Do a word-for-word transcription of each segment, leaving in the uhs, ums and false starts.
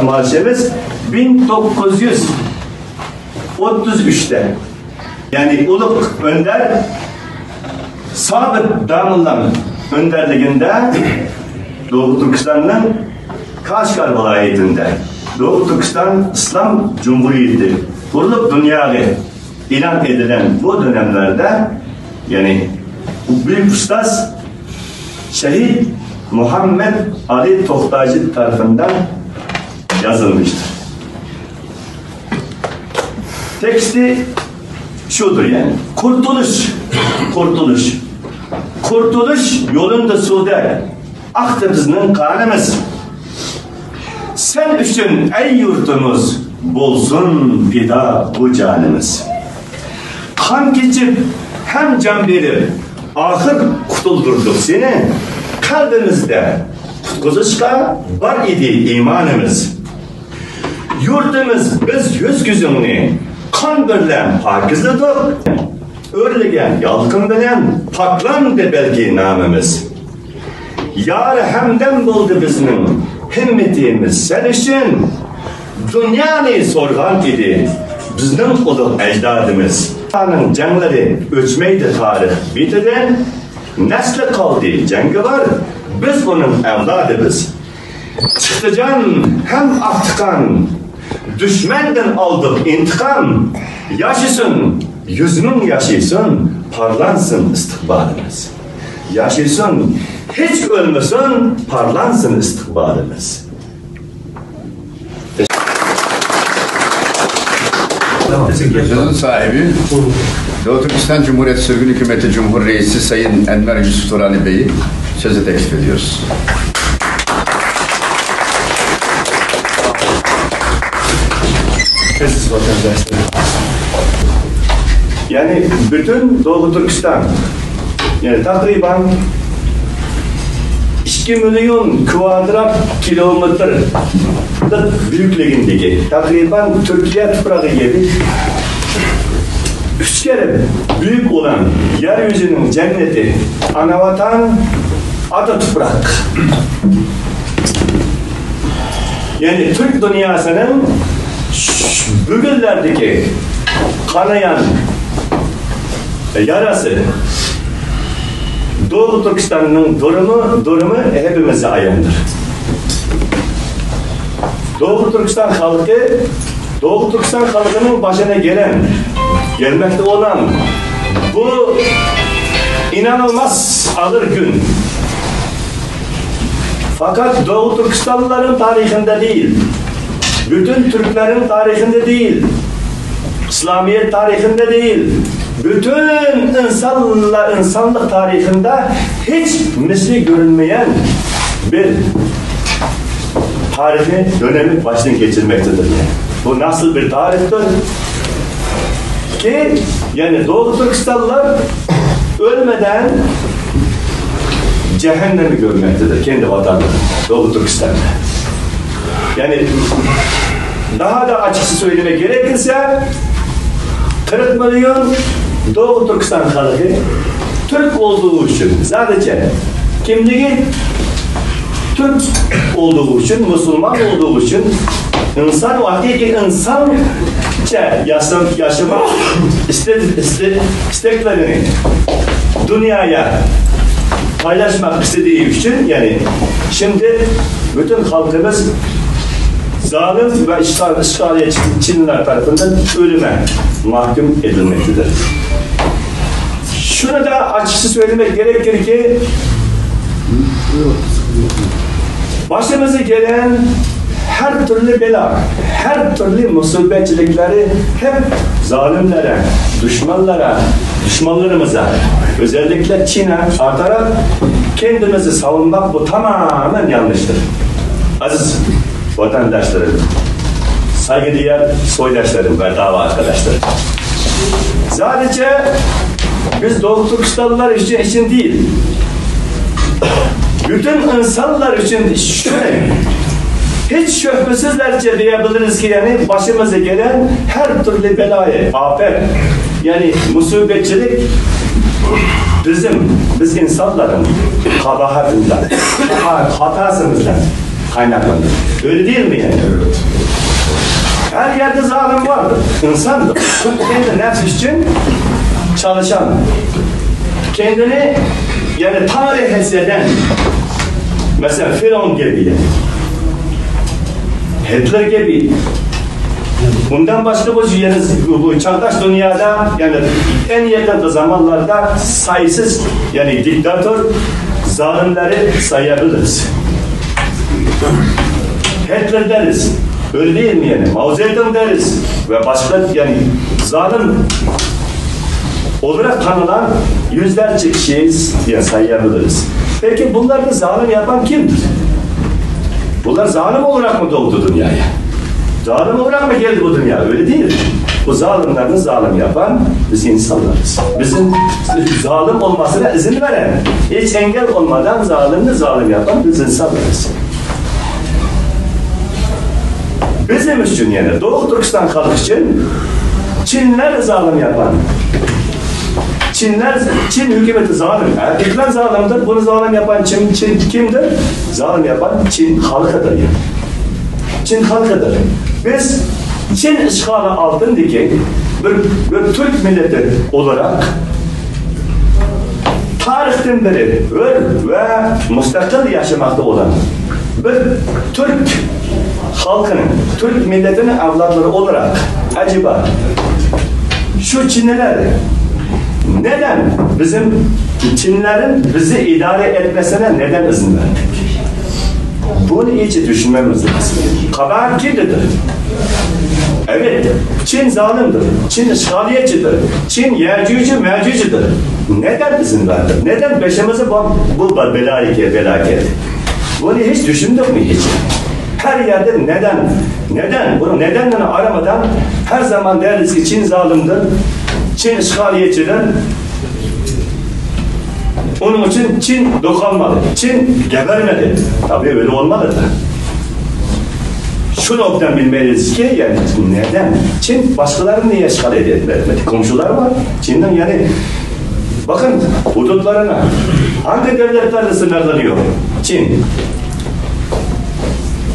مارشىمىز مىڭ توققۇز يۈز ئوتتۇز ئۈچتە، يەنى ئۇلۇغ ئۆندەر سابىت داموللام ئۆندەرلىكىندە دوغۇ تۈركىستاننىڭ كاشغار ۋىلايىتىندە دوغۇ تۈركىستان ئىسلام جۇمھۇرىيىتى قۇرۇلۇپ دۇنياغا ئېلان ئېتىلگەن بۇ دۆنەملەردە، يەنى بۇ بۈيۈك ئۇستاز شېھىت مۇھەممەد ئالى توختاجى تەرىپىندىن يازىلمىشتۇر. تېكىستى شۇدۇر، يەنى قۇرتۇلۇش، قۇرتۇلۇش، قۇرتۇلۇش يولىندا سۇدەك ئاقتى بىزنىڭ قانىمىز. سەن ئۈچۈن ئەي يۇرتىمىز، بولسۇن پىدا بۇ جانىمىز. قان كېچىپ ھەم جان بېرىپ، ئاخىر قۇتۇلدۇردۇق سېنى. قەلبىمىزدە قۇتقۇزۇشقا بار ئىدى ئىمانىمىز. يۇرتىمىز، بىز يۈز-كۆزۈڭنى قان بىلەن پاكىزلىدۇق. ئۆرلىگەن يالقۇن بىلەن پاكلاندى بەلكى نامىمىز. يار ھەمدەم بولدى بىزنىڭ ھىممىتىمىز سەن ئۈچۈن. دۇنيانى سورغان ئىدى بىزنىڭ ئۇلۇغ ئەجدادىمىز. ئۇلارنىڭ جەڭلىرى ئۆچمەيدۇ تارىخ بېتىدىن. نەسلى قالدى جەڭگىۋار، بىز ئۇنىڭ ئەۋلادىمىز. چىقتى جان ھەم ئاقتى قان، دۈشمەندىن ئالدۇق ئىنتىقام. ياشىسۇن، يۈز مىڭ ياشىسۇن، پارلانسۇن ئىستىقبالىمىز. ياشىسۇن، ھېچ ئۆلمىسۇن، پارلانسۇن ئىستىقبالىمىز. Sözün sahibi Doğu Türkistan Cumhuriyeti Sürgün Hükümeti Cumhur Reisi Sayın Enver Yusuf Turani Bey'i söze teklif ediyoruz. Aziz vatandaşlar. Yani bütün Doğu Türkistan, yani takriban ئىككى مىليون كىۋادرات كىلومېتىرلىق بۈيۈكلۈكىدىكى، تەقرىبەن تۈركىيە تۇپرىقى كەبى ئۈچ كەرە بۈيۈك ئولان، يەر يۈزىنىڭ جەننىتى، ئانا ۋەتەن، ئاتا تۇپراق. يەنى تۈرك دۇنياسىنىڭ بۈگۈنلەردىكى قانايان ياراسى، دوغۇ تۈركىستاننىڭ دۇرۇمى، دۇرۇمى ھەممىمىزگە ئاياندۇر. دوغۇ تۈركىستان خەلقى، دوغۇ تۈركىستان خەلقىنىڭ باشىنا گېلەن، گەلمەكتە ئولان بۇ ئىنانىلماس ئاغىر كۈن. Fakat Doğu Türkistanlıların tarihinde değil, bütün Türklerin tarihinde değil, İslamiyet tarihinde değil, bütün insanla, insanlık tarihinde hiç misli görünmeyen bir tarihi dönemi baştan geçirmektedir. Bu nasıl bir tarihtir? Ki, yani Doğu Türkistanlılar ölmeden cehennemi görmektedir kendi vatanında, Doğu Türkistan'da. Yani daha da açıkça söylemek gerekirse, kırk milyon Doğu Türkistan halkı Türk olduğu için, sadece kimliği Türk olduğu için, Müslüman olduğu için insan, hakiki insanca yaşam, yaşamak iste-, iste-, isteklerini dünyaya paylaşmak istediği için, yani şimdi bütün halkımız zalim ve işgal, işgalci Çinliler tarafından ölüme mahkum edilmektedir. Şunu da açıkça söylemek gerekir ki, başımıza gelen her türlü bela, her türlü musibetçilikleri hep zalimlere, düşmanlara, düşmanlarımıza, özellikle Çin'e atarak kendimizi savunmak, bu tamamen yanlıştır. Aziz vatandaşlarım, saygıdeğer soydaşlarım ve dava arkadaşlarım. Sadece biz Doğu Türkistanlılar için, için değil, bütün insanlar için şöyle, hiç şüphesizlerce diyebiliriz ki, yani başımıza gelen her türlü belayı, afet, yani musibetçilik bizim, biz insanların kabahatından, hatasımızdan قايناقلىنىدۇ. ئۆيدە دېيىلمىگەن. ھەر يەردە زالىم بار. ئىنسان كەندى نەپسى ئۈچۈن چالىشان. كەندىنى، يەنى تاڭرى ھەسسىيەدەن. مەسىلەن، فىرئون كەبى. ھىتلېر كەبى. بۇندان باشقا بۇ، يەنە بۇ، بۇ چاغداش دۇنيادا، يەنى ئەڭ يېقىنقى زامانلاردا سايىسىز، يەنى دىكتاتور زالىملارنى سايا بىلىمىز. ھىتلېر دەرس، ئۆلدى يەنى ماۋزېدۇڭ دەرس ۋە باشقا، يەنى زالىم ئولتۇراق تانىلان يۈزلەرچە كىشى، يەنى سايا بىلىمىز. پېكى بۇلارنى زالىم ياپان كىمدۇر؟ بۇلار زالىم ئولتۇراقمۇ تۇغدى دۇنياغا؟ زالىم ئولتۇراقمۇ كەلدى بۇ دۇنياغا؟ ئۆيدە دېيىل. بۇ زالىملارنى زالىم ياپان بىز ئىنسانلارمىز. بىزنىڭ زالىم ئولماسىنا ئىزىن بېرەن. ھېچ ئەڭگەل ئولمادان زالىمنى زالىم ياپان بىز ئىنسانلارمىز. بىزنىڭ ئۈچۈن، يەنى دوغۇ تۈركىستان خەلقى ئۈچۈن چىنلار زالىم ياپان. چىنلار، چىن ھۆكۈمىتى زالىم. ھەقىقەتەن زالىمدۇر. بۇنى زالىم ياپان چىن، چىن كىمدۇر؟ زالىم ياپان چىن خەلقىدۇر. چىن خەلقىدۇر. بىز چىن ئىشغالى ئالدىندىكى بىر، بىر تۈرك مىللىتى ئولاراق تارىختىن بېرى ھۆر ۋە مۇستەقىل ياشىماقتا بولغان بىر تۈرك خەلقىنىڭ، تۈرك مىللىتىنىڭ ئەۋلادلىرى ئولاراق، ئەجەبا، شۇ چىنلار نەدەن بىزنىڭ چىنلارنىڭ بىزنى ئىدارە ئەتمەسلىكىگە نەدەن ئىزىن بەردى؟ بۇنى ھېچ چۈشەنمەيمىز. قاباھەت كىمدىدۇر؟ ئەلۋەتتە، چىن زالىمدۇر، چىن ئىشغالىيەتچىدۇر، چىن يەجۈجى مەجۈجىدۇر. نەدەن ئىزىن بەردى؟ نەدەن بېشىمىزغا بۇ، بۇ بەلايىكى بېلا كەلدى؟ بۇنى ھېچ چۈشەندۇقمۇ ھېچ؟ ھەر يەردە نەدەن، نەدەن، بۇنىڭ نەدەنلىرىنى ئارىمىدا ھەر زامان دەيمىزكى، چىن زالىمدۇر، چىن ئىشغالىيەتچىدۇر. ئۇنىڭ ئۈچۈن چىن دوقالمىدى، چىن گەبەرمىدى. تابىئىي ئۆلۈۋالمىدى. شۇنى ئوبدان بىلمەيمىزكى، يەنى نەدەن؟ چىن باشقىلارنى ئىشغال ئېتىپ بەرمىدى. كومشۇلار بار. چىننىڭ يەنى، بېقىڭ، ھۇدۇدلىرىنى ھاڭغى دۆلەتلەرنى سىنىرلىرى يوق؟ چىن.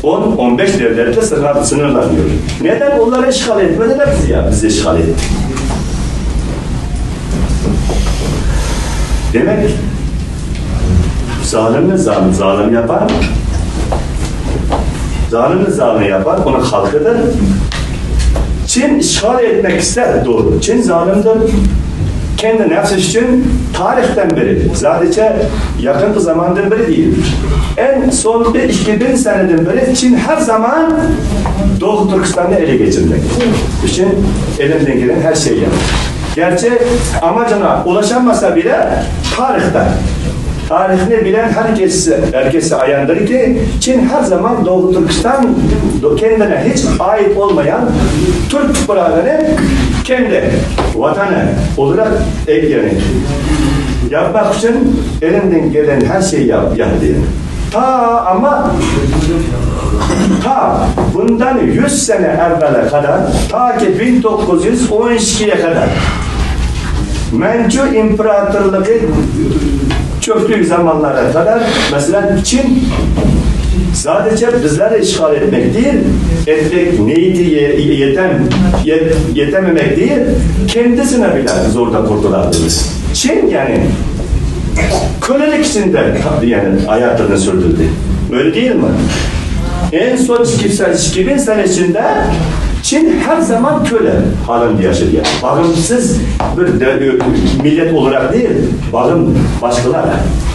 ئون، ئون بەش دۆلەتلەر سىنىر، سىنىرلىرى يوق. نەدەن ئۇلار ئىشغال ئېتمىدى دەپ بىز يا، بىز ئىشغال ئېتتۇق. دېمەك، زالىمنى زالىم، زالىم ياپان، زالىمنى زالىم ياپان، ئۇنى خەلقىدۇر. چىن ئىشغال ئېتمەك ئىستەر، دوغرۇ. چىن زالىمدۇر. كەندى نەپسى ئۈچۈن تارىختىن بېرى، زادىچە يېقىنقى زاماندىن بېرى دېيىل. ئەڭ سونقى ئىككى مىڭ سەنىدىن بېرى چىن ھەر زامان دوغۇ تۈركىستاننى ئېلى كەچۈرمەك ئۈچۈن ئېلىمدىن كەلگەن ھەر شەينى ياپتى. گەرچە ئاماجىغا ئۇلاشالمىسا بىلە، تارىختا، تارىخنى بىلگەن ھەر كەسسى، ھەر كەسسى ئاياندۇركى، چىن ھەر زامان دوغۇ تۈركىستان، دو-، كەندىگە ھېچ ئائىت بولمىغان تۈرك تۇپراقىنى كەندى ۋەتىنى ئولاراق ئەيىبلەيدۇ. ياپماق ئۈچۈن ئېلىمدىن كەلگەن ھەر شەينى ياپ-، ياپتى. تا، ئەمما تا بۇندىن يۈز سەنە ئەۋۋەلگە قەدەر، تاكى مىڭ توققۇز يۈز ئون ئىككىگە قەدەر، مەنچۇ ئىمپېراتورلۇقى چۆكتۈك زامانلارغا قەدەر، مەسىلەن، چىن زادىچە بىزلەرنى ئىشغال ئەتمەك دېيىل، ئەتمەك نىيىتى يە-، يېتەم-، يەت-، يېتەلمىمەك دېيىل، كەندىسىنى بىلەن زوردا قۇرتۇلاتتى. چىن، يەنى، كۆللۈك ئىچىدە، يەنى، ھاياتىنى سۈردۈردى. ئۆيدە دېيىلمۇ؟ ئەڭ سون ئىككى سەنە، ئىككى مىڭ سەنە ئىچىدە چىن ھەر زامان كۆللۈك ھالىدا ياشىدى. باغىمسىز بىر دە-، مىللەت ئولاراق دېيىل، باغىم باشقىلار.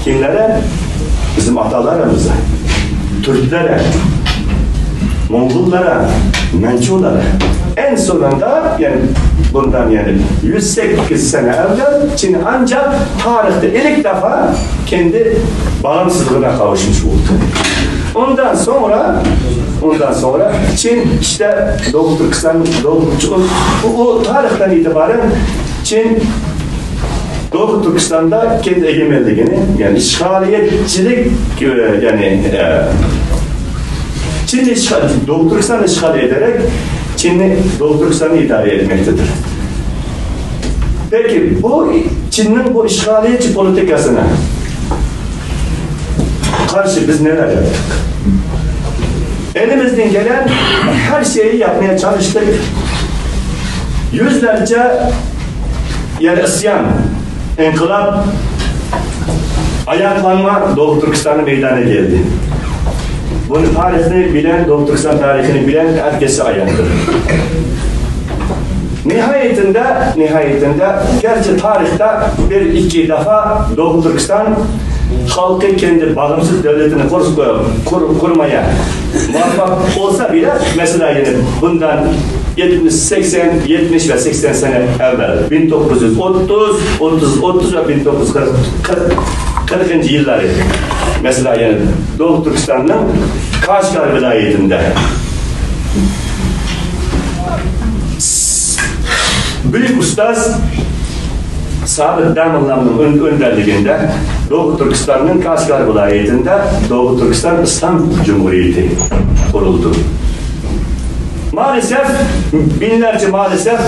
كىملەر؟ بىزنىڭ ئاتالىرىمىز. تۈركلەر، موڭغۇللار، مەنچۇلار. ئەڭ سونۇندا، يەنى بۇندىن، يەنى يۈز سەككىز سەنە ئەۋۋەل چىن ئانچاق تارىختا ئىلك دەپئە كەندى باغىمسىزلىقىغا قاۋۇشمىش بولدى. ئۇندىن سوڭرا، ئۇندىن سوڭرا چىن ئىشتە دوغۇ تۈركىستان، دوغۇ، ئۇ، ئۇ تارىختىن ئېتىبارەن چىن دوغۇ تۈركىستاندا كەندى ئىگىمەنلىكىنى، يەنى ئىشغالىيەتچىلىك، يەنى، ئە، چىننى ئىشغال، دوغۇ تۈركىستاننى ئىشغال ئېتەرەك، چىننى، دوغۇ تۈركىستاننى ئىدارە ئەتمەكتىدۇر. پېكى، بۇ چىننىڭ بۇ ئىشغالىيەتچى پولىتىكاسىغا قارشى بىز نېمىلەر ياپتۇق؟ Elimizden gelen her şeyi yapmaya çalıştık. Yüzlerce, yani isyan, inkılap, ayaklanma Doğu Türkistan'da meydana geldi. Bunu tarihini bilen, Doğu Türkistan tarihini bilen herkese ayandır. Nihayetinde, nihayetinde, gerçi tarihte bir iki defa Doğu Türkistan halkı kendi bağımsız devletini kur-, kur-, kurmaya muvaffak olsa bile, mesela yani bundan yetmiş, seksen, yetmiş ve seksen sene evvel, bin dokuz yüz otuz, otuz, otuz ve bin dokuz yüz kırk, kırk, kırkıncı yılları, mesela yani Doğu Türkistan'ın Kaşgar vilayetinde Büyük Ustaz Sabit Damirli'nin ön-, önderliğinde Doğu Türkistan'ın Kaşgar vilayetinde Doğu Türkistan İslam Cumhuriyeti kuruldu. Maalesef, binlerce maalesef,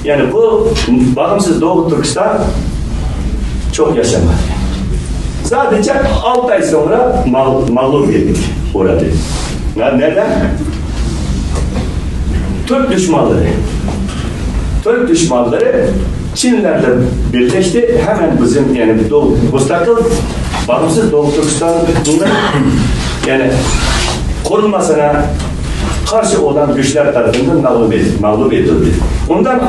yani bu bağımsız Doğu Türkistan çok yaşamadı. Sadece altı ay sonra mağ-, mağlup edildi orada. Ya neden? Türk düşmanları. Türk düşmanları Çinlerle birleşti. Hemen bizim yani Doğu, müstakil, bağımsız Doğu Türkistan'ın yani kurulmasına karşı olan güçler tarafından mağlup edildi, mağlup edildi. Ondan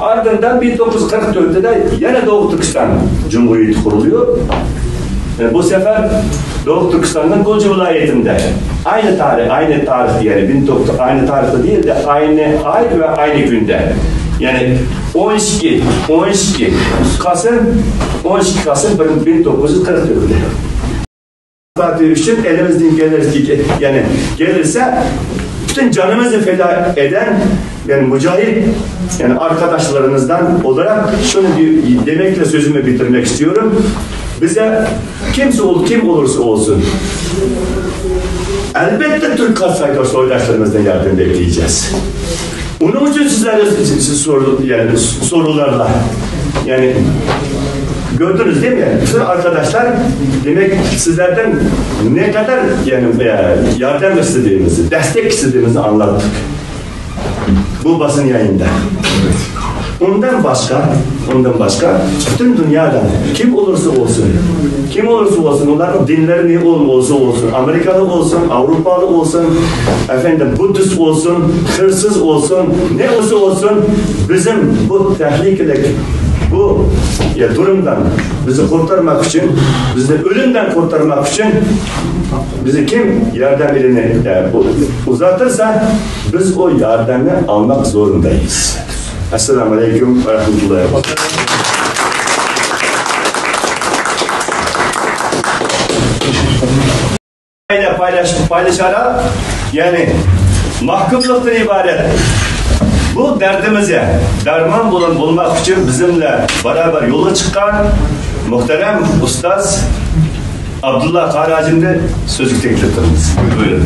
ardından bin dokuz yüz kırk dörtte de yine Doğu Türkistan Cumhuriyeti kuruluyor. E, bu sefer Doğu Türkistan'ın Gulcu vilayetinde aynı tarih, aynı tarih yani bin dokuz yüz, aynı tarihte değil de aynı ay ve aynı günde. Yani on iki, on iki Kasım, on iki Kasım bin dokuz yüz kırk dörtte. Parti için elimizden gelir, yani gelirse bütün canımızı feda eden yani mücahit yani arkadaşlarımızdan olarak şunu bir demekle sözümü bitirmek istiyorum. Bize kimse ol-, kim olursa olsun elbette Türk soydaş-, soydaşlarımızdan yardım bekleyeceğiz. Onun için sizlere siz soru, yani sorularla yani gördünüz değil mi? Yani bütün arkadaşlar demek sizlerden ne kadar yani e, yardım istediğimizi, destek istediğimizi anlattık. Bu basın yayında. Ondan başka, ondan başka bütün dünyada kim olursa olsun, kim olursa olsun, onların dinleri ne ol-, olsa olsun, Amerikalı olsun, Avrupalı olsun, efendim Budist olsun, hırsız olsun, ne olsa olsun, bizim bu tehlikelik, bu ya durumdan bizi kurtarmak için, bizi ölümden kurtarmak için bizi kim yardım elini e, bu- uzatırsa biz o yardımı almak zorundayız. Esselamu Aleyküm ve Rahmetullahi ve Berekatuhu. Payla-, paylaş-, paylaşarak, yani mahkumluktan ibaret bu derdimize derman bulun-, bulmak için bizimle beraber yola çıkan muhterem ustaz Abdullah Karacim'de sözü teklif ediyoruz. Buyurun.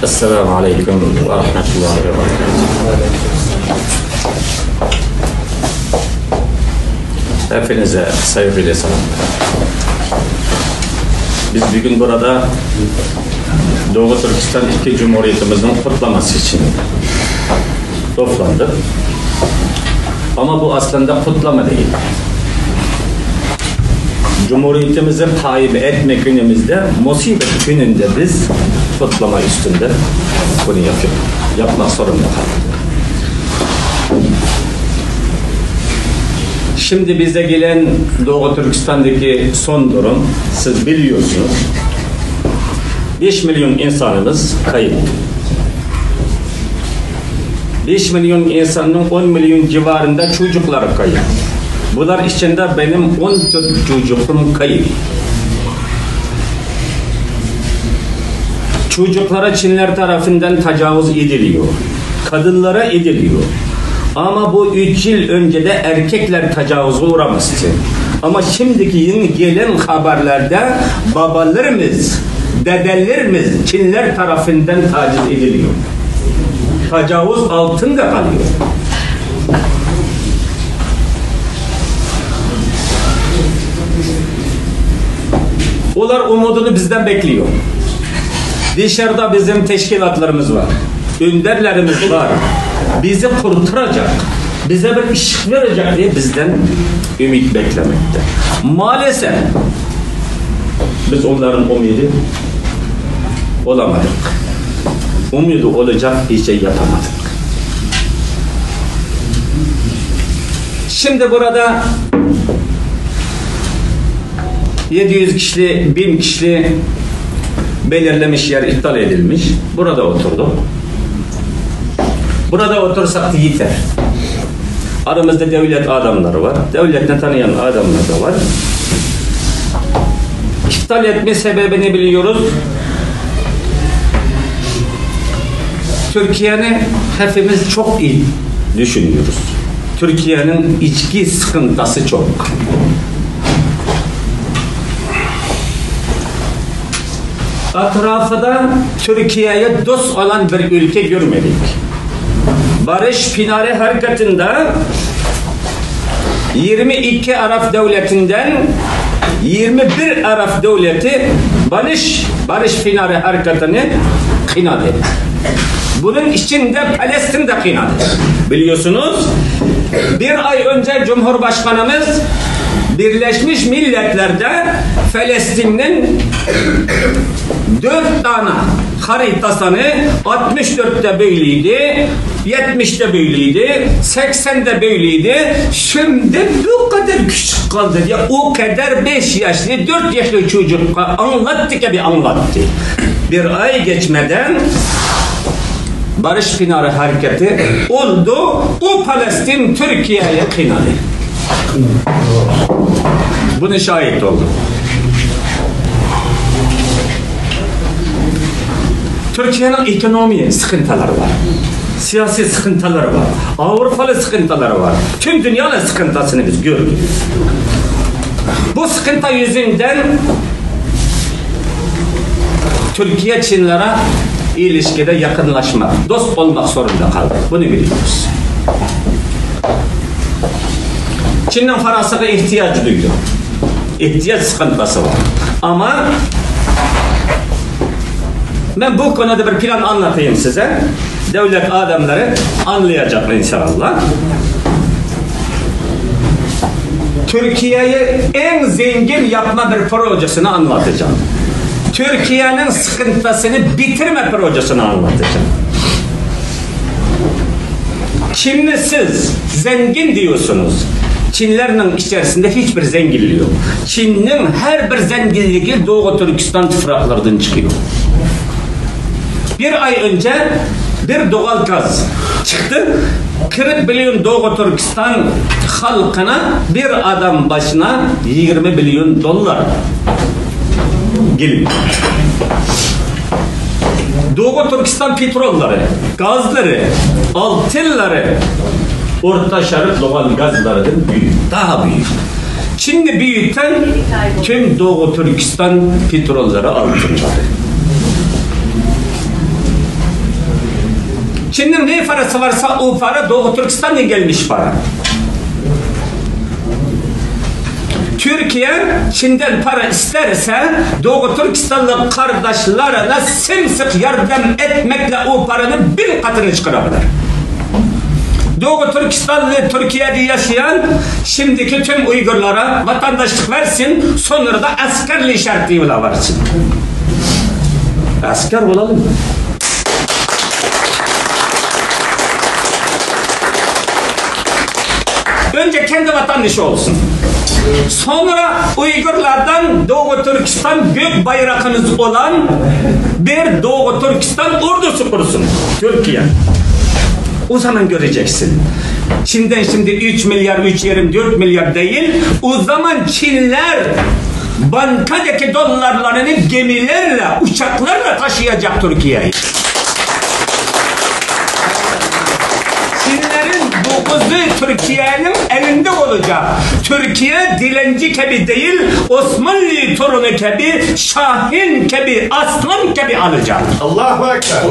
Esselamu Aleyküm ve Rahmetullahi ve Berekatuhu. Hepinize saygıyla selamlar. Biz bugün burada Doğu Türkistan iki Cumhuriyetimizin kutlaması için toplandık. Ama bu aslında kutlama değil. Cumhuriyetimizi kaim etme günümüzde, musibet gününde biz kutlama üstünde bunu yapıp, yapmak zorunda kaldık. Şimdi bize gelen Doğu Türkistan'daki son durum, siz biliyorsunuz. Beş milyon insanımız kayıp. Beş milyon insanın on milyon civarında çocukları kayıp. Bunlar içinde benim on dört çocuğum kayıp. Çocuklara Çinler tarafından tecavüz ediliyor. Kadınlara ediliyor. Ama bu üç yıl önce de erkekler tecavüze uğramıştı. Ama şimdiki yeni gelen haberlerde babalarımız, dedelerimiz Çinler tarafından taciz ediliyor. Tecavüz altında kalıyor. ئۇلار ئۈمىدىنى بىزدىن بەكلىيور. دىشاردا بىزنىڭ تەشكىلاتلىرىمىز بار، ئۆندەرلىرىمىز بار. بىزنى قۇرتۇراجاق، بىزگە بىر ئىشىق بېرىجەك دەپ بىزدىن ئۈمىد بەكلىمەكتە. مائەلەسەپ، بىز ئۇلارنىڭ ئۈمىدى ئولامادۇق. ئۈمىدى ئولاجاق ئىش ياپامادۇق. Şimdi burada yedi yüz kişi, bin kişi belirlemiş yer iptal edilmiş. Burada oturduk. Burada otursak da yeter. Aramızda devlet adamları var. Devletten tanıyan adamlar da var. İptal etme sebebini biliyoruz. Türkiye'ni hepimiz çok iyi düşünüyoruz. Türkiye'nin içki sıkıntısı çok. Etrafında Türkiye'ye dost olan bir ülke görmedik. Barış Pınarı hareketinde yirmi iki Arap devletinden yirmi bir Arap devleti Barış, Barış Pınarı hareketini kınadı. Bunun içinde Palestin de kınadı. Biliyorsunuz, bir ay önce Cumhurbaşkanımız Birleşmiş Milletler'de Filistin'in dört tane haritasını, altmış dörtte böyleydi, yetmişte böyleydi, seksende böyleydi. Şimdi bu kadar küçük kaldı diye o kadar beş yaşlı, dört yaşlı çocukka anlattı ki bir anlattı. Bir ay geçmeden Barış Pınarı hareketi oldu. O Palestin Türkiye'ye kınadı. Buna şahit oldum. Türkiye'nin ekonomi sıkıntıları var. Siyasi sıkıntıları var. Avrupalı sıkıntıları var. Tüm dünyanın sıkıntısını biz gördük. Bu sıkıntı yüzünden Türkiye Çinlere ilişkide yakınlaşmak, dost olmak zorunda kaldı. Bunu biliyoruz. Çin'in parasına ihtiyacı duydu. İhtiyaç sıkıntısı var. Ama ben bu konuda bir plan anlatayım size. Devlet adamları anlayacak inşallah. Türkiye'yi en zengin yapma bir projesini anlatacağım. Türkiye'nin sıkıntısını bitirme projesini anlatacağım. Çin'i siz zengin diyorsunuz. Çinlerin içerisinde hiçbir zenginliği yok. Çin'in her bir zenginliği Doğu Türkistan topraklarından çıkıyor. Bir ay önce bir doğal gaz çıktı. Kırk milyon Doğu Türkistan halkına bir adam başına yirmi milyon dolar geliyor. Doğu Türkistan petrolları, gazları, altınları Orta Şarkı doğal gazlarından büyük, daha büyük. Çin'i büyüten tüm Doğu Türkistan petrolları, altınları. Çin'in ne parası varsa o para Doğu Türkistan'dan gelmiş para. Türkiye Çin'den para isterse Doğu Türkistanlı kardeşlerine sımsıkı yardım etmekle o paranın bin katını çıkarabilir. Doğu Türkistanlı Türkiye'de yaşayan şimdiki tüm Uygurlara vatandaşlık versin, sonra da askerlik şartıyla versin. Asker olalım. Önce kendi vatandaşı olsun. Sonra Uygurlardan Doğu Türkistan gök bayrakımız olan bir Doğu Türkistan ordusu kursun Türkiye. O zaman göreceksin. Çin'den şimdi üç milyar, üç yarım, dört milyar değil. O zaman Çinler bankadaki dolarlarını gemilerle, uçaklarla taşıyacak Türkiye'yi. Çinlerin boğazı Türkiye'nin elinde olacak. Türkiye dilenci gibi değil, Osmanlı torunu gibi, Şahin gibi, aslan gibi alacak. Allahu Ekber.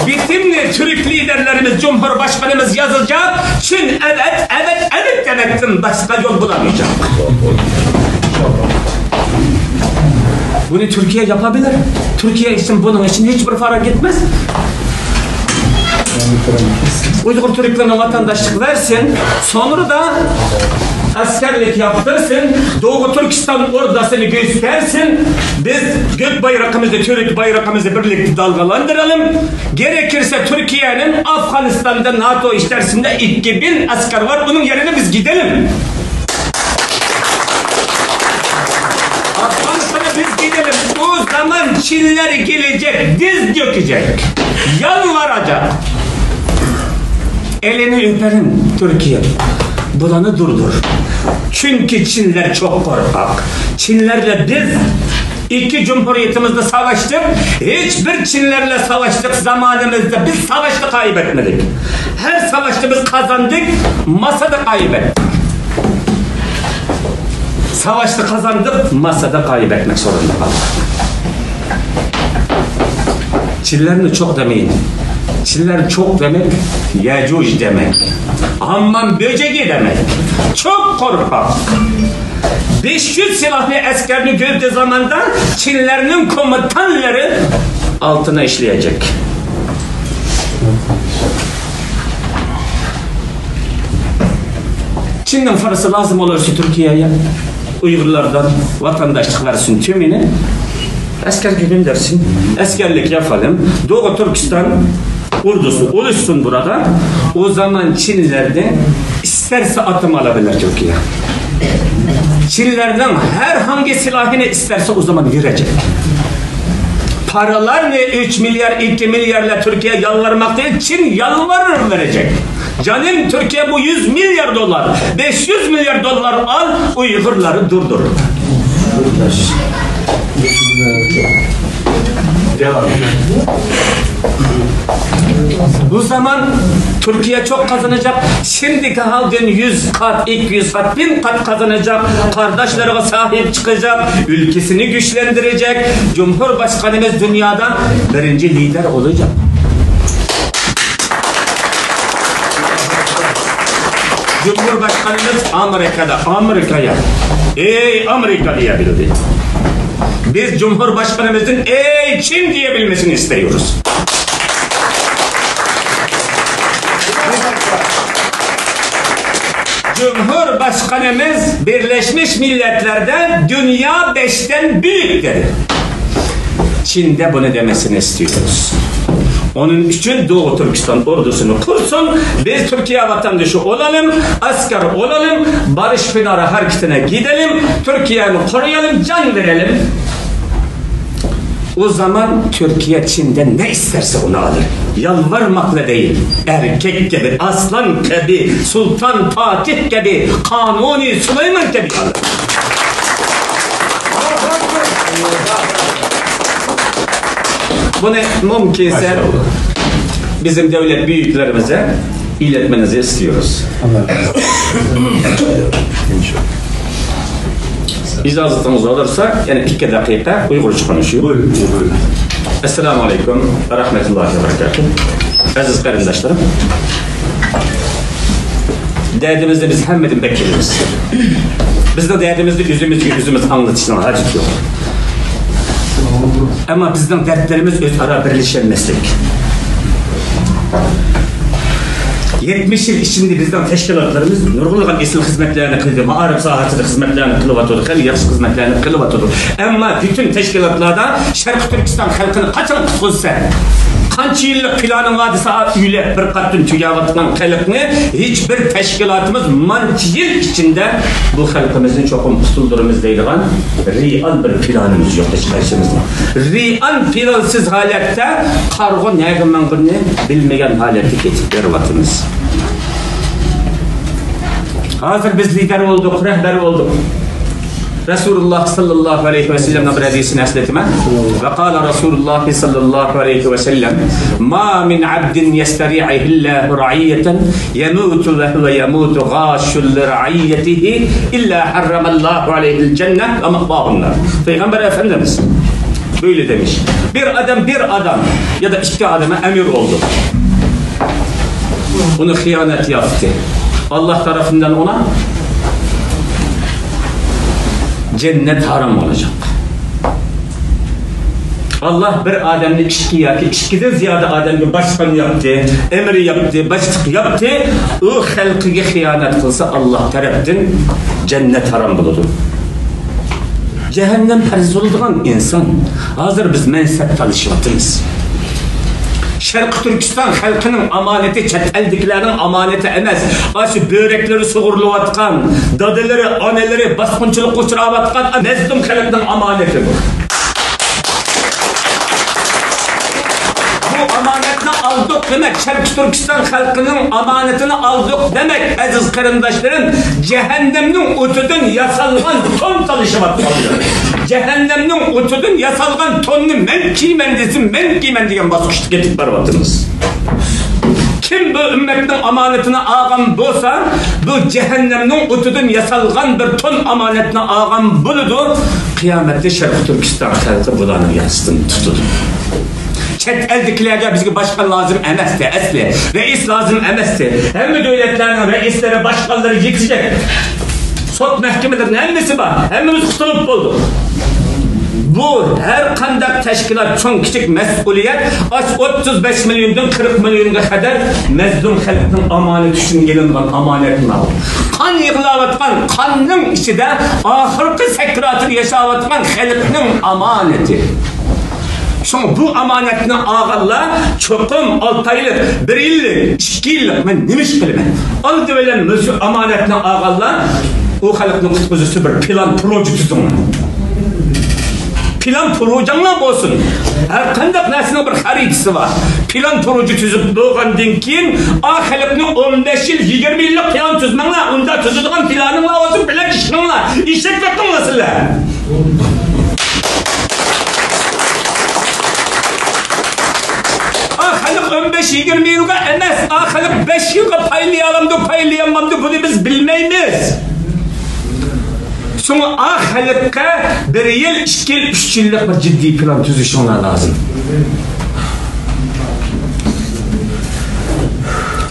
Bütün Türk liderlerimiz, Cumhurbaşkanımız yazacak. Çin evet, evet, evet demekten başka yol bulamayacak. Bunu Türkiye yapabilir. Türkiye için, bunun için hiçbir para gitmez. Uygur Türklerine vatandaşlık versin. Sonra da askerlik yaptırsın. Doğu Türkistan ordusunu göstersin. Biz gök bayrağımızı, Türk bayrağımızı birlikte dalgalandıralım. Gerekirse Türkiye'nin Afganistan'da NATO içerisinde iki bin asker var. Bunun yerine biz gidelim. Afganistan'a biz gidelim. O zaman Çinler gelecek, diz dökecek, yalvaracak. Elini öperim Türkiye. Bulanı durdur. Çünkü Çinler çok korkak. Çinlerle biz iki cumhuriyetimizde savaştık. Hiçbir Çinlerle savaştık zamanımızda. Biz savaşta kaybetmedik. Her savaşta biz kazandık, masada kaybettik. Savaşta kazandık, masada kaybetmek zorunda kaldık. Çinlerni çok demeyin. Çinler çok demek, Yecuc demek. Hamman böcegi demek. Çok korkak. Beş yüz silahlı askerini gördüğü zamanda Çinlerinin komutanları altına işleyecek. Çin'in parası lazım olursa Türkiye'ye, Uygurlardan vatandaşlık versin tümüne. Asker göndersin. Askerlik yapalım. Doğu Türkistan ordusu oluşsun burada. O zaman Çinlilerden isterse atım alabilir Türkiye. Çinlilerden herhangi silahını isterse o zaman verecek. Paralar ne? Üç milyar, iki milyarla Türkiye yalvarmak değil, Çin yalvarır verecek. Canım Türkiye, bu yüz milyar dolar, beş yüz milyar dolar al, Uygurları durdur. Devam. Bu zaman Türkiye çok kazanacak. Şimdiki halden yüz kat, iki yüz kat, bin kat kazanacak. Kardeşlerine sahip çıkacak. Ülkesini güçlendirecek. Cumhurbaşkanımız dünyada birinci lider olacak. Cumhurbaşkanımız Amerika'da, Amerika'ya, "Ey Amerika!" diyebildi. Biz Cumhurbaşkanımızın "Ey Çin!" diyebilmesini istiyoruz. Cumhurbaşkanımız Birleşmiş Milletler'de dünya beşten büyük dedi. Çin'de bunu demesini istiyoruz. Onun için Doğu Türkistan ordusunu kursun. Biz Türkiye vatandaşı olalım, asker olalım, Barış Pınarı hareketine gidelim, Türkiye'ni koruyalım, can verelim. O zaman Türkiye Çin'den ne isterse onu alır. Yalvarmakla değil, erkek gibi, aslan gibi, Sultan Fatih gibi, Kanuni Süleyman gibi alır. Bunu mümkünse bizim devlet büyüklerimize iletmenizi istiyoruz. İcazatınız olursa, yani iki dakika Uygurca konuşayım. Buyurun, buyurun. Esselamu Aleyküm ve Rahmetullahi ve Berekatuhu. Aziz kardeşlerim, derdimizi biz hemmeden bekleriz. Bizden derdimizi yüzümüzge yüzümüz anlatışına hacet yok. Ama bizden dertlerimiz öz ara birleşemezsek. Yetmiş yıl içinde bizden teşkilatlarımız nurgulgan esil hizmetlerini kıldı. Maarif sahasında hizmetlerini kılıp atıldı. Hep yaxşı hizmetlerini kılıp atıldı. Ama bütün teşkilatlarda Şarkı Türkistan halkını kaçan kutkulsa, kaç yıllık planın vardı saat üyle bir katın tüyavatılan halkını hiçbir teşkilatımız manç yıl içinde bu halkımızın çokum kutuldurumuz deyilgan real bir planımız yok hiç karşımızda. Real plansız halette kargo nerede mangırını bilmeyen halette geçip bir vatanımız. Hazır biz lider olduk, rehber olduk. Resulullah sallallahu aleyhi ve sellem'den bir hadisini esletime. Ve kâle Resulullah sallallahu aleyhi ve sellem: "Ma min abdin yestari'ihillahu ra'iyyeten yemutu ve huve yemutu gâşul li ra'iyyetihi illa harramallahu aleyhil cenne ve ma'vahunnar." Peygamber Efendimiz böyle demiş. Bir adam, bir adam ya da iki adama emir oldu. Bunu hıyanet yaptı. Allah tarafından ona cennet haram olacak. ئاللاھ بىر ئادەمنى ئىككى ياكى ئىككىدىن زىيادە ئادەمگە باشقان ياپتى، ئەمىر ياپتى، باشلىق ياپتى. ئۇ خەلقىگە خىيانەت قىلسا، ئاللاھ تەرەپتىن جەننەت ھارام بولىدۇ. جەھەننەم پەرز بولىدىغان ئىنسان. ھازىر بىز مەنسەپ تالىشىۋاتىمىز. شەرقىي تۈركىستان خەلقىنىڭ ئامانىتى چەت ئەلدىكىلەرنىڭ ئامانىتى ئەمەس. ئاشۇ بۆرەكلىرى سۇغۇرۇلۇۋاتقان، دادىلىرى، ئانىلىرى باسقۇنچىلىققا ئۇچراۋاتقان مەزلۇم خەلقنىڭ ئامانىتى بۇ. بۇ ئامانەتنى ئالدۇق دېمەك، شەرقىي تۈركىستان خەلقىنىڭ ئامانىتىنى ئالدۇق دېمەك، ئەزىز قېرىنداشلىرىم، جەھەننەمنىڭ ئوتىدىن ياسالغان تون تالىشىۋاتقانلار. جەھەننەمنىڭ ئوتىدىن ياسالغان توننى مەن كىيىمەن دېسە، مەن كىيىمەن دېگەن باسقۇچقا يېتىپ بارىۋاتىمىز. كىم بۇ ئۈممەتنىڭ ئامانىتىنى ئالغان بولسا، بۇ جەھەننەمنىڭ ئوتىدىن ياسالغان بىر تون ئامانەتنى ئالغان بولىدۇ. قىيامەتتە شەرقىي تۈركىستان خەلقى بۇلارنىڭ ياسىسىنى تۇتىدۇ. چەت ئەلدىكىلەرگە بىزگە باشقان لازىم ئەمەستى، ئەسلى. رەئىس لازىم ئەمەستى. ھەممە دۆلەتلەرنىڭ رەئىسلىرى، باشقانلىرى يېتىشەك. سوت مەھكىمىلىرىنىڭ ھەممىسى بار. ھەممىمىز قۇتۇلۇپ بولدۇق. بۇ ھەر قانداق تەشكىلات، چوڭ كىچىك مەسئۇلىيەت، ئاشۇ ئوتتۇز بەش مىليوندىن قىرىق مىليونغا قەدەر مەزلۇم خەلقنىڭ ئامانىتى ئۈچۈن ئېلىنغان ئامانەتنى ئالدى. قان يىغلاۋاتقان، قاننىڭ ئىچىدە ئاخىرقى سەكراتىدا ياشاۋاتقان خەلقنىڭ ئامانىتى. شۇڭا بۇ ئامانەتنى ئالغانلار چوقۇم ئالتە ئايلىق، بىر يىللىق، ئىككى يىللىق، مەن نېمە ئىش قىلىمەن؟ ئالدى بىلەن مۇشۇ ئامانەتنى ئالغانلار ئۇ خەلقنى قۇتقۇزۇشى بىر پىلان پروژە تۈزۈڭلار. پىلان پروژاڭلار بولسۇن. ھەر قانداق نەرسىنىڭ بىر خەرىتىسى بار. پىلان پروژە تۈزۈپ بولغاندىن كېيىن، ئا خەلقنى ئون بەش يىل، يىگىرمە يىللىق پىلان تۈزمەڭلار. ئۇنداق تۈزىدىغان پىلانىڭلار بولسۇن، بىلەن ئىش قىلىڭلار. ئېشەك بېقىڭلار سىلەر. ئا خەلق ئون بەش يىگىرمە يىلغا ئەمەس، ئا خەلق بەش يىلغا پايلىيالامدۇ، پايلىيالمامدۇ، بۇنى بىز بىلمەيمىز. شۇڭا ئا خەلققە بىر يىل، ئىككى يىل، ئۈچ يىللىق بىر جىددىي پىلان تۈزۈشۈڭلار لازىم.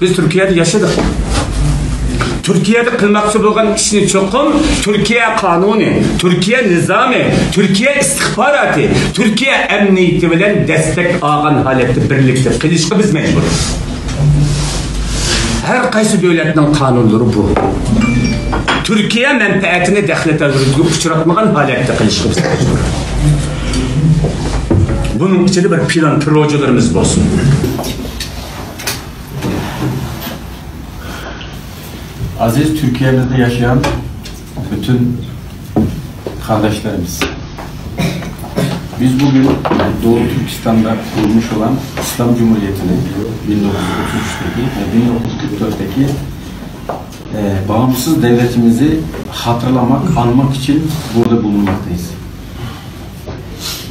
بىز تۈركىيەدە ياشىدۇق. تۈركىيەدە قىلماقچى بولغان ئىشنى چوقۇم تۈركىيە قانۇنى، تۈركىيە نىزامى، تۈركىيە ئىستىخباراتى، تۈركىيە ئەمنىيىتى بىلەن دەستەك ئالغان ھالەتتە بىرلىكتە قىلىشقا بىز مەجبۇر. ھەر قايسى دۆلەتنىڭ قانۇنلىرى بۇ. تۈركىيە مەنپەئەتىنى دەخلى-تەرۇزغا ئۇچراتمىغان ھالەتتە قىلىشقا بىز مەجبۇر. بۇنىڭ ئىچىدە بىر پىلان، پروژىلىرىمىز بولسۇن. Aziz Türkiye'mizde yaşayan bütün kardeşlerimiz, biz bugün Doğu Türkistan'da kurulmuş olan İslam Cumhuriyeti'ni, bin dokuz yüz otuz üçteki ve bin dokuz yüz kırk dörtteki, e, bağımsız devletimizi hatırlamak, anmak için burada bulunmaktayız.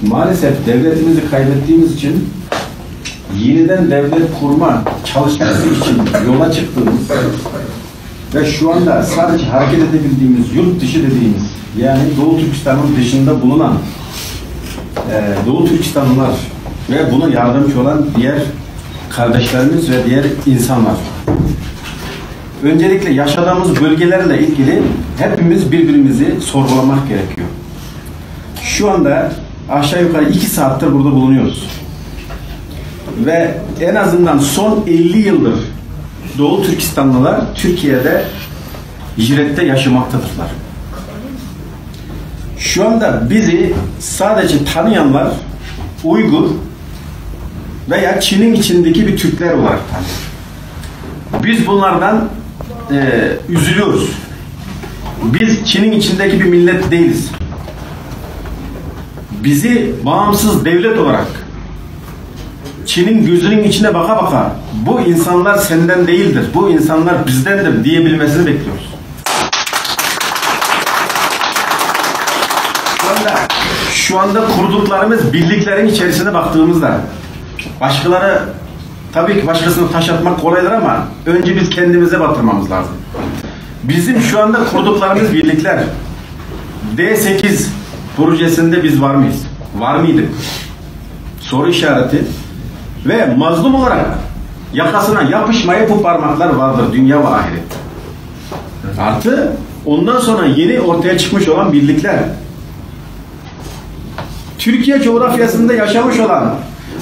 Maalesef devletimizi kaybettiğimiz için yeniden devlet kurma çalışması için yola çıktığımız ve şu anda sadece hareket edebildiğimiz yurt dışı dediğimiz, yani Doğu Türkistan'ın dışında bulunan, e, Doğu Türkistanlılar ve buna yardımcı olan diğer kardeşlerimiz ve diğer insanlar. Öncelikle yaşadığımız bölgelerle ilgili hepimiz birbirimizi sorgulamak gerekiyor. Şu anda aşağı yukarı iki saattir burada bulunuyoruz. Ve en azından son elli yıldır Doğu Türkistanlılar Türkiye'de hicrette yaşamaktadırlar. Şu anda bizi sadece tanıyanlar Uygur veya Çin'in içindeki bir Türkler olarak tanıyor. Biz bunlardan, e, üzülüyoruz. Biz Çin'in içindeki bir millet değiliz. Bizi bağımsız devlet olarak Çin'in gözünün içine baka baka bu insanlar senden değildir, bu insanlar bizdendir diyebilmesini bekliyoruz. Şu anda, şu anda kurduklarımız birliklerin içerisine baktığımızda başkaları, tabii ki başkasına taş atmak kolaydır ama önce biz kendimize batırmamız lazım. Bizim şu anda kurduklarımız birlikler D sekiz projesinde biz var mıyız? Var mıydık? Soru işareti. Ve mazlum olarak yakasına yapışmayıp bu parmaklar vardır dünya ve ahiret. Artı ondan sonra yeni ortaya çıkmış olan birlikler. Türkiye coğrafyasında yaşamış olan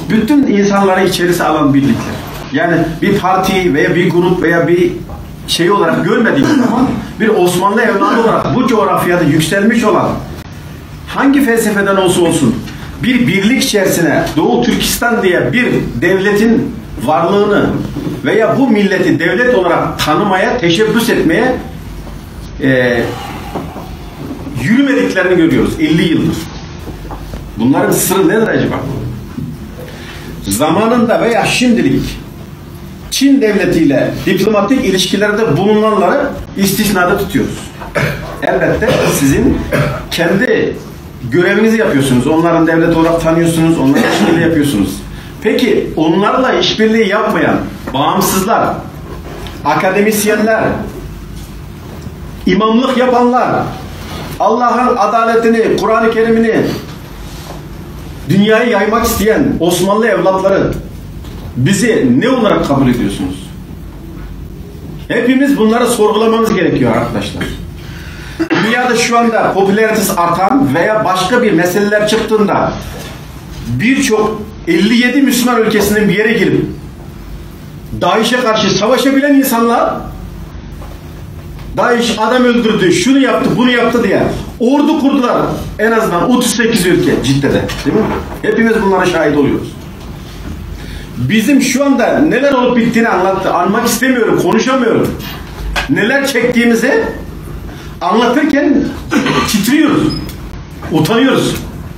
bütün insanları içerisine alan birlikler. Yani bir parti veya bir grup veya bir şey olarak görmediğimiz zaman bir Osmanlı evladı olarak bu coğrafyada yükselmiş olan hangi felsefeden olsa olsun bir birlik içerisine Doğu Türkistan diye bir devletin varlığını veya bu milleti devlet olarak tanımaya, teşebbüs etmeye e, yürümediklerini görüyoruz elli yıldır. Bunların sırrı nedir acaba? Zamanında veya şimdilik Çin devletiyle diplomatik ilişkilerde bulunanları istisnada tutuyoruz. Elbette sizin kendi görevinizi yapıyorsunuz. Onların devlet olarak tanıyorsunuz, onlarla işbirliği yapıyorsunuz. Peki onlarla işbirliği yapmayan bağımsızlar, akademisyenler, imamlık yapanlar, Allah'ın adaletini, Kur'an-ı Kerim'ini dünyaya yaymak isteyen Osmanlı evlatları bizi ne olarak kabul ediyorsunuz? Hepimiz bunları sorgulamamız gerekiyor arkadaşlar. Dünyada şu anda popülaritesi artan veya başka bir meseleler çıktığında birçok elli yedi Müslüman ülkesinin bir yere girip DAEŞ'e karşı savaşabilen insanlar DAEŞ adam öldürdü, şunu yaptı, bunu yaptı diye ordu kurdular. En azından otuz sekiz ülke Cidde'de, değil mi? Hepimiz bunlara şahit oluyoruz. Bizim şu anda neler olup bittiğini anlattı. Anmak istemiyorum, konuşamıyorum. Neler çektiğimizi anlatırken titriyoruz. Utanıyoruz.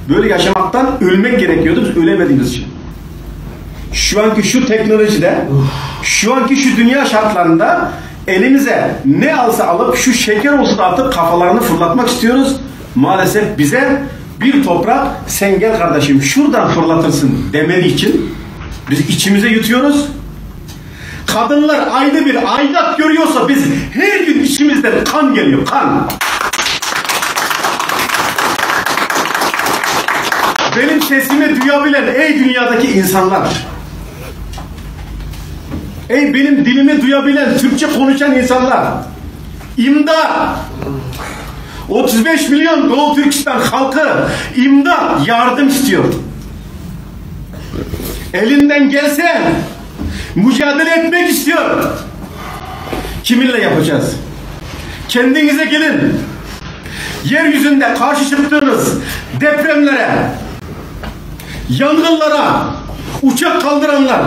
Böyle yaşamaktan ölmek gerekiyordu. Biz ölemediğimiz için. Şu anki şu teknolojide, şu anki şu dünya şartlarında elimize ne alsa alıp şu şeker olsa da atıp kafalarını fırlatmak istiyoruz. Maalesef bize bir toprak "Sen gel kardeşim, şuradan fırlatırsın." demediği için biz içimize yutuyoruz. Kadınlar ayda bir aidat görüyorsa biz her gün içimizden kan geliyor, kan. Benim sesimi duyabilen ey dünyadaki insanlar. Ey benim dilimi duyabilen, Türkçe konuşan insanlar. İmdat! otuz beş milyon Doğu Türkistan halkı imdat, yardım istiyor. Elinden gelse mücadele etmek istiyor. Kiminle yapacağız? Kendinize gelin. Yeryüzünde karşı çıktığınız depremlere, yangınlara, uçak kaldıranlar,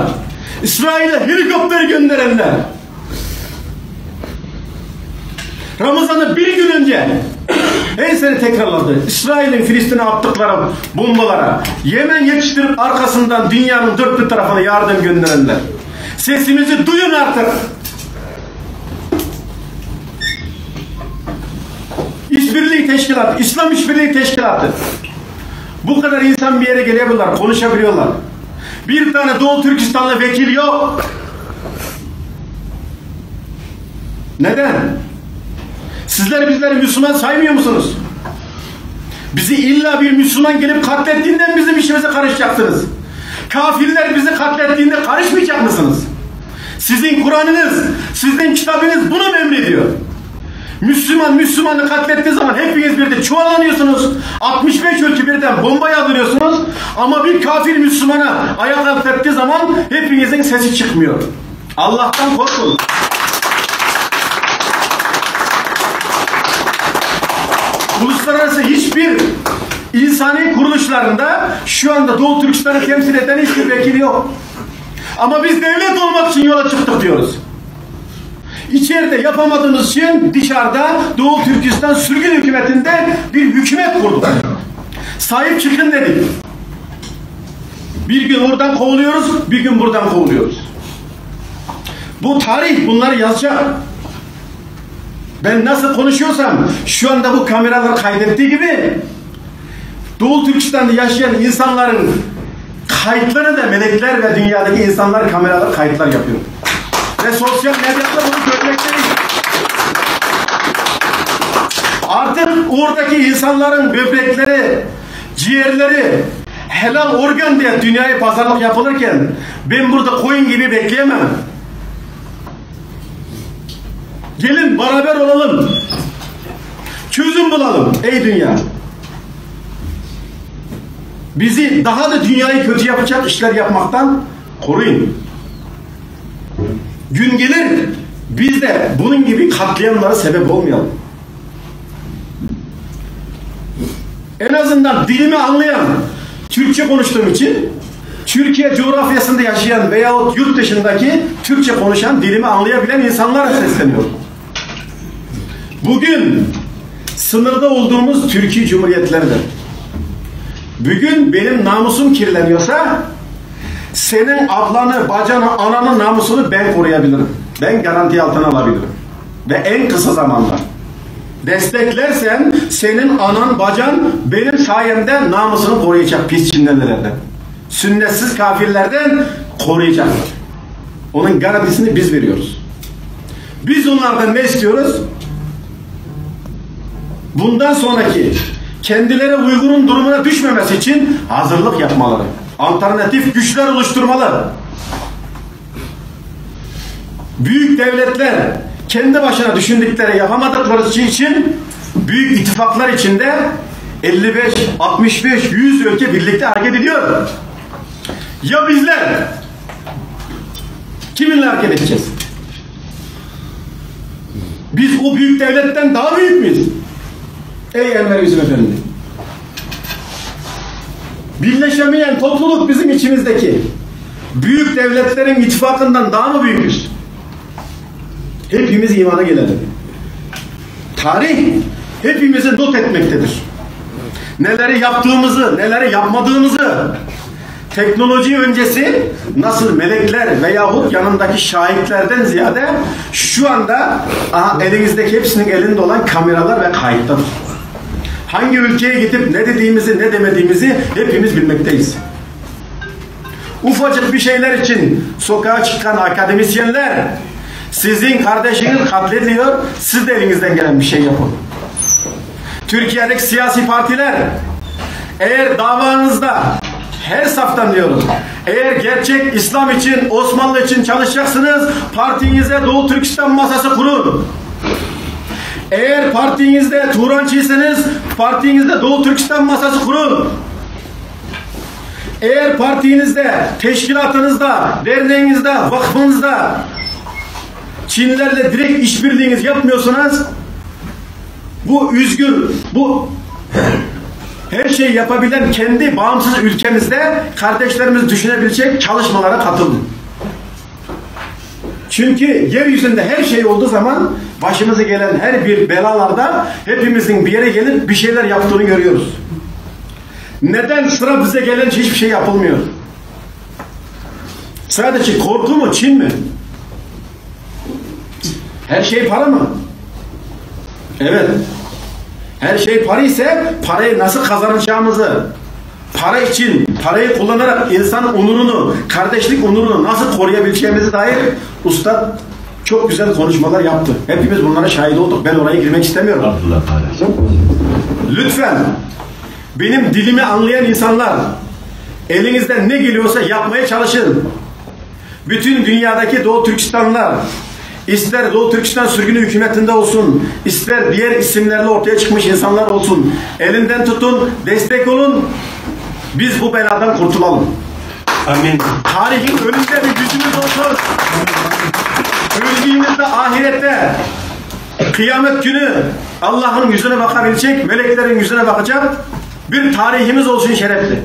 İsrail'e helikopter gönderenler, Ramazan'da bir gün önce her sene tekrarladı. İsrail'in Filistin'e attıkları bombalara yemen yetiştirip arkasından dünyanın dört bir tarafına yardım gönderenler. Sesimizi duyun artık. İşbirliği Teşkilatı, İslam İşbirliği Teşkilatı. Bu kadar insan bir yere gelebiliyorlar, konuşabiliyorlar. Bir tane Doğu Türkistanlı vekil yok. Neden? Sizler bizleri Müslüman saymıyor musunuz? Bizi illa bir Müslüman gelip katlettiğinden bizim işimize karışacaksınız. Kafirler bizi katlettiğinde karışmayacak mısınız? Sizin Kur'an'ınız, sizin kitabınız bunu mu emrediyor? Müslüman Müslümanı katlettiği zaman hepiniz bir de çuvallanıyorsunuz. Altmış beş ülke birden bomba yağdırıyorsunuz. Ama bir kafir Müslümana ayak katlettiği zaman hepinizin sesi çıkmıyor. Allah'tan korkun. Uluslararası hiçbir insani kuruluşlarında şu anda Doğu Türkistan'ı temsil eden hiçbir vekil yok. Ama biz devlet olmak için yola çıktık diyoruz. İçeride yapamadığımız için dışarıda Doğu Türkistan sürgün hükümetinde bir hükümet kurduk. Sahip çıkın dedik. Bir gün oradan kovuluyoruz, bir gün buradan kovuluyoruz. Bu tarih bunları yazacak. Ben nasıl konuşuyorsam şu anda bu kameralar kaydettiği gibi Doğu Türkistan'da yaşayan insanların kayıtları da melekler ve dünyadaki insanlar kameralar kayıtlar yapıyor. Ve sosyal medyada bunu görmekteyiz. Artık oradaki insanların böbrekleri, ciğerleri helal organ diye dünyaya pazarlık yapılırken ben burada koyun gibi bekleyemem. Gelin beraber olalım. Çözüm bulalım ey dünya. Bizi daha da dünyayı kötü yapacak işler yapmaktan koruyun. Gün gelir, biz de bunun gibi katliamlara sebep olmayalım. En azından dilimi anlayan, Türkçe konuştuğum için Türkiye coğrafyasında yaşayan veyahut yurt dışındaki Türkçe konuşan, dilimi anlayabilen insanlara sesleniyorum. Bugün sınırda olduğumuz Türkiye Cumhuriyetlerinde bugün benim namusum kirleniyorsa, senin ablanı, bacanı, ananın namusunu ben koruyabilirim. Ben garanti altına alabilirim. Ve en kısa zamanda desteklersen, senin anan, bacan benim sayemde namusunu koruyacak pis çingenelerden, sünnetsiz kafirlerden koruyacak. Onun garantisini biz veriyoruz. Biz onlardan ne istiyoruz? Bundan sonraki kendileri Uygur'un durumuna düşmemesi için hazırlık yapmaları, alternatif güçler oluşturmaları. Büyük devletler kendi başına düşündükleri, yapamadıkları için büyük ittifaklar içinde elli beş, altmış beş, yüz ülke birlikte hareket ediyor. Ya bizler? Kiminle hareket edeceğiz? Biz o büyük devletten daha büyük müyüz? Ey Enver Yüzüm Efendi. Birleşemeyen topluluk bizim içimizdeki büyük devletlerin ittifakından daha mı büyüküz? Hepimiz imana gelelim. Tarih hepimizi not etmektedir. Neleri yaptığımızı, neleri yapmadığımızı, teknoloji öncesi nasıl melekler veyahut yanındaki şahitlerden ziyade şu anda, aha, elinizdeki hepsinin elinde olan kameralar ve kayıttadır. Hangi ülkeye gidip ne dediğimizi, ne demediğimizi hepimiz bilmekteyiz. Ufacık bir şeyler için sokağa çıkan akademisyenler, sizin kardeşiniz katlediliyor, siz de elinizden gelen bir şey yapın. Türkiye'deki siyasi partiler, eğer davanızda, her saftan diyorum, eğer gerçek İslam için, Osmanlı için çalışacaksınız, partinize Doğu Türkistan masası kurun. Eğer partinizde Turancıysanız, partinizde Doğu Türkistan masası kurun. Eğer partinizde, teşkilatınızda, derneğinizde, vakfınızda Çinlerle direkt işbirliğiniz yapmıyorsanız, bu özgür, bu her şeyi yapabilen kendi bağımsız ülkemizde kardeşlerimiz düşünebilecek çalışmalara katılın. Çünkü yeryüzünde her şey olduğu zaman başımıza gelen her bir belalarda hepimizin bir yere gelip bir şeyler yaptığını görüyoruz. Neden sıra bize gelince hiçbir şey yapılmıyor? Sadece korku mu, Çin mi? Her şey para mı? Evet. Her şey para ise parayı nasıl kazanacağımızı, para için, parayı kullanarak insan onurunu, kardeşlik onurunu nasıl koruyabileceğimize dair Üstad çok güzel konuşmalar yaptı. Hepimiz bunlara şahit olduk. Ben oraya girmek istemiyorum. Abdullah Teala. Lütfen benim dilimi anlayan insanlar, elinizden ne geliyorsa yapmaya çalışın. Bütün dünyadaki Doğu Türkistanlılar, ister Doğu Türkistan sürgünü hükümetinde olsun, ister diğer isimlerle ortaya çıkmış insanlar olsun, elinden tutun, destek olun. Biz bu beladan kurtulalım. Amin. Tarihin önünde bir yüzümüz olsun. Öldüğümüzde ahirette, kıyamet günü Allah'ın yüzüne bakabilecek, meleklerin yüzüne bakacak bir tarihimiz olsun şerefli.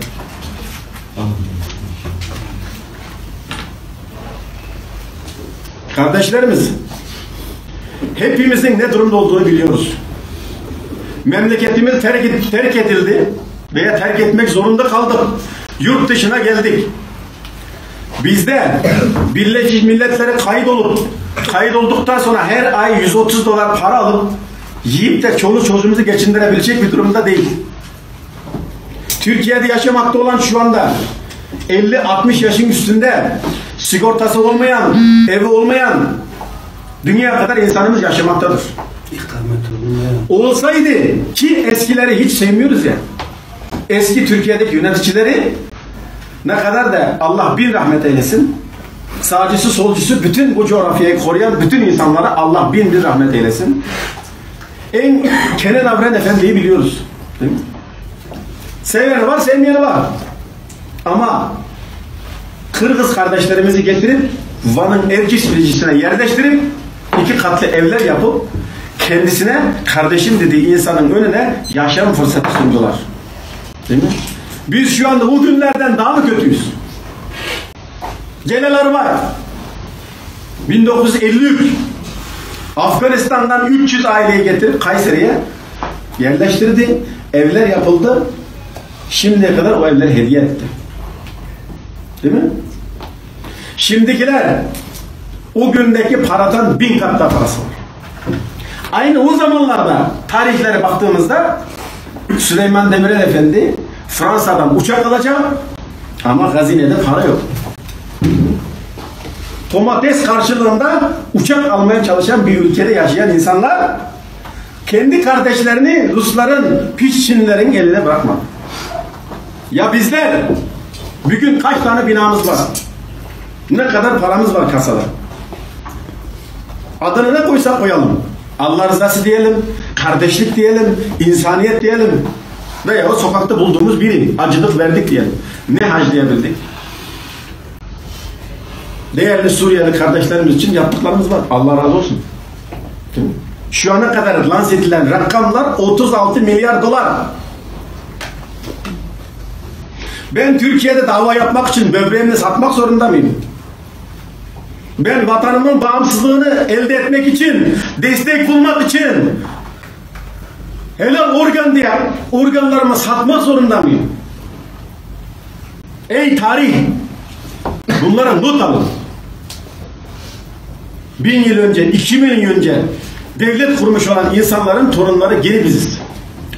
Kardeşlerimiz, hepimizin ne durumda olduğunu biliyoruz. Memleketimiz terk, terk edildi veya terk etmek zorunda kaldık. Yurt dışına geldik. Bizde Birleşmiş Milletler'e kayıt olup, kayıt olduktan sonra her ay yüz otuz dolar para alıp, yiyip de çoluk çocuğumuzu geçindirebilecek bir durumda değil. Türkiye'de yaşamakta olan şu anda elli altmış yaşın üstünde sigortası olmayan, evi olmayan dünya kadar insanımız yaşamaktadır. İkamet olmayan. Olsaydı ki eskileri hiç sevmiyoruz ya. Eski Türkiye'deki yöneticileri ne kadar da Allah bin rahmet eylesin. Sağcısı, solcusu bütün bu coğrafyayı koruyan bütün insanlara Allah bin bir rahmet eylesin. En Kenan Evren Efendi'yi biliyoruz. Değil mi? Seveni var, sevmeyeni var. Ama Kırgız kardeşlerimizi getirip Van'ın Erciş ilçesine yerleştirip iki katlı evler yapıp kendisine kardeşim dediği insanın önüne yaşam fırsatı sundular. Değil mi? Biz şu anda o günlerden daha mı kötüyüz? Geleler var. Bin dokuz yüz elli üç, Afganistan'dan üç yüz aileyi getirip Kayseri'ye yerleştirdi. Evler yapıldı. Şimdiye kadar o evleri hediye etti. Değil mi? Şimdikiler o gündeki paradan bin kat daha parası var. Aynı o zamanlarda tarihlere baktığımızda Süleyman Demirel Efendi Fransa'dan uçak alacak ama hazinede para yok. Domates karşılığında uçak almaya çalışan bir ülkede yaşayan insanlar kendi kardeşlerini Rusların, piç Çinlilerin eline bırakmadı. Ya bizler? Bugün kaç tane binamız var? Ne kadar paramız var kasada? Adını ne koysak koyalım. Allah rızası diyelim, kardeşlik diyelim, insaniyet diyelim. Veya o sokakta bulduğumuz biri, acıdık verdik diyelim. Ne harcayabildik? Değerli Suriyeli kardeşlerimiz için yaptıklarımız var. Allah razı olsun. Şu ana kadar lanse edilen rakamlar otuz altı milyar dolar. Ben Türkiye'de dava yapmak için böbreğimi satmak zorunda mıyım? Ben vatanımın bağımsızlığını elde etmek için, destek bulmak için helal organ diye organlarımı satmak zorunda mıyım? Ey tarih! Bunlara not alın. Bin yıl önce, iki bin yıl önce devlet kurmuş olan insanların torunları gene biziz.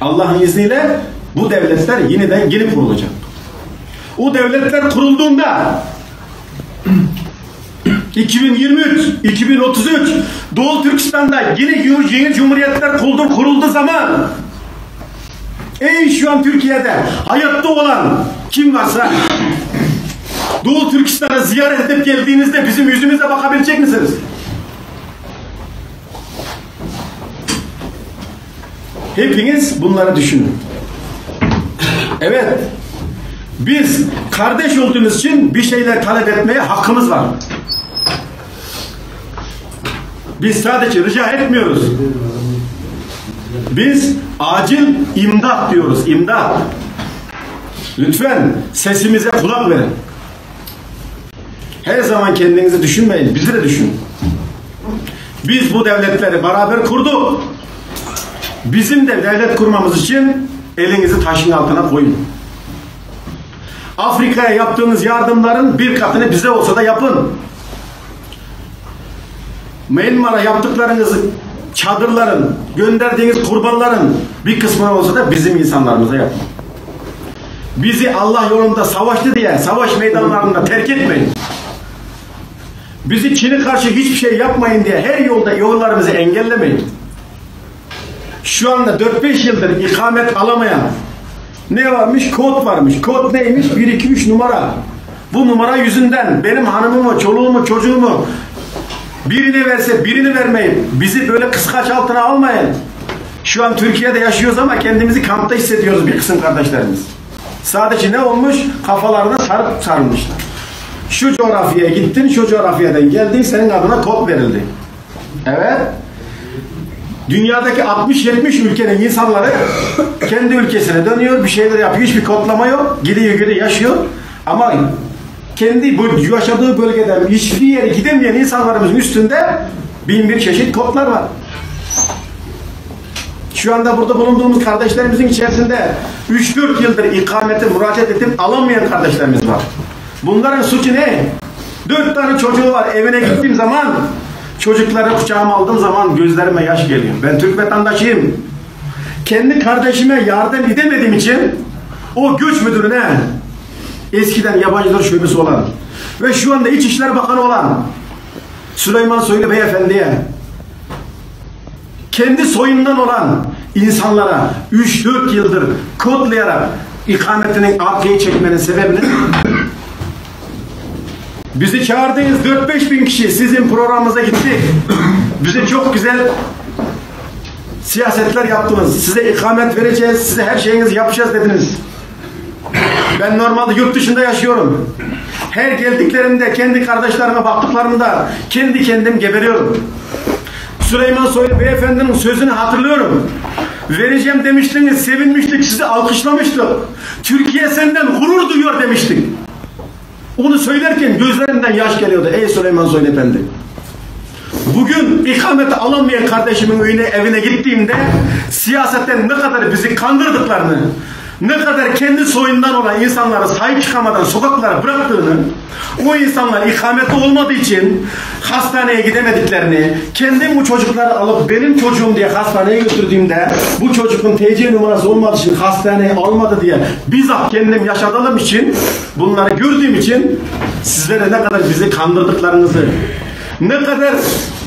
Allah'ın izniyle bu devletler yeniden gene kurulacak. O devletler kurulduğunda iki bin yirmi üç, iki bin otuz üç, Doğu Türkistan'da yine yeni, yeni cumhuriyetler kuruldu, kuruldu zaman, ey şu an Türkiye'de hayatta olan kim varsa Doğu Türkistan'a ziyaret edip geldiğinizde bizim yüzümüze bakabilecek misiniz? Hepiniz bunları düşünün. Evet, biz kardeş olduğumuz için bir şeyler talep etmeye hakkımız var. Biz sadece rica etmiyoruz. Biz acil imdat diyoruz, imdat. Lütfen sesimize kulak verin. Her zaman kendinizi düşünmeyin, bizi de düşünün. Biz bu devletleri beraber kurduk. Bizim de devlet kurmamız için elinizi taşın altına koyun. Afrika'ya yaptığınız yardımların bir katını bize olsa da yapın. Myanmar'a yaptıklarınız, çadırların, gönderdiğiniz kurbanların bir kısmını olsa da bizim insanlarımıza yapın. Bizi Allah yolunda savaştı diye savaş meydanlarında terk etmeyin. Bizi Çin'e karşı hiçbir şey yapmayın diye her yolda yollarımızı engellemeyin. Şu anda dört beş yıldır ikamet alamayan, ne varmış? Kod varmış. Kod neymiş? Bir, iki, üç numara. Bu numara yüzünden benim hanımımı, çoluğumu, çocuğumu birine verse birini vermeyip bizi böyle kıskaç altına almayın. Şu an Türkiye'de yaşıyoruz ama kendimizi kampta hissediyoruz bir kısım kardeşlerimiz. Sadece ne olmuş? Kafalarına sarıp sarılmışlar. Şu coğrafyaya gittin, şu coğrafyadan geldin, senin adına kod verildi. Evet. Dünyadaki altmış yetmiş ülkenin insanları kendi ülkesine dönüyor, bir şeyler yapıyor, hiçbir kodlama yok. Gidiyor, gidiyor, yaşıyor. Ama kendi bu yaşadığı bölgeden hiçbir yere gidemeyen insanlarımızın üstünde bin bir çeşit kodlar var. Şu anda burada bulunduğumuz kardeşlerimizin içerisinde üç dört yıldır ikamete müracaat edip alamayan kardeşlerimiz var. Bunların suçu ne? Dört tane çocuğu var. Evine gittiğim zaman, çocukları kucağıma aldığım zaman gözlerime yaş geliyor. Ben Türk vatandaşıyım. Kendi kardeşime yardım edemediğim için o göç müdürüne, eskiden yabancılar şubesi olan ve şu anda İçişleri Bakanı olan Süleyman Soylu Beyefendi'ye, kendi soyundan olan insanlara üç dört yıldır kodlayarak ikametini arkaya çekmenin sebebi ne? Bizi çağırdınız, dört beş bin kişi sizin programınıza gittik. Bize çok güzel siyasetler yaptınız. Size ikamet vereceğiz, size her şeyinizi yapacağız dediniz. Ben normalde yurt dışında yaşıyorum. Her geldiklerimde kendi kardeşlerime baktıklarında kendi kendim geberiyorum. Süleyman Soylu beyefendinin sözünü hatırlıyorum. Vereceğim demiştiniz, sevinmiştik, sizi alkışlamıştık. Türkiye senden gurur duyuyor demiştik. Onu söylerken gözlerimden yaş geliyordu, ey Süleyman Soylu Efendi. Bugün ikameti alamayan kardeşimin evine, evine gittiğimde siyaseten ne kadar bizi kandırdıklarını, ne kadar kendi soyundan olan insanlara sahip çıkamadan sokaklara bıraktığını, o insanlar ikameti olmadığı için hastaneye gidemediklerini, kendim bu çocukları alıp benim çocuğum diye hastaneye götürdüğümde bu çocuğun T C numarası olmadığı için hastaneye almadı diye bizzat kendim yaşadığım için, bunları gördüğüm için sizlere ne kadar bizi kandırdıklarınızı, ne kadar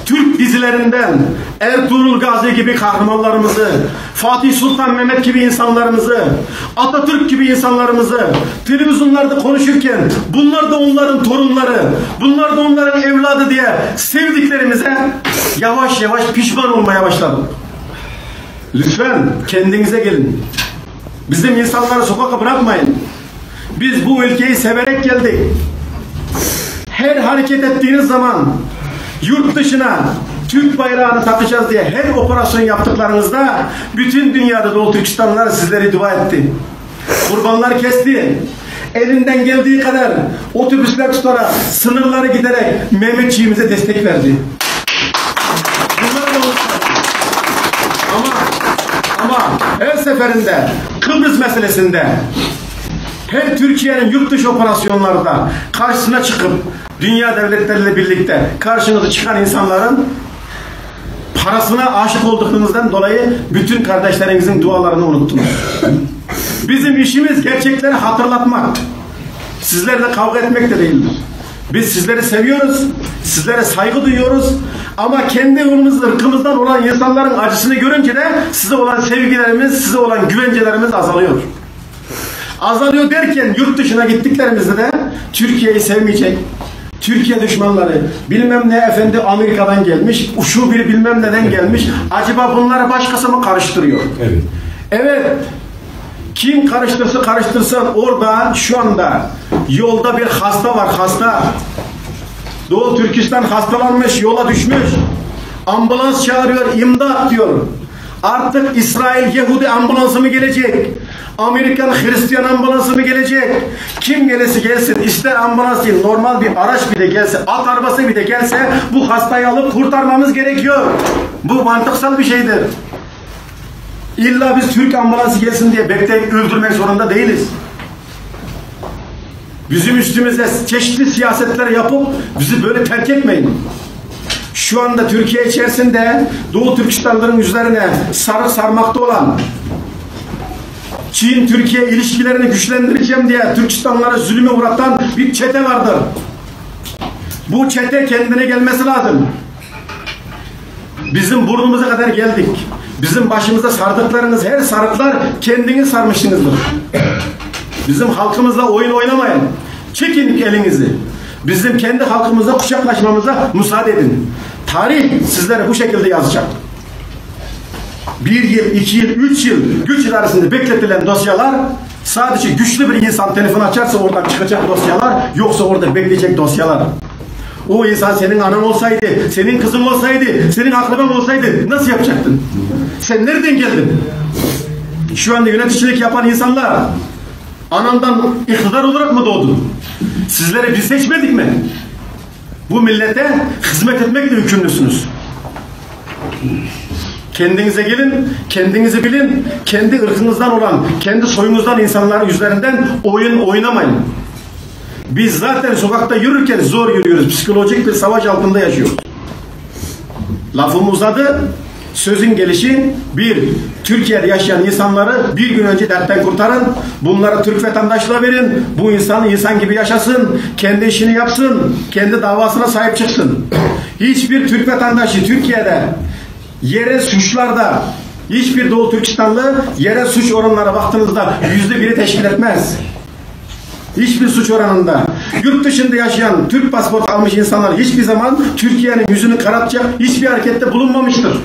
Türk dizilerinden Ertuğrul Gazi gibi kahramanlarımızı, Fatih Sultan Mehmet gibi insanlarımızı, Atatürk gibi insanlarımızı televizyonlarda konuşurken bunlar da onların torunları, bunlar da onların evladı diye sevdiklerimize yavaş yavaş pişman olmaya başladık. Lütfen kendinize gelin. Bizim insanları sokakta bırakmayın. Biz bu ülkeyi severek geldik. Her hareket ettiğiniz zaman yurt dışına Türk bayrağını takacağız diye her operasyon yaptıklarınızda bütün dünyada Doğu Türkistanlılar sizleri dua etti. Kurbanlar kesti. Elinden geldiği kadar otobüsler tutarak, sınırları giderek Mehmetçiğimize destek verdi. Bunlar da unutmayın. Ama, ama her seferinde Kıbrıs meselesinde her Türkiye'nin yurt dışı operasyonlarda karşısına çıkıp dünya devletleriyle birlikte karşınıza çıkan insanların parasına aşık olduklarınızdan dolayı bütün kardeşlerinizin dualarını unuttunuz. Bizim işimiz gerçekleri hatırlatmak. Sizlerle kavga etmek de değildir. Biz sizleri seviyoruz, sizlere saygı duyuyoruz. Ama kendi ırkımız, ırkımızdan olan insanların acısını görünce de size olan sevgilerimiz, size olan güvencelerimiz azalıyor. Azalıyor derken yurt dışına gittiklerimizde de Türkiye'yi sevmeyecek, Türkiye düşmanları, bilmem ne efendi Amerika'dan gelmiş, şu biri bilmem neden gelmiş. Acaba bunları başkası mı karıştırıyor? Evet. Evet. Kim karıştırsa karıştırsın, orada şu anda yolda bir hasta var, hasta. Doğu Türkistan hastalanmış, yola düşmüş. Ambulans çağırıyor, imdat diyor. Artık İsrail Yahudi ambulansı mı gelecek? Amerikan Hristiyan ambulansı mı gelecek? Kim gelirse gelsin, ister ambulans değil, normal bir araç bile gelse, at arabası bile gelse, bu hastayı alıp kurtarmamız gerekiyor. Bu mantıksal bir şeydir. İlla biz Türk ambulansı gelsin diye bekleyip öldürmek zorunda değiliz. Bizim üstümüze çeşitli siyasetler yapıp bizi böyle terk etmeyin. Şu anda Türkiye içerisinde Doğu Türkistanların üzerine sarıp sarmakta olan, Çin-Türkiye ilişkilerini güçlendireceğim diye Türkistanları zulüme uğratan bir çete vardır. Bu çete kendine gelmesi lazım. Bizim burnumuza kadar geldik. Bizim başımıza sardıklarınız, her sarıklar kendiniz sarmışsınızdır. Bizim halkımızla oyun oynamayın. Çekin elinizi. Bizim kendi halkımızla kucaklaşmamıza müsaade edin. Tarih sizlere bu şekilde yazacak. Bir yıl, iki yıl, üç yıl güç idaresinde bekletilen dosyalar sadece güçlü bir insan telefon açarsa oradan çıkacak dosyalar, yoksa orada bekleyecek dosyalar. O insan senin anan olsaydı, senin kızın olsaydı, senin akraban olsaydı nasıl yapacaktın? Sen nereden geldin? Şu anda yöneticilik yapan insanlar anandan iktidar olarak mı doğdu? Sizleri biz seçmedik mi? Bu millete hizmet etmekle yükümlüsünüz. Kendinize gelin, kendinizi bilin, kendi ırkınızdan olan, kendi soyunuzdan insanların üzerinden oyun oynamayın. Biz zaten sokakta yürürken zor yürüyoruz. Psikolojik bir savaş altında yaşıyoruz. Lafım uzadı. Sözün gelişi, bir, Türkiye'de yaşayan insanları bir gün önce dertten kurtarın. Bunlara Türk vatandaşlığı verin. Bu insan insan gibi yaşasın. Kendi işini yapsın. Kendi davasına sahip çıksın. Hiçbir Türk vatandaşı Türkiye'de yerel suçlarda, hiçbir Doğu Türkistanlı yerel suç oranlara baktığınızda yüzde biri teşkil etmez. Hiçbir suç oranında yurt dışında yaşayan Türk pasaportu almış insanlar hiçbir zaman Türkiye'nin yüzünü karartacak hiçbir harekette bulunmamıştır.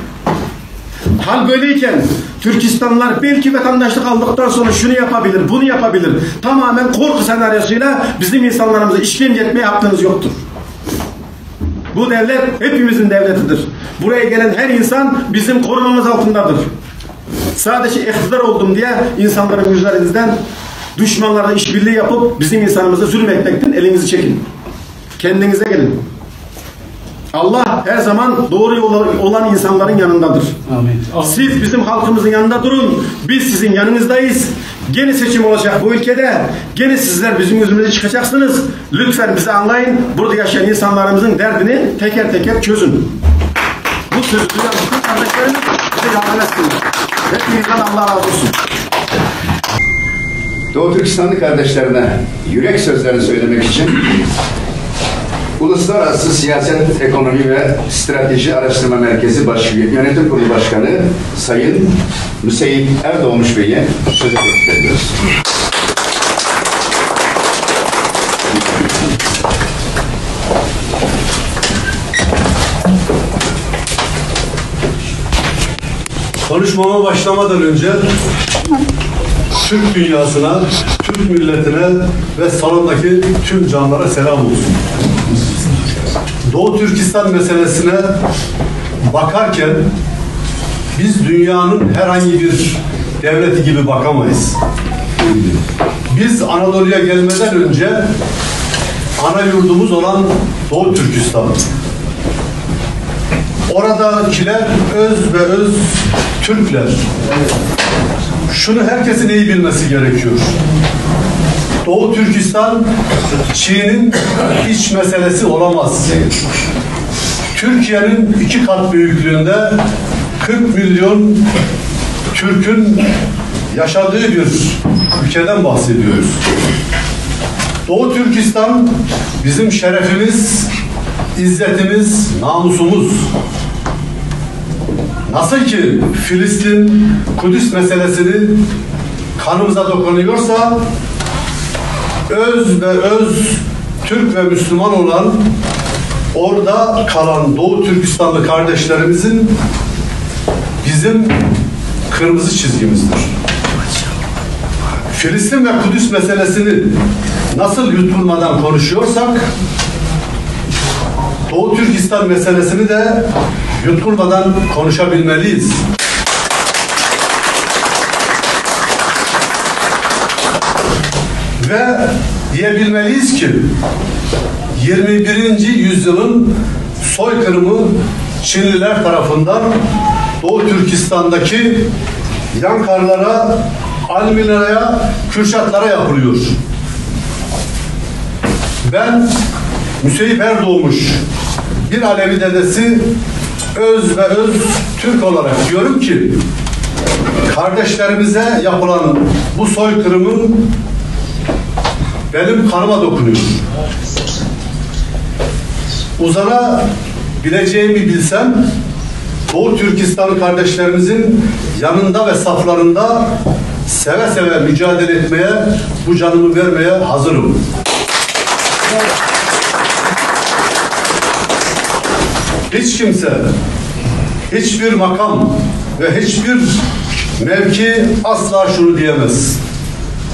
Hal böyleyken, Türkistanlılar belki vatandaşlık aldıktan sonra şunu yapabilir, bunu yapabilir. Tamamen korku senaryosuyla bizim insanlarımıza işkence etmeye hakkınız yoktur. Bu devlet hepimizin devletidir. Buraya gelen her insan bizim korumamız altındadır. Sadece iktidar oldum diye insanların üzerinden, düşmanlarla işbirliği yapıp bizim insanımıza zulüm etmekten elinizi çekin. Kendinize gelin. Allah her zaman doğru yolda olan insanların yanındadır. Amin. Siz bizim halkımızın yanında durun. Biz sizin yanınızdayız. Gene seçim olacak bu ülkede. Gene sizler bizim yüzümüze çıkacaksınız. Lütfen bizi anlayın. Burada yaşayan insanlarımızın derdini teker teker çözün. Bu sözü duyan bütün kardeşlerimiz bize yardım etsinler. Hepinizden Allah razı olsun. Doğu Türkistanlı kardeşlerine yürek sözlerini söylemek için Uluslararası Siyaset, Ekonomi ve Strateji Araştırma Merkezi Baş Yönetim Kurulu Başkanı Sayın Müseyip Erdoğmuş Bey'e söze teklif ediyoruz. Konuşmama başlamadan önce Türk dünyasına, Türk milletine ve salondaki tüm canlara selam olsun. Doğu Türkistan meselesine bakarken biz dünyanın herhangi bir devleti gibi bakamayız. Biz Anadolu'ya gelmeden önce ana yurdumuz olan Doğu Türkistan. Oradakiler öz ve öz Türkler. Şunu herkesin iyi bilmesi gerekiyor. Doğu Türkistan Çin'in iç meselesi olamaz. Türkiye'nin iki kat büyüklüğünde kırk milyon Türk'ün yaşadığı bir ülkeden bahsediyoruz. Doğu Türkistan bizim şerefimiz, izzetimiz, namusumuz. Nasıl ki Filistin, Kudüs meselesini kanımıza dokunuyorsa, öz ve öz Türk ve Müslüman olan orada kalan Doğu Türkistanlı kardeşlerimizin bizim kırmızı çizgimizdir. Filistin ve Kudüs meselesini nasıl yutkunmadan konuşuyorsak, Doğu Türkistan meselesini de yutkunmadan konuşabilmeliyiz. Ve diyebilmeliyiz ki, yirmi birinci yüzyılın soykırımı Çinliler tarafından Doğu Türkistan'daki Yankarlara, Almina'ya, Kürşatlara yapılıyor. Ben Müseyip Erdoğmuş, bir Alevi dedesi, öz ve öz Türk olarak diyorum ki, kardeşlerimize yapılan bu soykırımın benim kanıma dokunuyor. Uzanabileceğimi bilsem, Doğu Türkistanlı kardeşlerimizin yanında ve saflarında seve seve mücadele etmeye, bu canımı vermeye hazırım. Hiç kimse, hiçbir makam ve hiçbir mevki asla şunu diyemez: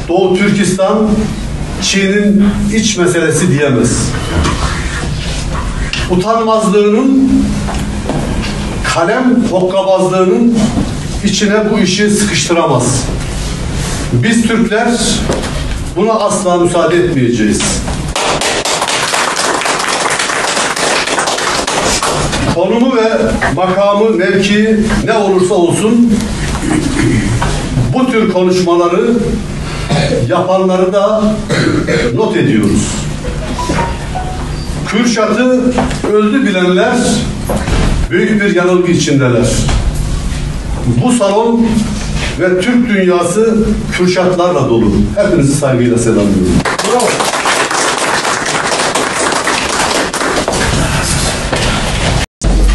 Doğu Türkistan Çin'in iç meselesi diyemez. Utanmazlığının, kalem hokkabazlığının içine bu işi sıkıştıramaz. Biz Türkler buna asla müsaade etmeyeceğiz. Konumu ve makamı, mevkii ne olursa olsun, bu tür konuşmaları yapanları da not ediyoruz. Kürşat'ı öldü bilenler büyük bir yanılgı içindeler. Bu salon ve Türk dünyası Kürşatlarla dolu. Hepinizi saygıyla selamlıyorum. Bravo.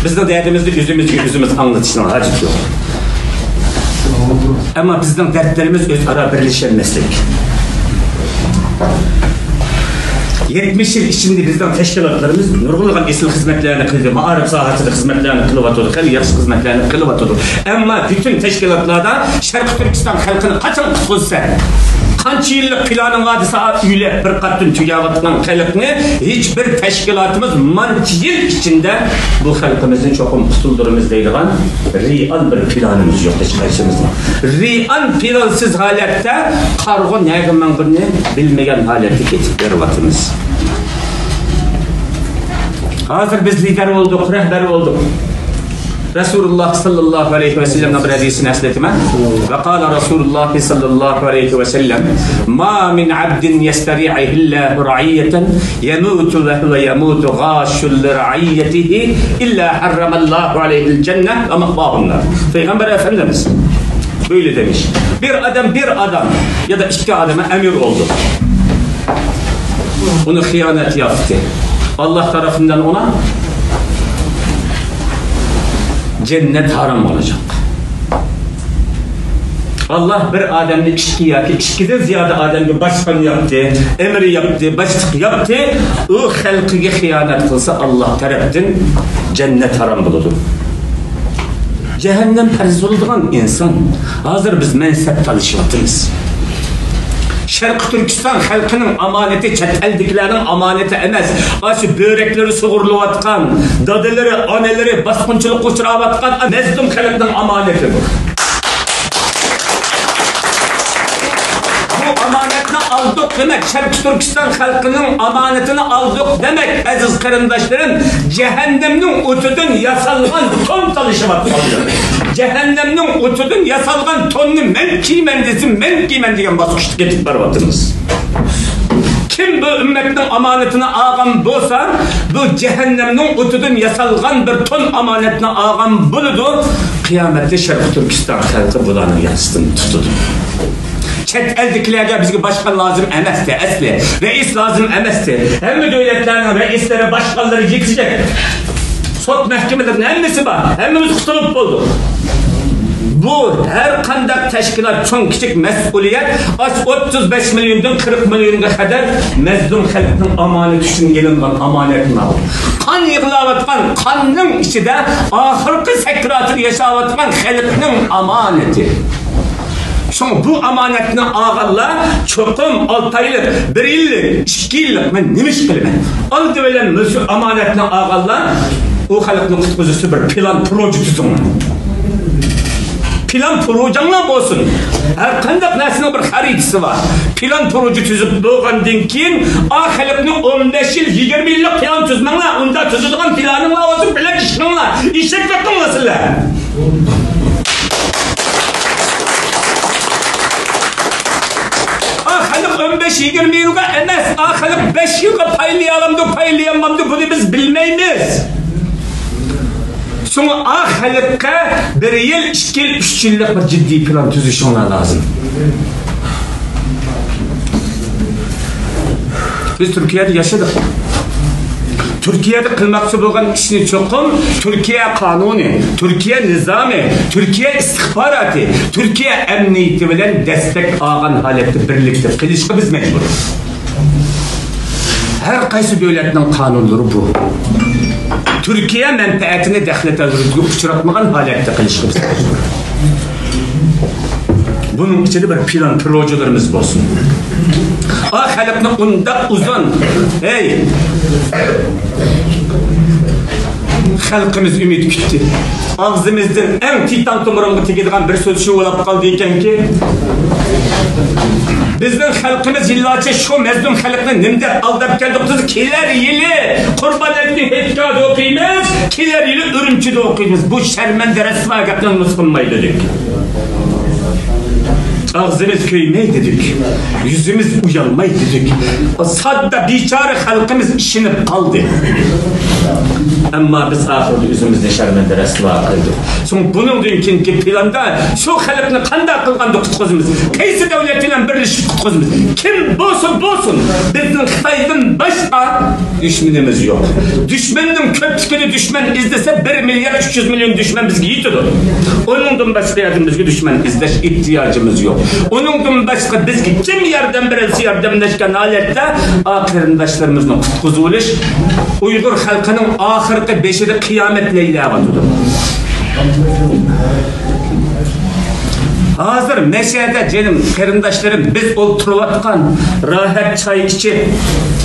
بىزنىڭ دەردىمىزنى ئۆزىمىزگە ئۆزىمىز ئاڭلىتىشنىڭ ھاجىتى يوق. ئەمما بىزنىڭ دەردلىرىمىز ئۆزئارا بىرلىشەلمەسلىك. يەتمىش يىل ئىچىدە بىزنىڭ تەشكىلاتلىرىمىز نۇرغۇنلىغان ئېسىل خىزمەتلەرنى قىلدى، مائارىپ ساھەسىدە خىزمەتلەرنى قىلىۋاتىدۇ، خېلى ياخشى خىزمەتلەرنى قىلىۋاتىدۇ. ئەمما پۈتۈن تەشكىلاتلاردا شەرقىي تۈركىستان خەلقىنى قاچان قۇتقۇزىسەن؟ قانچە يىللىق پىلانىڭ بار دېسە، ئۆلۈپ بىر قېتىم تۈگەۋاتقان خەلقنى ھېچ بىر تەشكىلاتىمىز مانچە يىل ئىچىدە بۇ خەلقىمىزنى چوقۇم قۇتۇلدۇرىمىز دەيدىغان رېئال بىر پىلانىمىز يوق ھېچقايسىمىزنىڭ. رېئال پىلانسىز ھالەتتە قارىغۇ نەگە ماڭغىنىنى بىلمىگەن ھالەتتە كېتىپ بېرىۋاتىمىز. ھازىر بىز لىدەر بولدۇق، رەھبەر بولدۇق. رەسۇلۇللاھ ساللاللاھۇ ئەلەيھى ۋەسەللەمنىڭ بىر ھەدىسىنى ئەسلىتىمەن. وقال رسول الله صلى الله عليه وسلم: ما من عبد يسترعيه الله رعية يموت وهو يموت غاش لرعيته إلا حرم الله عليه الجنة ومأواه النار. Peygamber Efendimiz böyle demiş. Bir adam, bir adam ya da iki adama emir oldu. Bunu hıyanet yaptı. Allah tarafından ona cennet haram olacak. Allah bir adamni ikki yoki ikkidan ziyoda odamga boshqon yaptı, emir yaptı, boshliq yaptı. U xalqiga xiyonat qilsa, Allah tarafdan jannat harom bo'ladi. Jahannam farz bo'ladigan inson. Hozir biz mansab talashayotganmiz. Sharqiy Turkiston xalqining omonati chet eldagilarning omonati emas. Ana shu buyraklari sug'urilayotgan, dadalari, onalari bosqinchilikqa uchrayotgan mazlum xalqning omonati bu. Bu omonatni oldik demak, Sharqiy Turkiston xalqining omonatini oldik demak, aziz qarindoshlarim, jahannamning o'tidan yasalgan to'n talashayotgan. Jahannamning o'tidan yasalgan to'nni men kiyman desa, men kiyman degan bosqichga ketib boryapmiz. Kim bu ummatning omonatini olgan bo'lsa, bu jahannamning o'tidan yasalgan bir to'n omonatni olgan bo'ladi. Qiyomatda Sharqiy Turkiston xalqi bularning yasasini tutadi. Chet eldagilarga bizga boshqon lozim emasdi, asli. Rais lozim emasdi. Hamma davlatlarning raislari, boshqonlari yetishajak. Sud mahkamalarining hammasi bor. Hammamiz qutulib bo'ldik. Bu har qanday tashkilot, cho'ng kichik mas'uliyat, osh o'ttiz besh milliondan qirq millionga qadar mazlum xalqning omonati uchun yelingan omonatni oldi. Qon yig'layotgan, qonning ichida oxirgi sakratida yashayotgan xalqning omonati. So'ng bu omonatni olganlar cho'qim olti oylik, bir yillik, ikki yillik, men nima ish qilaman? Oldi bilan shu omonatni olganlar u xalqni qutqizishda bir plan proje tuzinglar. Plan projanglar bo'lsin. Har qanday narsaning bir xaritasi bor. Plan proje tuzib bo'lgandan keyin, a xalqni o'n besh yil, yigirma yillik plan tuzmanglar. Unda tuzadigan planinglar bo'lsin, plan ish qilinglar. Eshak boqinglar sizlar. A xalq o'n besh yigirma yilga emas, a xalq besh yilga paylayolmamdi, paylayolmamdi, buni biz bilmaymiz. So'ng a xalqqa bir yil, ikki yil, uch yillik bir jiddiy plan tuzishinglar lozim. Biz Turkiyada yashadik. Turkiyada qilmoqchi bo'lgan ishni cho'qim Turkiya qonuni, Turkiya nizomi, Turkiya istixboroti, Turkiya amniyati bilan destak olgan holatda birlikda qilishga biz majbur. Har qaysi davlatning qonunlari bu. Turkiya manfaatini daxli-tazruvga uchratmagan holatda qilishga biz majbur. Buning ichida bir plan projelarimiz bo'lsin. A xalqni undoq uzun, ey, xalqimiz umid kutdi. Og'zimizdan eng titan tomirimga tegadigan bir so'z shu bo'lib qoldi ekanki, bizning xalqimiz yillarcha shu mazlum xalqni nima deb aldab keldik? Biz kelar yili Qurbon hayitni Xetkada o'qiymiz, kelar yili Urumchida o'qiymiz. Bu sharmanda, rasvo gapni unutqinmay dedik. Og'zimiz ko'ymay dedik. Yuzimiz uyalmay dedik. O sodda bechora xalqimiz ishinib qoldi. ئەمما بىز ئاخىرىدا ئۆزىمىزنى شەرمەندە رەسۋا قىلدۇق. شۇڭا بۇنىڭدىن كېيىنكى پىلاندا شۇ خەلقنى قانداق قىلغاندا قۇتقۇزىمىز؟ قايسى دۆلەت بىلەن بىرلىشىپ قۇتقۇزىمىز؟ كىم بولسا بولسۇن، بىزنىڭ خىتايدىن باشقا دۈشمىنىمىز يوق. دۈشمەننىڭ كۆپلۈكىنى دۈشمەن ئىزدىسە، بىر مىليارد ئۈچ يۈز مىليون دۈشمەن بىزگە يېتىدۇ. ئۇنىڭدىن باشقا يەردىن بىزگە دۈشمەن ئىزدەش ئېھتىياجىمىز يوق. ئۇنىڭدىن باشقا بىزگە كىم ياردەم بېرەلىسە، ياردەملەشكەن ھالەتتە ئا قېرىنداشلىرىمىزنى قۇتقۇزۇۋېلىش ئۇيغۇر خەلقىنىڭ ئاخىرقى بېشىدا قىيامەت لەيلەۋاتىدۇ. ھازىر مەشەدە جېنىم، قېرىنداشلىرىم، بىز ئولتۇرۇۋاتقان، راھەت چاي ئىچىپ،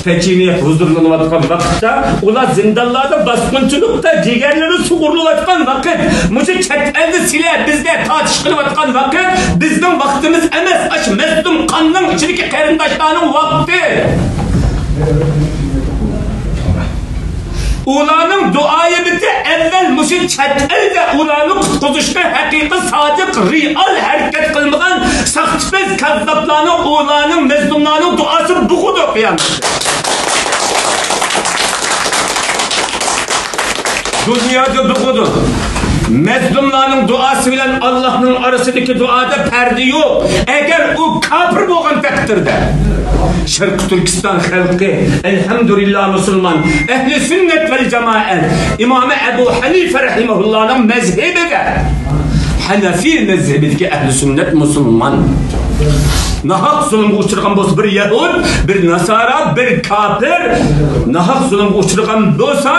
پېچىنە يەپ ھۇزۇرلىنىۋاتقان ۋاقىتتا، ئۇلار زىندانلاردا باسقۇنچىلىقتا جىگەرلىرى سۇغۇرۇلۇۋاتقان ۋاقىت، مۇشۇ چەت ئەلدە سىلەر بىزدە تارتىش قىلىۋاتقان ۋاقىت، بىزنىڭ ۋاقتىمىز ئەمەس، ئاشۇ مەزلۇم قاننىڭ ئىچىدىكى قېرىنداشلارنىڭ ۋاقتى. ئۇلارنىڭ دۇئايى بىتى ئەۋۋەل مۇشۇ چەت ئەلدە ئۇلارنى قۇتقۇزۇشقا ھەقىقىي، سادىق، رېئال ھەرىكەت قىلمىغان ساختىپەز، كاززاپلارنىڭ، ئۇلارنىڭ، مەزلۇملارنىڭ دۇئاسى بوغىدۇ قىيامەتتە. دۇنيادا بوغىدۇ. مەزلۇملارنىڭ دۇئاسى بىلەن ئاللاھنىڭ ئارىسىدىكى دۇئادا پەردە يوق. ئەگەر ئۇ كاپىر بولغان تەقدىردە. شەرقىي تۈركىستان خەلقى، ئەلھەمدۇلىللا، مۇسۇلمان، ئەھلى سۈننەت ۋەل جامائەت، ئىمامى ئەبۇ ھەنىفە رەھىمەھۇللانىڭ مەزھىپىدە، ھەنەفىي مەزھىپىدىكى ئەھلى سۈننەت مۇسۇلمان. ناھەق زۇلۇمغا ئۇچرىغان بولسا بىر يەھۇد، بىر ناسارا، بىر كاپىر، ناھەق زۇلۇمغا ئۇچرىغان بولسا،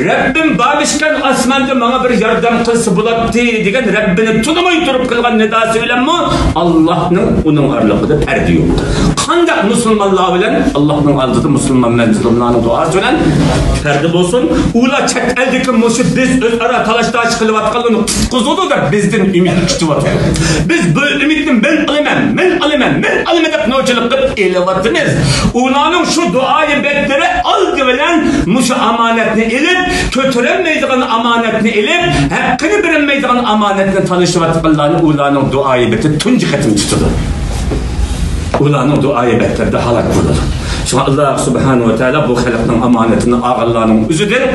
رەببىم بارمىشكەن ئاسماندا ماڭا بىر ياردەم قىلسا بولاتتى دېگەن رەببىنى تونۇماي تۇرۇپ قىلغان نىداسى بىلەنمۇ ئاللاھنىڭ ئۇنىڭ ئارىلىقىدا پەردە يوق. قانداق مۇسۇلمانلار بىلەن ئاللاھنىڭ ئالدىدا مۇسۇلمان مەزلۇملارنىڭ دۇئاسى بىلەن پەردە بولسۇن؟ ئۇلار چەت ئەلدىكى مۇشۇ بىز ئۆزئارا تالاش-تارتىش قىلىۋاتقانلارنى قۇتقۇزىدۇ دەپ بىزدىن ئۈمىد كۈتۈۋاتىدۇ. بىز بۇ ئۈمىدنى مەن ئالىمەن، مەن ئالىمەن، مەن ئالىمەن دەپ نوچىلىق قىلىپ ئېلىۋاتىمىز. ئۇلارنىڭ شۇ دۇئايى بەتلىرى ئالدى بىلەن مۇشۇ ئامانەتنى ئېلىپ، كۆتۈرەلمەيدىغان ئامانەتنى ئېلىپ، ھەققىنى بېرەلمەيدىغان ئامانەتنى تالىشىۋاتقانلارنى ئۇلارنىڭ دۇئايى بېتى تۇنجى قېتىم تۇتىدۇ. ئۇلارنىڭ دۇئايى بەتلىرىدە ھالاك بولىدۇ. شۇڭا ئاللا سۇبھانەھۇ ۋە تائالا بۇ خەلقنىڭ ئامانىتىنى ئالغانلارنىڭ ئۆزىدىن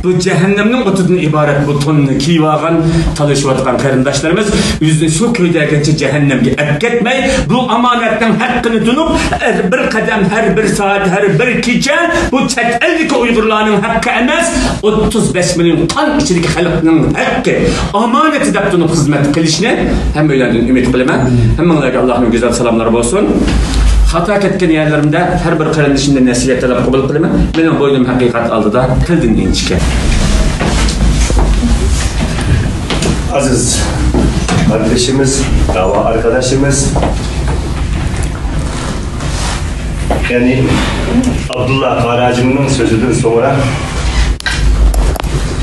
بۇ جەھەننەمنىڭ ئوتىدىن ئىبارەت بۇ توننى كىيىۋالغان، تالىشىۋاتقان قېرىنداشلىرىمىز ئۆزىنى شۇ كۆيدۈرگەنچە جەھەننەمگە ئەپ كەتمەي، بۇ ئامانەتنىڭ ھەققىنى تونۇپ، ھەر بىر قەدەم، ھەر بىر سائەت، ھەر بىر كېچە بۇ چەت ئەلدىكى ئۇيغۇرلارنىڭ ھەققى ئەمەس، ئوتتۇز بەش مىليون قان ئىچىدىكى خەلقنىڭ ھەققى، ئامانىتى دەپ تونۇپ خىزمەت قىلىشنى ھەممەيلەندىن ئۈمىد قىلىمەن. ھەممىڭلارغا ئاللاھنىڭ گۈزەل سالاملىرى بولسۇن. خاتا كەتكەن يەرلىرىمدە ھەر بىر قېرىندىشىمدىن نەسىھەت تەلەپ قوبۇل قىلىمەن. مېنىڭ بوينۇم ھەقىقەت ئالدىدا تىلدىن ئىنچىكە. ئەزىز قېرىندىشىمىز، دەۋا ئارقىدىشىمىز، يەنى ئابدۇللا قارى ھاجىمنىڭ سۆزىدىن سوڭرا،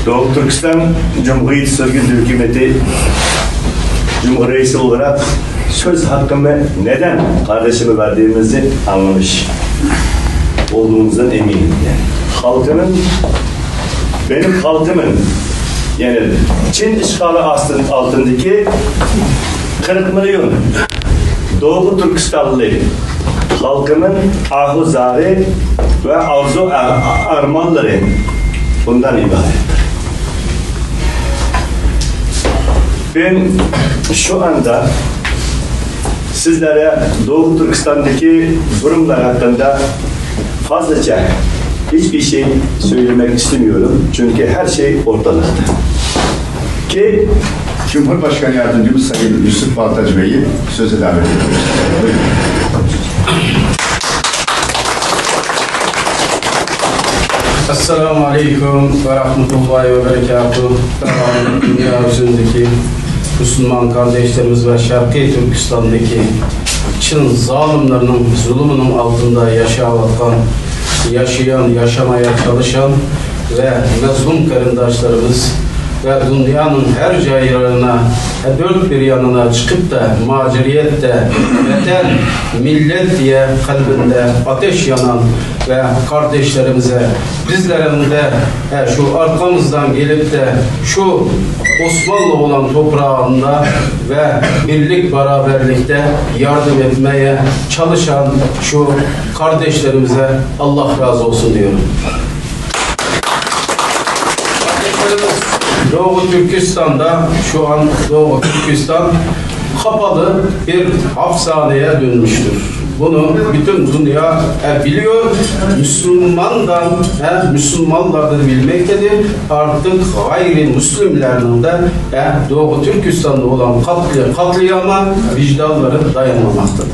دوغۇ تۈركىستان جۇمھۇرىيىتى سۆزگۈن ھۆكۈمىتى جۇمھۇر رەئىسى ئولاراق سۆز ھەققىمنى نەدەن قاردىشىمغا بەردىگىنىمىزنى ئاڭلىمىش بولدۇقىڭىزدىن ئەمىن. خالقىمنىڭ، بېنىم خالقىمنىڭ، يەنى چىن ئىشغالى ئاستىن-، ئالتىندىكى قىرىق مىليون دوغۇ تۈركىستانلىق خالقىمنىڭ ئاھۇ زارى ۋە ئارزۇ ئە-، ئارمانلىرى بۇندىن ئىبارەت. بېن شۇ ئاندا سىزلەرگە دوغۇ تۈركىستاندىكى دۇرۇملار ھەققىدە فازلىچە ھېچبىر شەي سۆيلىمەك ئىستىمىيورۇم، چۈنكى ھەر شەي ئورتالاقتا. كى جۇمھۇر باشقان ياردىمچىمىز سەئىد يۈسۈپ بالتاج بېيى سۆزى داۋەت ئېتىلدى. بۇيرۇڭ. ئەسسالامۇ ئەلەيكۇم ۋە رەھمەتۇللاھى ۋە بەرىكاتۇھ. دۇنيا يۈزىدىكى مۇسۇلمان قارداشلىرىمىز ۋە شەرقىي تۈركىستاندىكى چىن زالىملارنىڭ زۇلۇمىنىڭ ئالتىندا ياشاۋاتقان، ياشىيان، ياشىمايا چالىشان ۋە مەزلۇم قېرىنداشلىرىمىز ۋە دۇنيانىڭ ھەر جايلىرىنا، دۆت بىر يانىنا چىقىپ تا، مۇھاجىرەتتە، ۋەتەن، مىللەت دېيە قەلبىندە ئاتەش يانان ۋە قارداشلىرىمىزە، بىزلەرنىڭ دە، ئە، شۇ ئارقىمىزدىن كېلىپ تە، شۇ ئوسمانلى بولغان توپراغىندا ۋە بىرلىك بارابەرلىكتە ياردەم ئەتمەيە چالىشان شۇ قارداشلىرىمىزە ئاللاھ رازى بولسۇن دېيورۇم. Doğu Türkistan'da şu an Doğu Türkistan kapalı bir hapishaneye dönmüştür. Bunu bütün dünya e, biliyor. Müslümandan, e, Müslümanlar da bilmektedir. Artık gayrimüslimlerinin de e, Doğu Türkistan'da olan katli, katliama vicdanları dayanmamaktadır.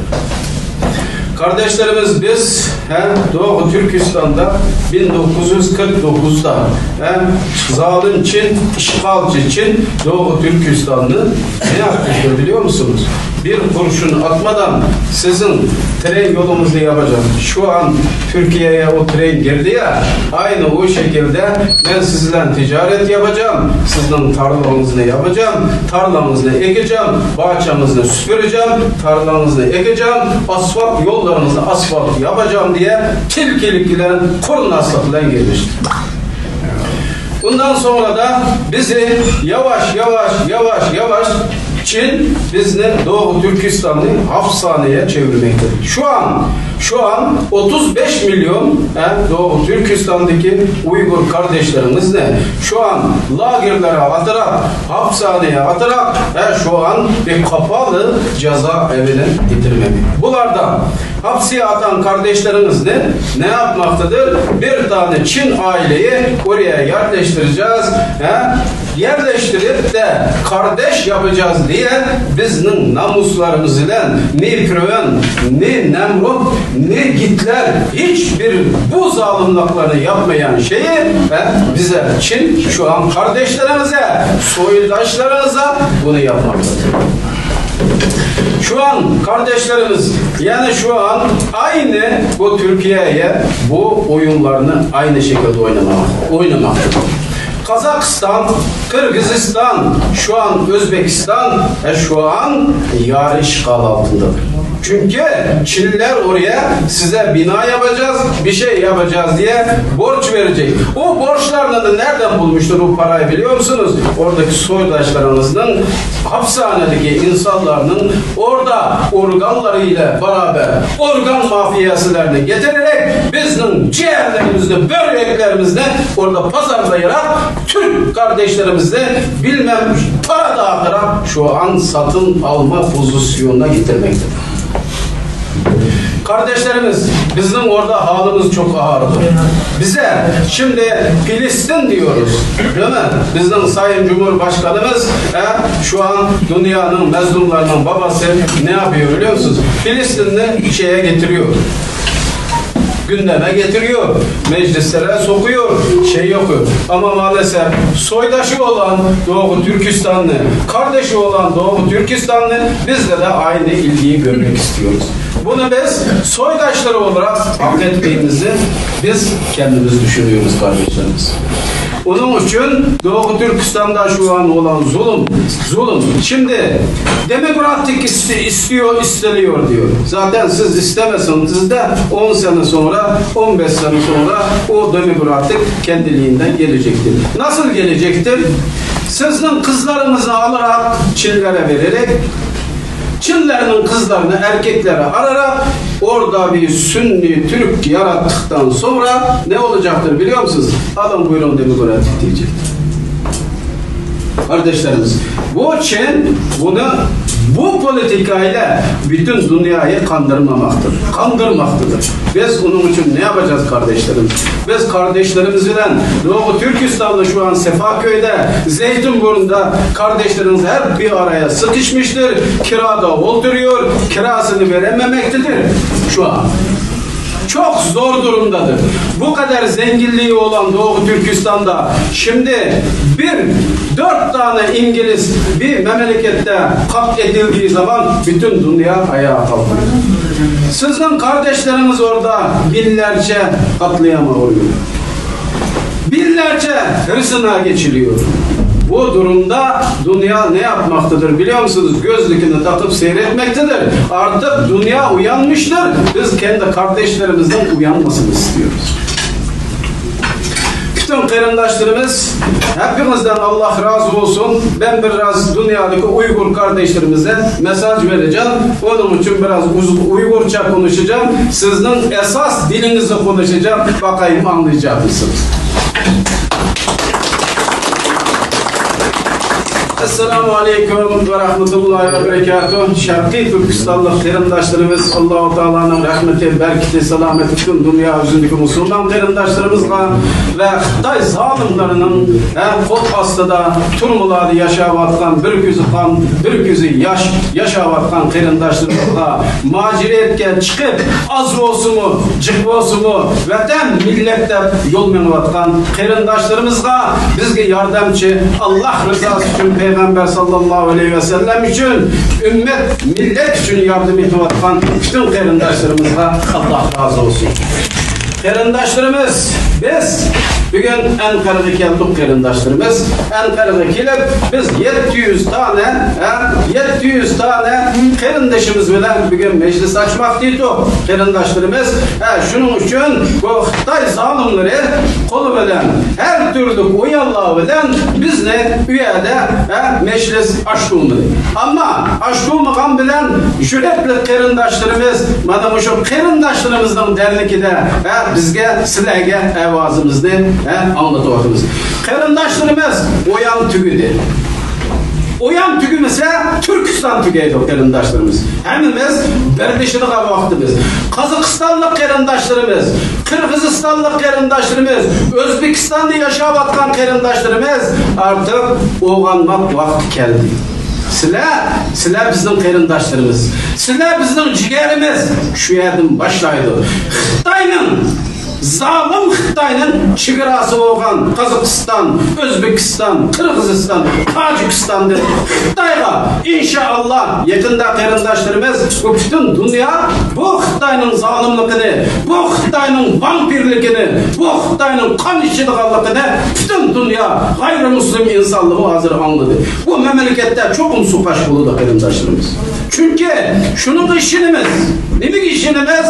Kardeşlerimiz, biz hem Doğu Türkistan'da bin dokuz yüz kırk dokuzda hem zalim Çin, işgalci Çin Doğu Türkistan'ı ne yapmıştır biliyor musunuz? Bir kurşun atmadan sizin tren yolunuzu yapacağım. Şu an Türkiye'ye o tren girdi ya, aynı o şekilde ben sizden ticaret yapacağım, sizin tarlanızı yapacağım, tarlanızı ekeceğim, bahçenizi süpüreceğim, tarlanızı ekeceğim, asfalt yollarınızı asfalt yapacağım diye tilkilik bilen, kurnazlık bilen girmişti. Bundan sonra da bizi yavaş yavaş yavaş yavaş Çin bizni Doğu Türkistan'ı hapishaneye çevirmektedir. Şu an şu an otuz beş milyon e, Doğu Türkistan'daki Uygur kardeşlerimiz de şu an lagerlere atarak, hapishaneye atarak e, şu an bir kapalı ceza evine getirmekte. Bunlar da hapse atan kardeşlerimiz de ne yapmaktadır? Bir tane Çin aileyi oraya yerleştireceğiz. E, yerleştirip de kardeş yapacağız diye bizning namuslarimiz bilan ne Firavun, ne Nemrut, ne Gitler hiçbir bu zalimliklerini yapmayan şeyi ve bize Çin şu an kardeşlerimize, soydaşlarımıza bunu yapmaktadır. Şu an kardeşlerimiz yani şu an aynı bu Türkiye'ye bu oyunlarını aynı şekilde oynamak, oynamaktadır. Kazakistan, Kırgızistan, şu an Özbekistan ve şu an yarı işgal altındadır. Çünkü Çinliler oraya size bina yapacağız, bir şey yapacağız diye borç verecek. O borçlarını da nereden bulmuştur bu parayı biliyor musunuz? Oradaki soydaşlarımızın hapishanedeki insanların orada organları ile beraber organ mafiyasılarını getirerek bizim ciğerlerimizde, böbreklerimizde orada pazarlayarak Türk kardeşlerimizi bilmem para dağıtarak şu an satın alma pozisyonuna getirmektedir. Kardeşlerimiz, bizim orada halimiz çok ağırdır. Bize şimdi Filistin diyoruz, değil mi? Bizim Sayın Cumhurbaşkanımız e, şu an dünyanın mazlumlarının babası ne yapıyor biliyor musunuz? Filistin'i şeye getiriyor. Gündeme getiriyor, meclislere sokuyor, şey yapıyor. Ama maalesef soydaşı olan Doğu Türkistanlı, kardeşi olan Doğu Türkistanlı bizde de aynı ilgiyi görmek istiyoruz. Bunu biz soydaşları olarak hak ettiğimizi biz kendimiz düşünüyoruz kardeşlerimiz. Onun için Doğu Türkistan'da şu an olan zulüm, zulüm. Şimdi demokratik iste- istiyor, isteniyor diyor. Zaten siz istemeseniz de on sene sonra, on beş sene sonra o demokratik kendiliğinden gelecektir. Nasıl gelecektir? Sizin kızlarınızı alarak Çinlere vererek Çinlerinin kızlarını erkeklere alarak orada bir sünni Türk yarattıktan sonra ne olacaktır biliyor musunuz? Alın buyurun demokratik diyecektir. Kardeşlerimiz, bu Çin bunu bu politikayla bütün dünyayı kandırmamaktır, kandırmaktadır. Biz onun için ne yapacağız kardeşlerim? Biz kardeşlerimiz ile Doğu Türkistan'da şu an Sefaköy'de, Zeytinburnu'nda kardeşlerimiz hep bir araya sıkışmıştır. Kirada oturuyor, kirasını verememektedir şu an. Çok zor durumdadır. Bu kadar zenginliği olan Doğu Türkistan'da şimdi bir dört tane İngiliz bir memlekette katledildiği zaman bütün dünya ayağa kalkıyor. Sizin kardeşleriniz orada binlerce katliama oluyor. Binlerce hırsına geçiliyor. Bu durumda dünya ne yapmaktadır biliyor musunuz? Gözlükünü takıp seyretmektedir. Artık dünya uyanmıştır. Biz kendi kardeşlerimizin uyanmasını istiyoruz. Bütün kardeşlerimiz, hepinizden Allah razı olsun. Ben biraz dünyadaki Uygur kardeşlerimize mesaj vereceğim. Onun için biraz uz- Uygurça konuşacağım. Sizin esas dilinizi konuşacağım. Bakayım anlayacak mısınız? ئەسسالامۇ ئەلەيكۇم ۋە رەھمەتۇللاھى ۋە بەرىكاتۇھ. شەرقىي تۈركىستانلىق قېرىنداشلىرىمىز، ئاللاھۇ تائالانىڭ رەھمىتى، بەرىكىتى، سالامىتى پۈتۈن دۇنيا يۈزىدىكى مۇسۇلمان قېرىنداشلىرىمىزغا ۋە خىتاي زالىملىرىنىڭ، ھە، قول ئاستىدا تۈرمىلاردا ياشاۋاتقان، بىر كۆزى قان، بىر كۆزى ياش ياشاۋاتقان قېرىنداشلىرىمىزغا، مۇھاجىرەتكە چىقىپ، ئاز بولسىمۇ، جىق بولسىمۇ، ۋەتەن، مىللەت دەپ يول مېڭىۋاتقان قېرىنداشلىرىمىزغا، بىزگە ياردەمچى، ئاللاھ رىزاسى ئۈچۈن، پەيغەمبەر ساللاللاھۇ ئەلەيھى ۋەسەللەم ئۈچۈن، ئۈممەت، مىللەت ئۈچۈن ياردەم ئېتىۋاتقان پۈتۈن قېرىنداشلىرىمىزغا ئاللاھ رازى بولسۇن. قېرىنداشلىرىمىز، بىز بۈگۈن ئەنقەرىگە كەلدۇق، قېرىنداشلىرىمىز. ئەنقەرىگە كېلىپ، بىز يەتتە يۈز دانە، ھە، يەتتە يۈز دانە قېرىندىشىمىز بىلەن بۈگۈن مەجلىس ئاچماقچى ئىدۇق، قېرىنداشلىرىمىز. ھە، شۇنىڭ ئۈچۈن بۇ خىتاي زالىملىرى قولى بىلەن، ھەر تۈرلۈك ئويۇنلار بىلەن بىزنى ئۇ يەردە، ھە، مەجلىس ئاچتۇرمىدى. ئەمما ئاچتۇرمىغان بىلەن شۇ ئەپلىك قېرىنداشلىرىمىز، مانا مۇشۇ قېرىنداشلىرىمىزنىڭ دەرلىكىدە، ھە، بىزگە، سىلەرگە ئاۋازىمىزنى، ھە، ئاڭلىتىۋاتىمىز. قېرىنداشلىرىمىز، ئويۇن تۈگىدى. ئويۇن تۈگىمىسە، تۈركىستان تۈگەيدۇ، قېرىنداشلىرىمىز. ھەممىمىز بىرلىشىدىغان ۋاقتىمىز. قازاقىستانلىق قېرىنداشلىرىمىز، قىرغىزىستانلىق قېرىنداشلىرىمىز، ئۆزبېكىستاندا ياشاۋاتقان قېرىنداشلىرىمىز، ئارتۇق ئويغانماق ۋاقتى كەلدى. سىلەر، سىلەر بىزنىڭ قېرىنداشلىرىمىز. سىلەر بىزنىڭ جىگەرىمىز. شۇ يەردىن باشلايدۇ. خىتاينىڭ، زالىم خىتاينىڭ چېگراسى بولغان قازاقىستان، ئۆزبېكىستان، قىرغىزىستان، تاجىكىستاندىن خىتايغا، ئىنشائاللا، يېقىندا قېرىنداشلىرىمىز، بۇ پۈتۈن دۇنيا بۇ خىتاينىڭ زالىملىقىنى، بۇ خىتاينىڭ ۋامپىرلىكىنى، بۇ خىتاينىڭ قان ئىچىدىغانلىقىنى پۈتۈن دۇنيا غەيرىمۇسلىم ئىنسانلىرىمۇ ھازىر ئاڭلىدى. بۇ مەملىكەتتە چوقۇم سۇ پاش بولىدۇ، قېرىنداشلىرىمىز. چۈنكى شۇنىڭغا ئىشىنىمىز. نېمىگە ئىشىنىمىز؟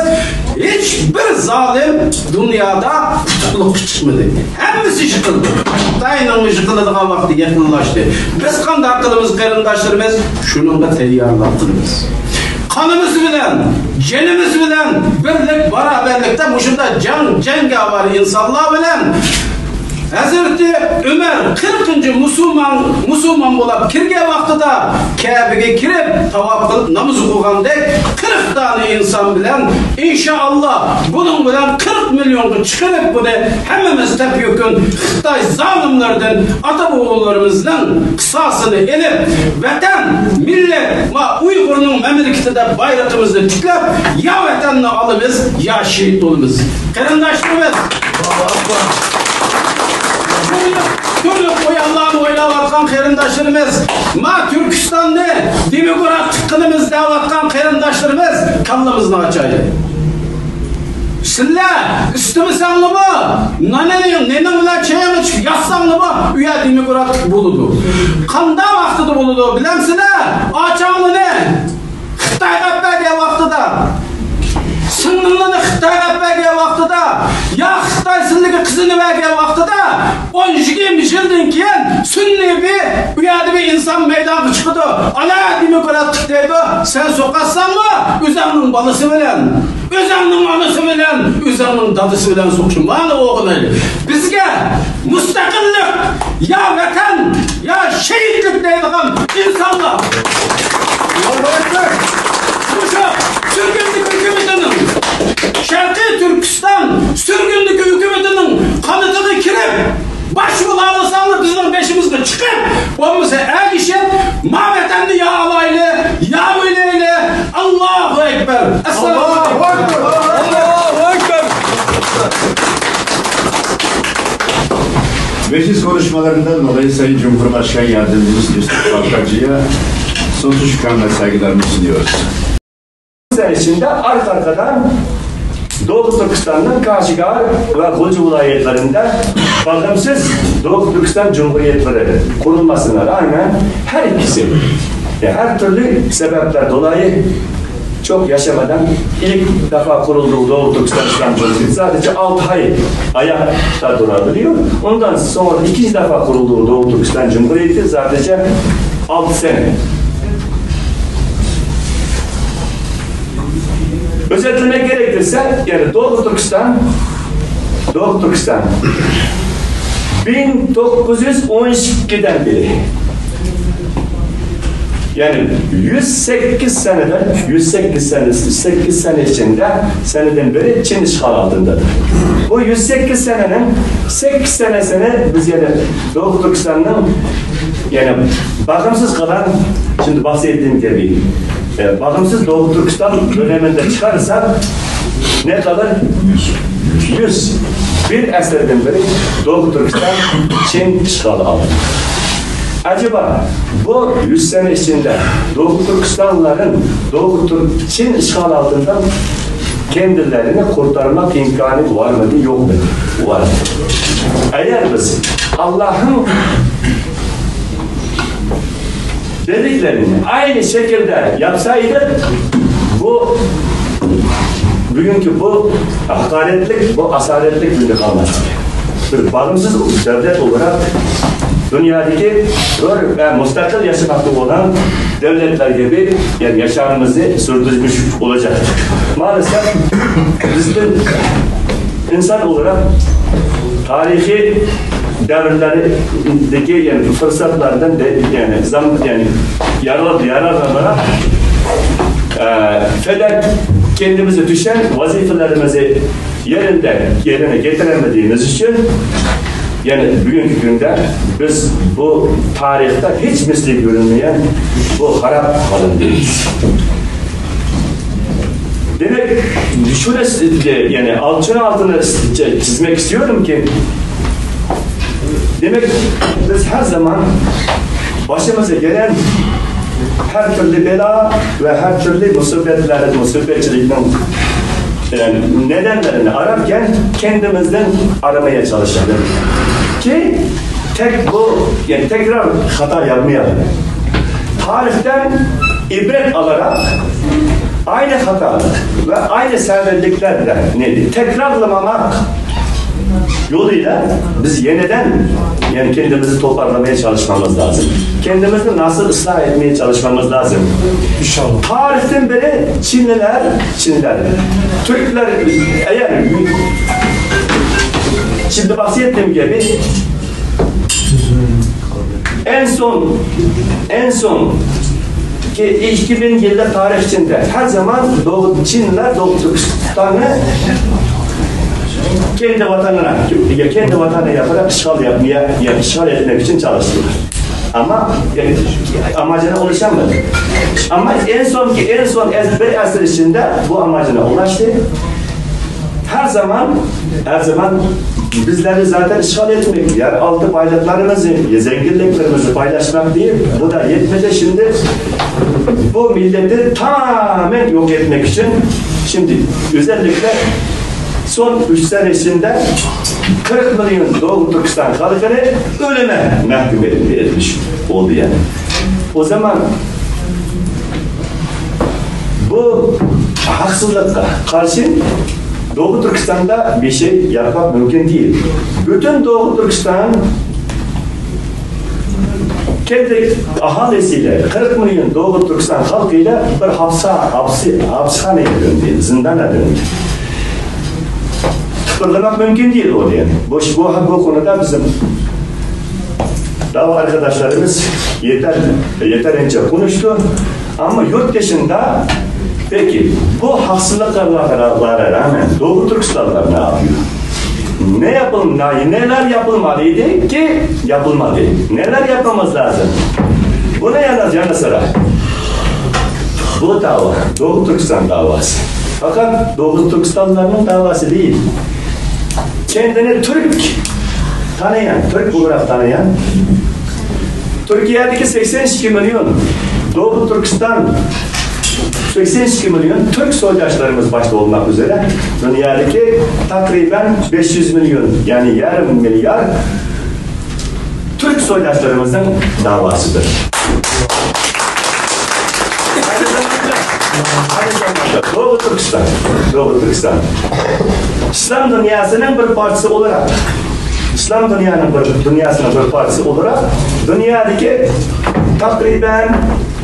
ھېچبىر زالىم دۇنيادا ئۇتۇقلۇققا چىقمىدى. ھەممىسى يىقىلدى. خىتاينىڭ يىقىلىدىغان ۋاقتى يېقىنلاشتى. بىز قانداق قىلىمىز، قېرىنداشلىرىمىز؟ شۇنىڭغا تەييارلىق قىلىمىز. قانىمىز بىلەن، جېنىمىز بىلەن بىرلىك، باراۋەرلىكتە مۇشۇنداق جەڭ، جەڭگاۋار ئىنسانلار بىلەن ھەزرىتى ئۆمەر قىرىقىنچى مۇسۇلمان، مۇسۇلمان بولاپ كىرگەن ۋاقتىدا كەبىگە كىرىپ، تاۋاپ قىلىپ، ناماز ئوقۇغاندەك قىرىق دانە ئىنسان بىلەن، ئىنشائاللا، بۇنىڭ بىلەن قىرىق مىليونغا چىقىرىپ، بۇنى ھەممىمىز تەپيۈكۈن خىتاي زالىملىرىدىن ئاتا-بوۋىلىرىمىزنىڭ قىساسىنى ئېلىپ، ۋەتەن، مىللەت، ما ئۇيغۇرنىڭ مەملىكىتى دەپ بايرىقىمىزنى تىكلەپ، يا ۋەتەننى ئالىمىز، يا شېھىت بولىمىز. قېرىنداشلىرىمىز، تۈرلۈك، تۈرلۈك ئويۇنلارنى ئويناۋاتقان قېرىنداشلىرىمىز، ما تۈركىستاننى دېموكراتلىق قىلىمىز دەۋاتقان قېرىنداشلىرىمىز، كاللىمىزنى ئاچايلى. سىلەر ئىستىمىسەڭلىمۇ، نانىنى، نېنىڭ بىلەن چېيىڭ ئىچىپ ياتساڭلىمۇ، ئۇ يەر دېموكراتلىق بولىدۇ. قانداق ۋاقتىدا بولىدۇ، بىلەمسىلەر؟ ئاچاڭلىنى خىتايغا ئەپ بەرگەن ۋاقتىدا، سىڭلىڭلىنى خىتايغا ئەپ بەرگەن ۋاقتىدا، يا خىتاي سىلىگە قىزىنى بەرگەن ۋاقتىدا، ئون يىگىرمە يىلدىن كېيىن سۈنئىي بىر، ئۇ يەردە بىر ئىنسان مەيدانغا چىقىدۇ، ئانا دېموكراتلىق دەيدۇ، سەن سوقاتساڭمۇ ئۆزۈڭنىڭ بالىسى بىلەن، ئۆزۈڭنىڭ ئانىسى بىلەن، ئۆزۈڭنىڭ دادىسى بىلەن سوقۇشۇڭ. مانا ئوغۇنايلى. بىزگە مۇستەقىللىق، يا ۋەتەن، يا شېھىتلىك دەيدىغان ئىنسانلار. مۇشۇ سۈرگۈندىكى ھۆكۈمىتىنىڭ، شەرقىي تۈركىستان سۈرگۈندىكى ھۆكۈمىتىنىڭ قانىتىغا كىرىپ، باش بولالىساڭلار بىزنىڭ بېشىمىزغا چىقىپ، بولمىسا ئەگىشىپ، ما ۋەتەننى يا ئالايلى، يا ئۆلەيلى. ئاللاھۇ ئەكبەر. ئەسسالامۇ ئەلەيكۇم. ئاللاھۇ ئەكبەر. Meclis konuşmalarından dolayı Sayın Cumhurbaşkanı Yardımcımız Yusuf Balkacı'ya sonsuz şükran ve saygılarımızı sunuyoruz. Sene içinde arka arkadan Doğu Türkistan'ın Kaşgar ve Gulcu vilayetlerinde bağımsız Doğu Türkistan Cumhuriyetleri kurulmasına rağmen her ikisi, ya, her türlü sebepler dolayı çok yaşamadan ilk defa kuruldu Doğu Türkistan İslam Cumhuriyeti. Sadece altı ay ayakta durabiliyor. Ondan sonra ikinci defa kuruldu Doğu Türkistan Cumhuriyeti. Sadece altı sene. Özetlemek gerekirse, yani Doğu Türkistan, Doğu Türkistan bin dokuz yüz on ikiden beri يەنى يۈز سەككىز سەنىدىن، يۈز سەككىز سەنە، سەككىز سەنە ئىچىدە، سەنىدىن بىرى چىن ئىشغال ئالتىندىدۇر. بۇ يۈز سەككىز سەنىنىڭ سەككىز سەنىسىنى بىز يەنە دوغۇ تۈركىستاننىڭ، يەنى باغىمسىز قالغان، شۇنداق باغىمسىز دۆلەمىنى چىقارساق، نە قالار؟ يۈز بىر ئەسىردىن بېرى دوغۇ تۈركىستان چىن ئىشغال ئالدى. ئەجەبا، بۇ يۈز سەنە ئىچىدە دوغۇ تۈركىستانلىلارنىڭ دوغۇ تۈرك چىن ئىشغال ئالتىندىن كەندىلىرىنى قۇرتارماق ئىمكانى بارمىدى؟ يوقمىدى؟ بار. ئەگەر بىز ئاللاھنىڭ دېدىكلىرىنى ئاينى شەكىلدە ياپسا ئىدى، بۇ بۈگۈنكى بۇ ھاقارەتلىك، بۇ ئاسارەتلىك كۈندە قالماس ئىدى. بىر باغىمسىز دۆلەت ئولاراق دۇنيادىكى ھۆر ۋە مۇستەقىل ياشىماقتا بولغان دۆلەتلەر كىبى، يەنى ياشامىمىزنى سۈردۈرمۈش بولاجاق. مائەلەسەف، بىزدىن ئىنسان ئولاراق تارىخىي دەۋرلەردىكى، يەنى پۇرسەتلەردىن دە-، يەنى زام-، يەنى يارار-، يارارلىنىپ، ئە، فەلەك كەندىمىزگە چۈشكەن ۋەزىپىلىرىمىزنى يېرىندە، يېرىنى كەلتۈرەلمىگىنىمىز ئۈچۈن، يەنى بۈگۈنكى كۈندە بىز بۇ تارىختا ھېچ مىسلى كۆرۈلمىگەن بۇ خاراب ھالدىمىز. دېمەك، شۇنى، يەنى، شۇنىڭ ئالدىنى چىزمەك ئىستىيورۇمكى، دېمەك، بىز ھەر زامان باشىمىزغا كەلگەن ھەر تۈرلۈك بەلا ۋە ھەر تۈرلۈك مۇسىبەتلەر، مۇسىبەتچىلىكنىڭ، ئە، نەدەنلىرىنى ئاراپ كەل-، كەندىمىزدىن ئارىمايا چالىشىمىز كى، تەك بۇ، يەنى تەكرار خاتا ياپمايلى. تارىختىن ئىبرەت ئالاراق، ئاينى خاتالىق ۋە ئاينى سەۋەنلىكلەرنى تەكرارلىمىماق يولىدا بىز يەنىدىن، يەنى كەندىمىزنى توپارلىمايا چالىشمامىز لازىم. كەندىمىزنى ناسىل ئىسلاھ ئەتمەيا چالىشمامىز لازىم. ئىنشاللا. تارىختىن بېرى چىنلىلەر، چىنلىلەر، تۈركلەر، ئەگەر شىمدى باغىمسىز دېگەن گېپى، ئەن سون، ئەن سون كى ئىككى مىڭ يىللىق تارىخ ئىچىدە ھەر زامان دوغۇ، چىنلىلەر دوغۇ تۈركىستاننى كەندى ۋەتەنىنى، كەندى ۋەتەنىنى ياپىراق ئىشغال ياپمىيا، يا ئىشغال ئەتمەك ئۈچۈن چالىشتى. ئەمما، ئەمما جانا ئۇلىشالمىدى. ئەمما ئەن سونكى، ئەن سون ئەس-، بىر ئەسىر ئىچىدە بۇ ئەمما جانا ئۇلاشتى. ھەر زامان، ھەر زامان بىزلەرنى زاتەن ئىشغال ئەتمەك، يەر ئالتى بايلىقلىرىمىزنى، زەنگىنلىكلىرىمىزنى پايلاشماق دېيىپ، بۇ دا يەتمىدى. شىمدى بۇ مىللەتنى تامامەن يوق ئەتمەك ئۈچۈن، شىمدى ئۆزەللىكلە سون ئۈچ سەنە ئىچىدە قىرىق مىليون دوغۇ تۈركىستان خەلقىنى ئۆلۈمگە مەھكۇم ئېتىلىش بولدى يەنى. ئۇ زامان بۇ ھەقسىزلىققا قارشى دوغۇ تۈركىستاندا بىر شەي ياراتماق مۇمكىن دېيىل. پۈتۈن دوغۇ تۈركىستان كەنت ئاھالىسى، قىرىق مىليون دوغۇ تۈركىستان خەلقى بىر ھاپسا-، ھاپسى-، ھاپسىخانىغا دۆندى، زىندانغا دۆندى. تۇتۇپ بولماق مۇمكىن دېيىل ئۇ دېگەن. بۇ، بۇ، بۇ كونىدا بىزنىڭ داۋا ئارقىداشلىرىمىز يېتەر-، يېتەرلىكچە كونۇشتى. ئەمما يۇرت دېشىندا، پېكى، بۇ ھەقسىزلىقلارغا رەغمەن دوغۇ تۈركىستانلىلار نە ياپىدۇ؟ نە ياپىل-، نە-، نەلەر ياپىلمىدى كى، ياپىلمىدى. نەلەر ياپماقىمىز لازىم؟ بۇنى يەنە، يەنە سىرا. بۇ داۋا، دوغۇ تۈركىستان داۋاسى. پەقەت دوغۇ تۈركىستانلىلارنىڭ داۋاسى دېيىل. كەندىنى تۈرك تانىيان، تۈرك ئولاراق تانىيان، تۈركىيەدىكى سەكسەن ئىككى مىليون دوغۇ تۈركىستان، سەكسەن ئىككى مىليون تۈرك سويداشلىرىمىز باشتا بولماق ئۈزرە دۇنيادىكى تەقرىبەن بەش يۈز مىليون، يەنى يېرىم مىليارد تۈرك سويداشلىرىمىزنىڭ داۋاسىدۇر. دوغۇ تۈركىستان، دوغۇ تۈركىستان ئىسلام دۇنياسىنىڭ بىر پارچىسى ئولاراق، ئىسلام دۇنيانىڭ بىر، دۇنياسىنىڭ بىر پارچىسى ئولاراق دۇنيادىكى تەقرىبەن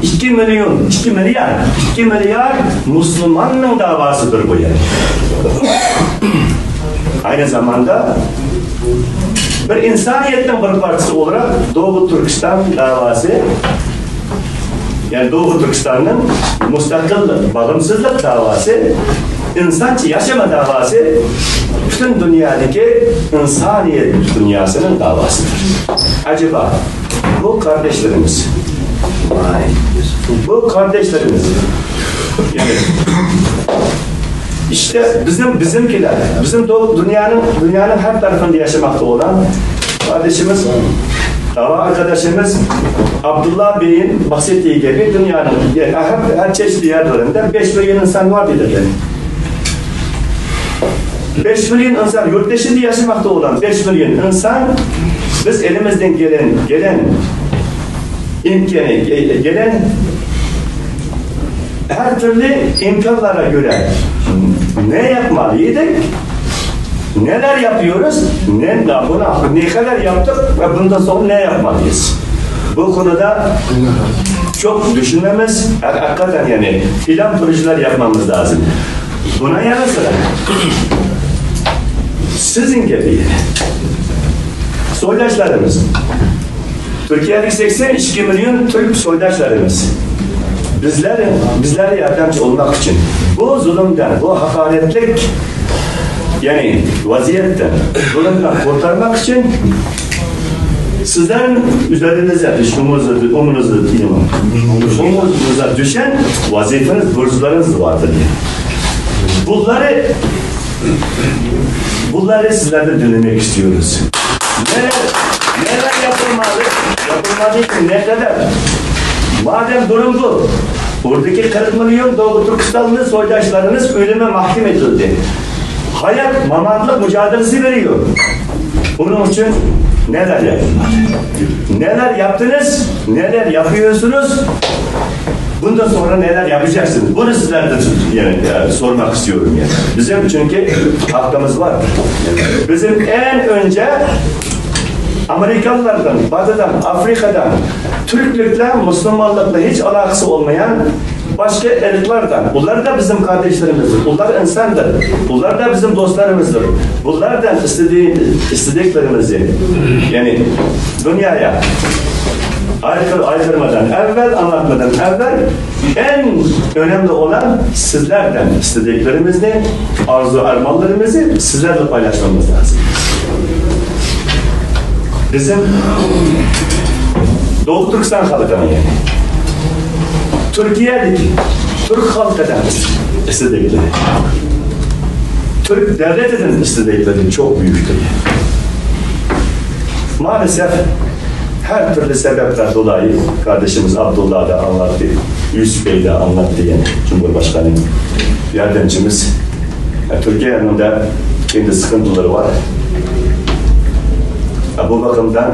ئىككى مىليون، ئىككى مىليارد، ئىككى مىليارد مۇسۇلماننىڭ داۋاسىدۇر بۇ يەر. ئاينى زاماندا بىر ئىنسانىيەتنىڭ بىر پارچىسى ئولاراق دوغۇ تۈركىستان داۋاسى يەنى دوغۇ تۈركىستاننىڭ مۇستەقىل، باغىمسىزلىق داۋاسى، ئىنسانچە ياشىما داۋاسى، پۈتۈن دۇنيادىكى ئىنسانىيەت دۇنياسىنىڭ داۋاسىدۇر. ئەجەبا، بۇ قارداشلىرىمىز، بۇ قارداشلىرىمىز، يەنى İşte bizim, bizimkiler, bizim doğu, dünyanın, dünyanın her tarafında yaşamakta olan kardeşimiz, dava arkadaşımız Abdullah Bey'in bahsettiği gibi dünyanın her, her çeşitli yerlerinde beş milyon insan var dedi. Beş milyon insan, yurt dışında yaşamakta olan beş milyon insan, biz elimizden gelen, gelen imkanı, ge-, gelen her türlü imkanlara göre ne yapmalıydık, neler yapıyoruz, ne, buna ne kadar yaptık ve bundan sonra ne yapmalıyız? Bu konuda çok düşünmemiz, hak-, hakikaten yani plan projeler yapmamız lazım. Buna yanı sıra sizin gibi soydaşlarımız, Türkiye'deki seksen iki milyon Türk soydaşlarımız bizler, bizlere yardımcı olmak için, bu zulümden, bu hakaretlik, yani vaziyetten, zulümden kurtarmak için sizlerin üzerinize, üstünüzde, umununuzu, umununuza düşen vazifeniz, borçlarınız vardır. Bunları, bunları sizlerden dinlemek istiyoruz. Neler, neler yapılmalı, yapılmadı ki ne kadar? Madem durum bu, buradaki kırk milyon Doğu Türkistanlı soydaşlarımız ölüme mahkum edildi. Hayat, mamatlık mücadelesi veriyor. Bunun için neler yapılmalı? Neler yaptınız? Neler yapıyorsunuz? Bundan sonra neler yapacaksınız? Bunu sizlerden yani, e, sormak istiyorum yani. Bizim çünkü hakkımız var. Bizim en önce Amerikalılardan, Batı'dan, Afrika'dan, Türklükle, Müslümanlıkla hiç alakası olmayan başka ırklardan. Bunlar da bizim kardeşlerimizdir. Bunlar insandır. Bunlar da bizim dostlarımızdır. Bunlardan istediği, istediklerimizi, yani dünyaya aykır-, aykırmadan evvel, anlatmadan evvel en önemli olan sizlerden istediklerimizi, arzu armanlarımızı sizlerle paylaşmamız lazım. Bizim Doğu Türkistan halkının yani Türkiye'deki Türk halkının istedikleri, Türk devletinin istedikleri çok büyüktür. Maalesef her türlü sebepler dolayı kardeşimiz Abdullah da anlattı, Yusuf Bey de anlattı yani Cumhurbaşkanı yardımcımız. Ya, Türkiye'nin de kendi sıkıntıları var. Ya, bu bakımdan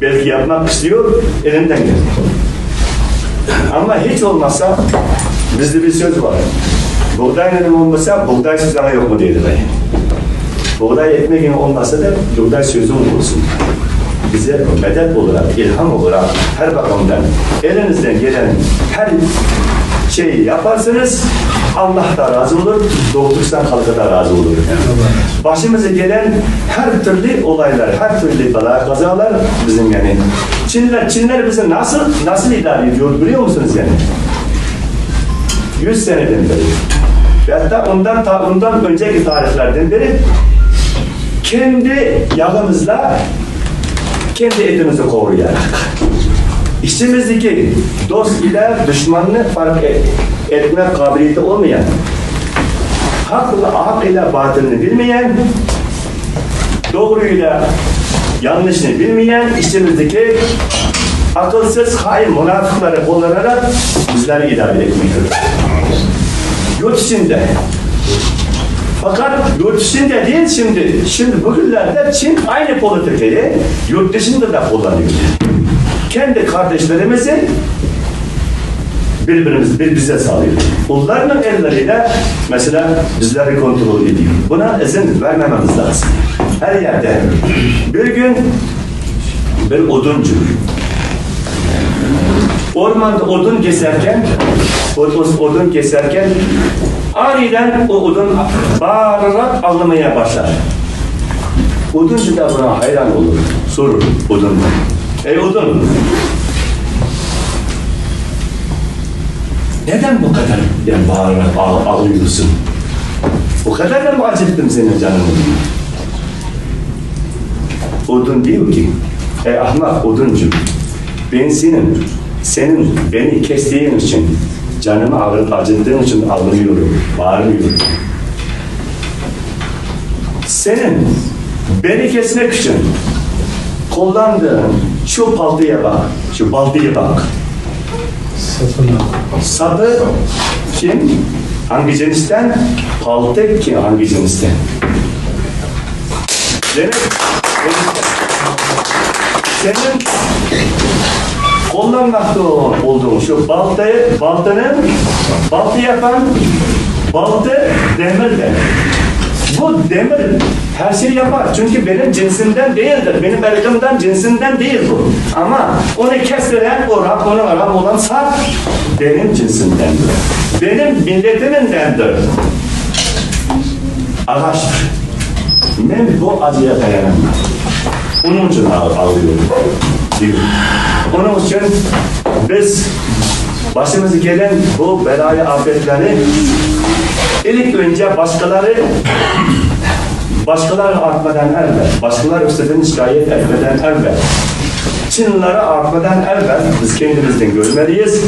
belki yapmak istiyor, elinden geliyor. Ama hiç olmazsa bizde bir söz var. Buğday neden olmasa, buğday sözüne yok mu diye. Buğday ekmeğin olmasa da buğday sözün olsun. Bize medet olarak, ilham olarak her bakımdan elinizden gelen her şeyi yaparsınız. Allah da razı olur, Doğu Türkistan halkı da razı olur. Başımıza gelen her türlü olaylar, her türlü bela kazalar bizim yani. Çinler, Çinler bizi nasıl, nasıl idare ediyor biliyor musunuz yani? Yüz seneden beri. Ve hatta ondan, ta ondan önceki tarihlerden beri kendi yağımızla kendi etimizi kavuruyorduk. İçimizdeki dost ile düşmanını fark et-, etme kabiliyeti olmayan, hak ile, hak ile batılını bilmeyen, doğruyla yanlışını bilmeyen, içimizdeki akılsız, hain münafıkları kullanarak bizleri idare etmektedir. Yurt içinde. Fakat yurt içinde değil şimdi. Şimdi bugünlerde Çin aynı politikayı yurt dışında da kullanıyor. Kendi kardeşlerimizi birbirimiz, bir bize sağlıyor. Onların elleriyle mesela bizleri kontrol ediyor. Buna izin vermememiz lazım. Her yerde. Bir gün bir oduncu ormanda odun keserken, o-, o-, odun keserken aniden o odun bağırarak ağlamaya başlar. Oduncu da buna hayran olur. Sorur odundan. Ey odun, Neden bu kadar, yani, bağırarak ağ-, ağlıyorsun? Bu kadar da mı acıttım senin canını? Odun diyor ki, "Ey ahmak oduncu, ben senin, senin beni kestiğin için, canımı ağrı-, acıttığın için ağlamıyorum, bağırmıyorum. Senin beni kesmek için kullandığın şu baltaya bak, şu baltaya bak." Sapına. Sapı kim? Hangi cinsten? Balta kim? Hangi cinsten? Demek, senin kullanmakta olduğun şu baltayı, baltanın, balta yapan balta demirdir. Bu demir her şey yapar. Çünkü benim cinsimden değildir. Benim ırkımdan, cinsimden değil bu. Ama onu kestiren o Rab, onu Rab olan sap benim cinsimdendir. Benim milletimindendir. Ağaçtır. Ben bu acıya dayanamam. Onun için ağ-, ağlıyorum. Diyor. Onun için biz başımıza gelen bu belayı, afetleri ilk önce başkaları, başkaları artmadan evvel, başkaları üstünden şikayet etmeden evvel, Çinlileri artmadan evvel biz kendimizden görmeliyiz.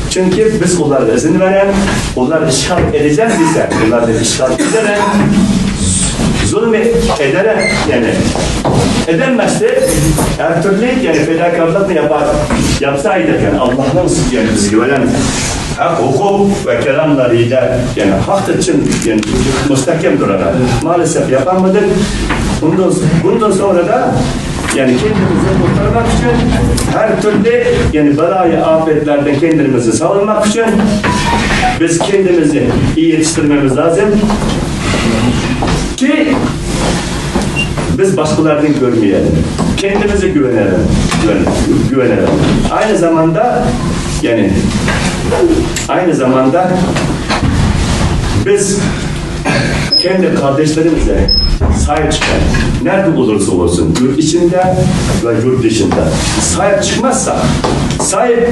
Çünkü biz onlara izin veren, onları işgal edeceğiz ise, onları işgal ederek, zulüm ederek, yani edemezse, her türlü, yani fedakarlık mı yapar, yapsaydık, yani Allah'ın, yani biz güvenen hak, hukuk ve kelamlarıyla, yani hak için, yani müstahkem durarak maalesef yapamadık. Bundan, bundan sonra da yani kendimizi kurtarmak için, her türlü, yani belayı, afetlerden kendimizi savunmak için biz kendimizi iyi yetiştirmemiz lazım ki biz başkalardan görmeyelim. Kendimize güvenelim. Güven-, güvenelim. Aynı zamanda, yani aynı zamanda biz kendi kardeşlerimize sahip çıkar. Nerede olursa olsun, yurt içinde ve yurt dışında. Sahip çıkmazsa, sahip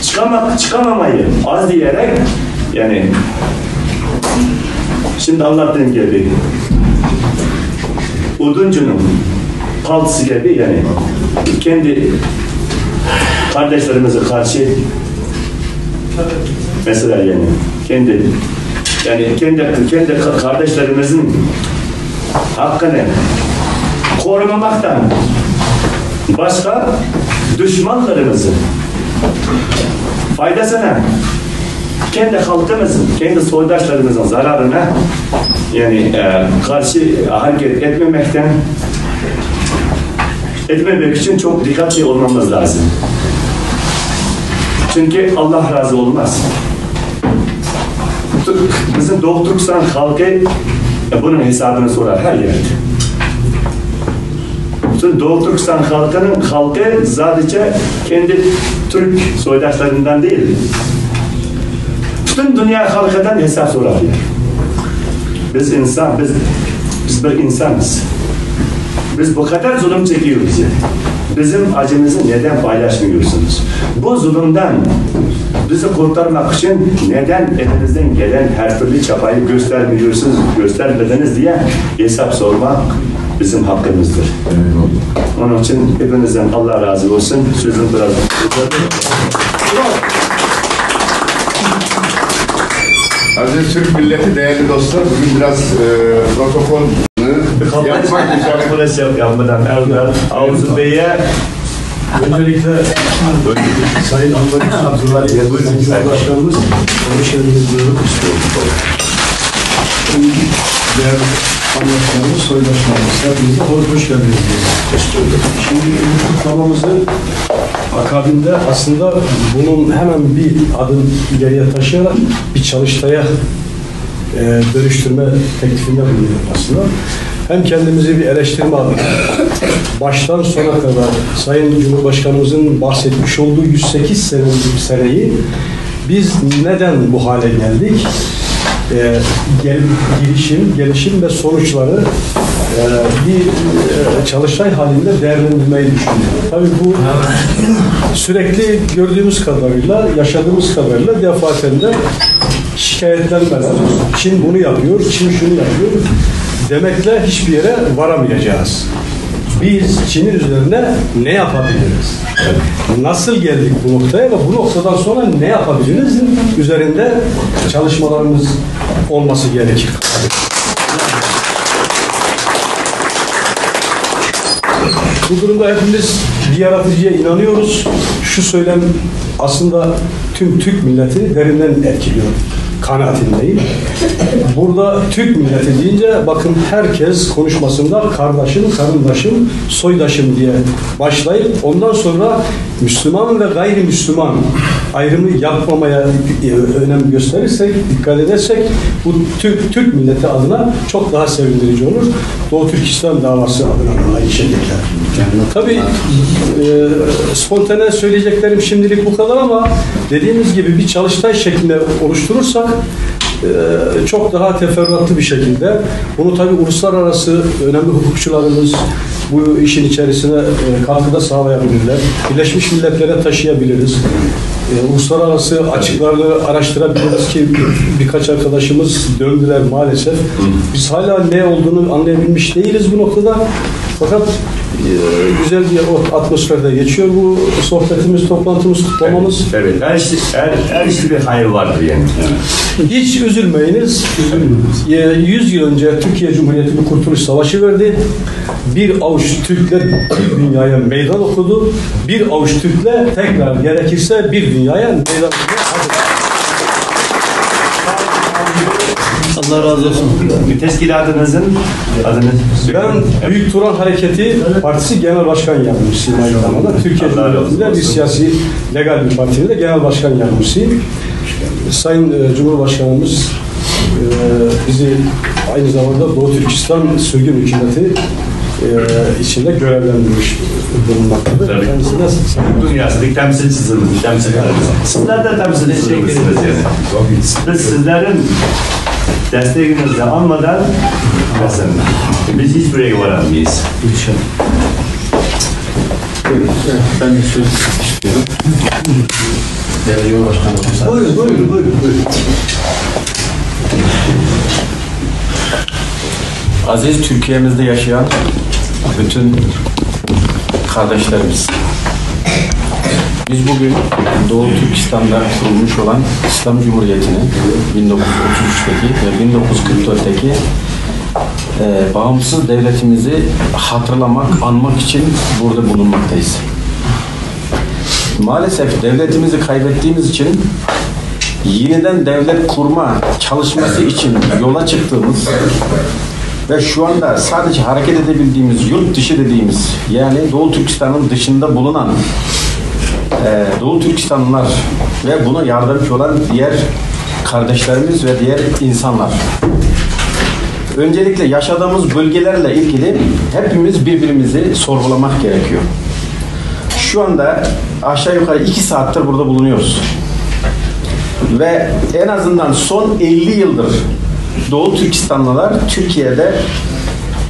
çıkamak, çıkamamayı az diyerek, yani şimdi anlattığım gibi, oduncunun paltısı gibi, yani kendi kardeşlerimize karşı, mesela, yani kendi, yani kendi, kendi ka-, kardeşlerimizin hakkını korumamaktan başka düşmanlarımızın faydasına, kendi halkımızın, kendi soydaşlarımızın zararına, yani, e, karşı hareket etmemekten, etmemek için çok dikkatli olmamız lazım. Çünkü Allah razı olmaz. Bizim Doğu Türkistan halkı, e, bunun hesabını sorar her yerde. Bütün Doğu Türkistan halkının halkı sadece kendi Türk soydaşlarından değil, bütün dünya halkından hesap sorar. Biz insan, biz, biz bir insanız. Biz bu kadar zulüm çekiyoruz ya. Bizim acımızı neden paylaşmıyorsunuz? Bu zulümden bizi kurtarmak için neden elinizden gelen her türlü çabayı göstermiyorsunuz, göstermediniz diye hesap sormak bizim hakkımızdır. Eyvallah. Onun için hepinizden Allah razı olsun. Sözüm biraz uzadı. Aziz Türk milleti, değerli dostlar, bugün biraz, e, protokol yapmak üzere. Yapmadan evvel Avzu Bey'e öncelikle Sayın Abdullah Başkanımız, hoş geldiniz diyorum. Değerli anlaşmalarımız, soydaşlarımız, hepinize hoş, hoş geldiniz diyoruz. Şimdi bu kutlamamızın akabinde aslında bunun hemen bir adım ileriye taşıyarak bir çalıştaya, e, dönüştürme teklifinde bulunuyor aslında. Hem kendimizi bir eleştirme adına, baştan sona kadar Sayın Cumhurbaşkanımızın bahsetmiş olduğu yüz sekiz sene, seneyi biz neden bu hale geldik? E, gel-, girişim, gelişim ve sonuçları, e, bir e, çalıştay halinde değerlendirmeyi düşünüyorum. Tabii bu sürekli gördüğümüz kadarıyla, yaşadığımız kadarıyla defaten de şikayetlenmeler, Çin bunu yapıyor, Çin şunu yapıyor demekle hiçbir yere varamayacağız. Biz Çin'in üzerine ne yapabiliriz? Nasıl geldik bu noktaya ve bu noktadan sonra ne yapabiliriz üzerinde çalışmalarımız olması gerekir. Bu durumda hepimiz bir yaratıcıya inanıyoruz. Şu söylem aslında tüm Türk milletini derinden etkiliyor kanaatindeyim. Burada Türk milleti deyince bakın herkes konuşmasında kardeşim, karındaşım, soydaşım diye başlayıp ondan sonra Müslüman ve gayrimüslim ayrımı yapmamaya e, önem gösterirsek, dikkat edersek bu Türk, Türk milleti adına çok daha sevindirici olur. Doğu Türkistan davası adına da aynı şekilde. Tabii e, spontane söyleyeceklerim şimdilik bu kadar ama dediğimiz gibi bir çalıştay şeklinde oluşturursak e, çok daha teferruatlı bir şekilde bunu tabii uluslararası önemli hukukçularımız bu işin içerisine e, katkıda sağlayabilirler. Birleşmiş Milletler'e taşıyabiliriz. E, uluslararası açıklarını araştırabiliriz ki birkaç arkadaşımız döndüler maalesef. Biz hala ne olduğunu anlayabilmiş değiliz bu noktada. Fakat e, güzel bir o- atmosferde geçiyor bu sohbetimiz, toplantımız, kutlamamız. Evet, her, şey, her, her işte bir hayır vardır yani. Hiç üzülmeyiniz. E, yüz yıl önce Türkiye Cumhuriyeti bir kurtuluş savaşı verdi. Bir avuç Türkler dünyaya meydan okudu. Bir avuç Türkler tekrar gerekirse bir dünyaya meydan okudu. Allah razı olsun. Teşkilatınızın adını Ben Büyük Turan Hareketi Partisi Genel Başkan Yardımcısıyım aynı zamanda. Türkiye Cumhuriyeti'nde bir siyasi, legal bir partinin de genel başkan yardımcısıyım. Sayın e, Cumhurbaşkanımız e, bizi aynı zamanda Doğu Türkistan sürgün hükümeti e, içinde görevlendirmiş bulunmaktadır. Kendisine Dünyasındaki temsilcisiniz, temsilcilerimiz. Sizler de temsilcilersiniz yani. Biz sizlerin desteğinizi almadan biz hiçbir yere varamayız. İnşallah. Buyurun. Ben de söz istiyorum. Değerli Cumhurbaşkanım. Buyurun, buyurun, buyurun, buyurun. Aziz Türkiye'mizde yaşayan bütün kardeşlerimiz. Biz bugün Doğu Türkistan'da kurulmuş olan İslam Cumhuriyeti'ni bin dokuz yüz otuz üçteki ve bin dokuz yüz kırk dörtteki e, bağımsız devletimizi hatırlamak, anmak için burada bulunmaktayız. Maalesef devletimizi kaybettiğimiz için yeniden devlet kurma çalışması için yola çıktığımız ve şu anda sadece hareket edebildiğimiz yurt dışı dediğimiz, yani Doğu Türkistan'ın dışında bulunan e, Doğu Türkistanlılar ve buna yardımcı olan diğer kardeşlerimiz ve diğer insanlar. Öncelikle yaşadığımız bölgelerle ilgili hepimiz birbirimizi sorgulamak gerekiyor. Şu anda aşağı yukarı iki saattir burada bulunuyoruz. Ve en azından son elli yıldır Doğu Türkistanlılar Türkiye'de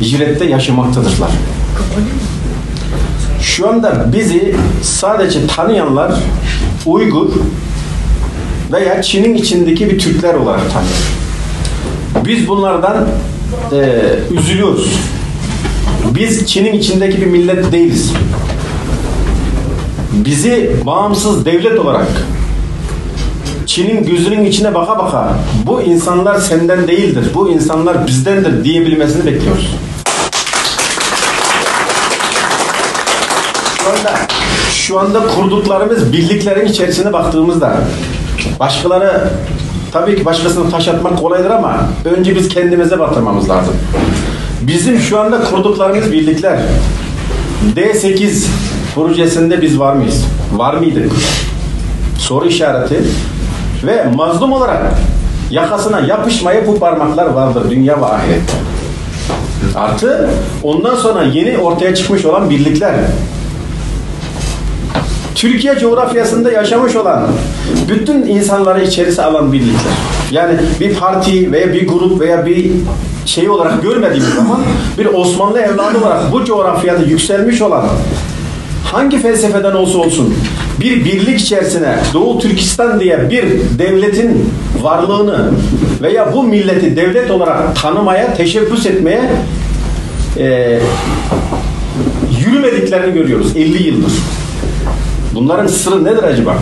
hicrette yaşamaktadırlar. Şu anda bizi sadece tanıyanlar Uygur veya Çin'in içindeki bir Türkler olarak tanıyor. Biz bunlardan e, üzülüyoruz. Biz Çin'in içindeki bir millet değiliz. Bizi bağımsız devlet olarak Çin'in gözünün içine baka baka bu insanlar senden değildir, bu insanlar bizdendir diyebilmesini bekliyoruz. Şu anda, şu anda kurduklarımız birliklerin içerisine baktığımızda başkaları tabii ki başkasına taş atmak kolaydır ama önce biz kendimize batırmamız lazım. Bizim şu anda kurduklarımız birlikler D sekiz projesinde biz var mıyız? Var mıydık? Soru işareti. Ve mazlum olarak yakasına yapışmaya bu parmaklar vardır dünya ve ahirette. Artı ondan sonra yeni ortaya çıkmış olan birlikler. Türkiye coğrafyasında yaşamış olan bütün insanları içerisi alan birlikler. Yani bir parti veya bir grup veya bir şey olarak görmediğimiz zaman, bir Osmanlı evladı olarak bu coğrafyada yükselmiş olan, hangi felsefeden olsa olsun, bir birlik içerisine Doğu Türkistan diye bir devletin varlığını veya bu milleti devlet olarak tanımaya, teşebbüs etmeye e, yürümediklerini görüyoruz elli yıldır. Bunların sırrı nedir acaba?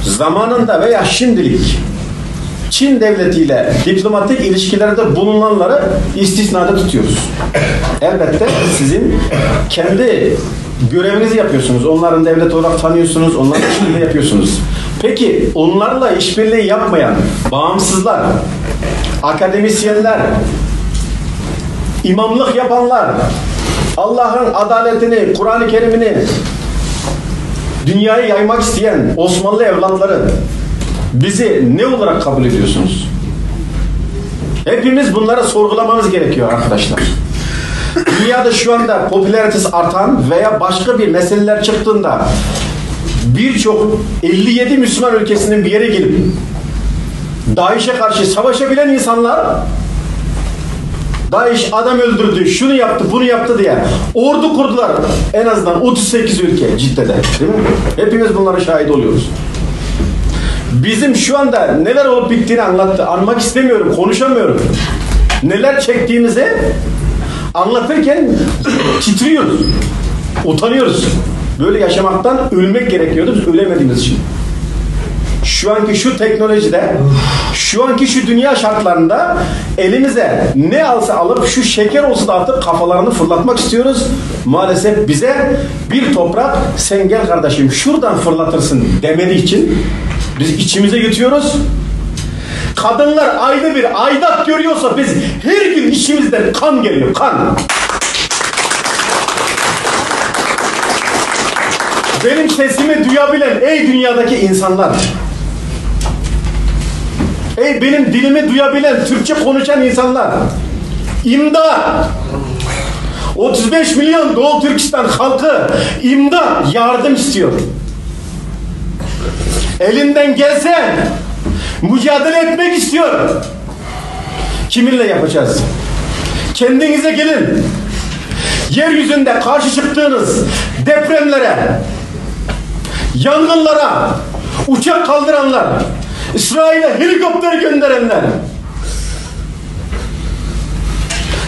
Zamanında veya şimdilik Çin devletiyle diplomatik ilişkilerde bulunanları istisnada tutuyoruz. Elbette sizin kendi görevinizi yapıyorsunuz. Onların devlet olarak tanıyorsunuz, onların işini de yapıyorsunuz. Peki onlarla işbirliği yapmayan bağımsızlar, akademisyenler, imamlık yapanlar, Allah'ın adaletini, Kur'an-ı Kerim'ini dünyaya yaymak isteyen Osmanlı evlatları, bizi ne olarak kabul ediyorsunuz? Hepimiz bunları sorgulamamız gerekiyor arkadaşlar. Dünyada şu anda popülaritesi artan veya başka bir meseleler çıktığında birçok elli yedi Müslüman ülkesinin bir yere gelip DAEŞ'e karşı savaşabilen insanlar, DAEŞ adam öldürdü, şunu yaptı, bunu yaptı diye ordu kurdular. En azından otuz sekiz ülke Cidde'de, değil mi? Hepimiz bunlara şahit oluyoruz. Bizim şu anda neler olup bittiğini anlattı. Anmak istemiyorum, konuşamıyorum. Neler çektiğimizi anlatırken titriyoruz, utanıyoruz. Böyle yaşamaktan ölmek gerekiyordu, biz ölemediğimiz için. Şu anki şu teknolojide, şu anki şu dünya şartlarında elimize ne alsa alıp şu şeker olsa da atıp kafalarını fırlatmak istiyoruz. Maalesef bize bir toprak, "Sen gel kardeşim, şuradan fırlatırsın." demediği için biz içimize yutuyoruz. Kadınlar ayda bir aidat görüyorsa biz her gün içimizden kan geliyor, kan. Benim sesimi duyabilen ey dünyadaki insanlar, ey benim dilimi duyabilen, Türkçe konuşan insanlar, imdat! otuz beş milyon Doğu Türkistan halkı imdat, yardım istiyor. Elinden gelse mücadele etmek istiyor. Kiminle yapacağız? Kendinize gelin. Yeryüzünde karşı çıktığınız depremlere, yangınlara, uçak kaldıranlar, İsrail'e helikopter gönderenler,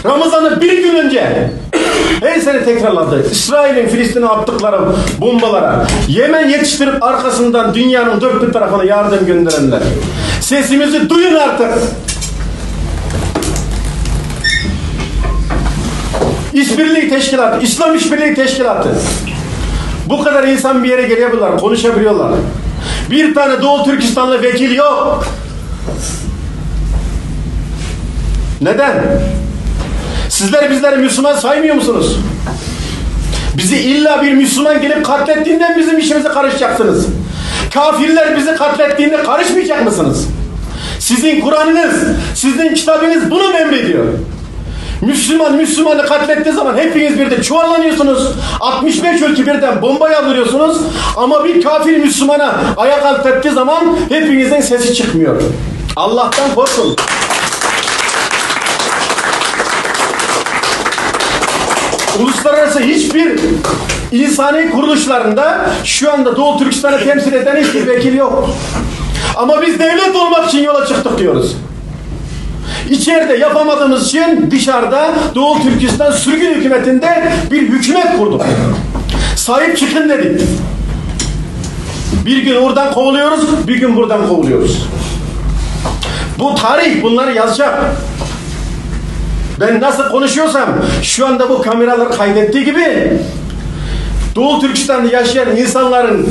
Ramazan'ı bir gün önce her sene tekrarladı. İsrail'in Filistin'e attıkları bombalara, Yemen yetiştirip arkasından dünyanın dört bir tarafına yardım gönderenler. Sesimizi duyun artık. İşbirliği Teşkilatı, İslam İşbirliği Teşkilatı. Bu kadar insan bir yere gelebiliyorlar, konuşabiliyorlar. Bir tane Doğu Türkistanlı vekil yok. Neden? Sizler bizleri Müslüman saymıyor musunuz? Bizi illa bir Müslüman gelip katlettiğinden bizim işimize karışacaksınız. Kafirler bizi katlettiğinde karışmayacak mısınız? Sizin Kur'an'ınız, sizin kitabınız bunu mu emrediyor? Müslüman Müslümanı katlettiği zaman hepiniz bir de çuvallanıyorsunuz. Altmış beş ülke birden bomba yağdırıyorsunuz. Ama bir kafir Müslümana ayak altı ettiği zaman hepinizin sesi çıkmıyor. Allah'tan korkun. Uluslararası hiçbir insani kuruluşlarında şu anda Doğu Türkistan'ı temsil eden hiçbir vekil yok. Ama biz devlet olmak için yola çıktık diyoruz. İçeride yapamadığımız için dışarıda Doğu Türkistan sürgün hükümetinde bir hükümet kurduk. Sahip çıkın dedik. Bir gün oradan kovuluyoruz, bir gün buradan kovuluyoruz. Bu tarih bunları yazacak. Ben nasıl konuşuyorsam şu anda bu kameralar kaydettiği gibi Doğu Türkistan'da yaşayan insanların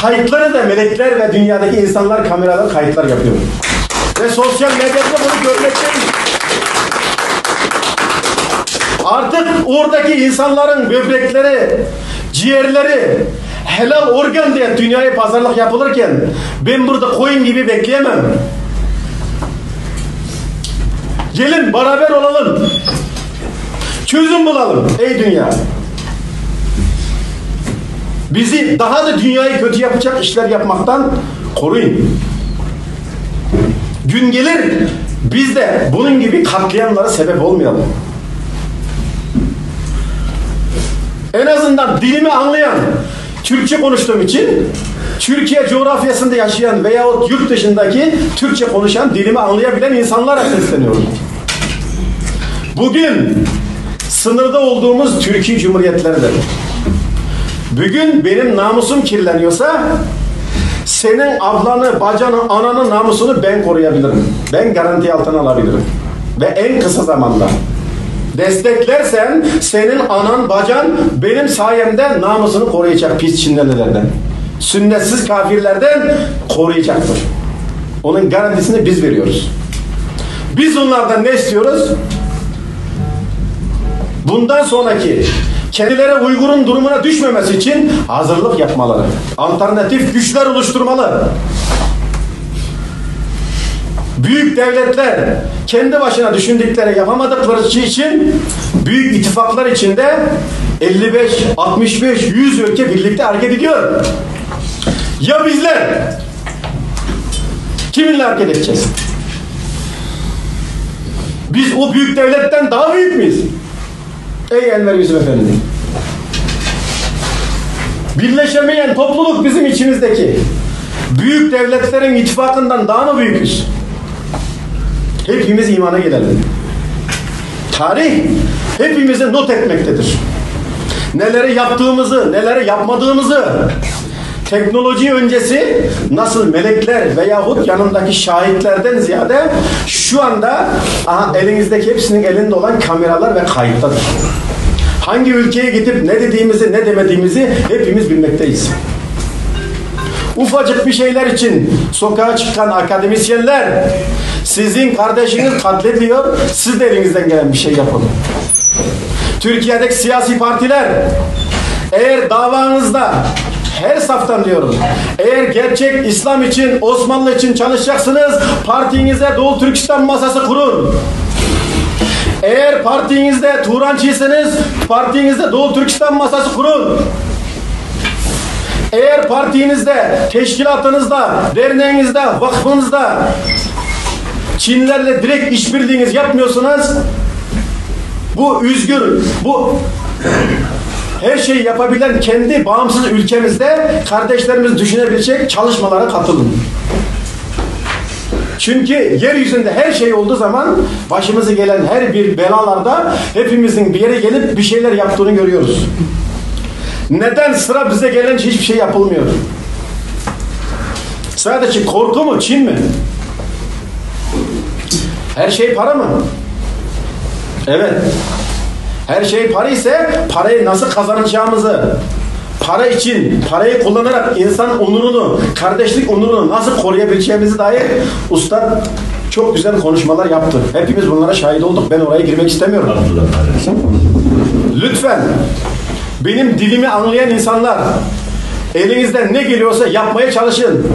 kayıtları da melekler ve dünyadaki insanlar kameralar kayıtlar yapıyor. Ve sosyal medyada bunu görmekteyim. Artık oradaki insanların böbrekleri, ciğerleri helal organ diye dünyaya pazarlık yapılırken ben burada koyun gibi bekleyemem. Gelin beraber olalım. Çözüm bulalım ey dünya. Bizi daha da dünyayı kötü yapacak işler yapmaktan koruyun. Gün gelir, biz de bunun gibi katliamlara sebep olmayalım. En azından dilimi anlayan, Türkçe konuştuğum için Türkiye coğrafyasında yaşayan veyahut yurt dışındaki Türkçe konuşan, dilimi anlayabilen insanlara sesleniyorum. Bugün sınırda olduğumuz Türkiye Cumhuriyetleri de. Bugün benim namusum kirleniyorsa, senin ablanı, bacanı, ananın namusunu ben koruyabilirim. Ben garanti altına alabilirim. Ve en kısa zamanda desteklersen, senin anan, bacan benim sayemde namusunu koruyacak pis Çinlilerden, sünnetsiz kafirlerden koruyacaktır. Onun garantisini biz veriyoruz. Biz onlardan ne istiyoruz? Bundan sonraki kendileri Uygur'un durumuna düşmemesi için hazırlık yapmaları, alternatif güçler oluşturmalı. Büyük devletler kendi başına düşündükleri, yapamadıkları için büyük ittifaklar içinde elli beş, altmış beş, yüz ülke birlikte hareket ediyor. Ya bizler? Kiminle hareket edeceğiz? Biz o büyük devletten daha büyük müyüz? Ey Enver Yusuf Efendi! Birleşemeyen topluluk bizim içimizdeki. Büyük devletlerin ittifakından daha mı büyüküz? Hepimiz imana gelelim. Tarih hepimizi not etmektedir. Neleri yaptığımızı, neleri yapmadığımızı. Teknoloji öncesi nasıl melekler veyahut yanındaki şahitlerden ziyade şu anda, aha, elinizdeki hepsinin elinde olan kameralar ve kayıttadır. Hangi ülkeye gidip ne dediğimizi, ne demediğimizi hepimiz bilmekteyiz. Ufacık bir şeyler için sokağa çıkan akademisyenler, sizin kardeşiniz katlediliyor, siz de elinizden gelen bir şey yapın. Türkiye'deki siyasi partiler, eğer davanızda, her saftan diyorum, eğer gerçek İslam için, Osmanlı için çalışacaksınız, partinize Doğu Türkistan masası kurun. Eğer partinizde Turancıysanız, partinizde Doğu Türkistan masası kurun. Eğer partinizde, teşkilatınızda, derneğinizde, vakfınızda Çinlerle direkt işbirliğiniz yapmıyorsanız, bu özgür, bu her şeyi yapabilen kendi bağımsız ülkemizde kardeşlerimiz düşünebilecek çalışmalara katılın. Çünkü yeryüzünde her şey olduğu zaman başımıza gelen her bir belalarda hepimizin bir yere gelip bir şeyler yaptığını görüyoruz. Neden sıra bize gelince hiçbir şey yapılmıyor? Sadece korku mu, Çin mi? Her şey para mı? Evet. Her şey para ise parayı nasıl kazanacağımızı, para için, parayı kullanarak insan onurunu, kardeşlik onurunu nasıl koruyabileceğimizi dair Üstad çok güzel konuşmalar yaptı. Hepimiz bunlara şahit olduk. Ben oraya girmek istemiyorum. Lütfen, benim dilimi anlayan insanlar, elinizden ne geliyorsa yapmaya çalışın.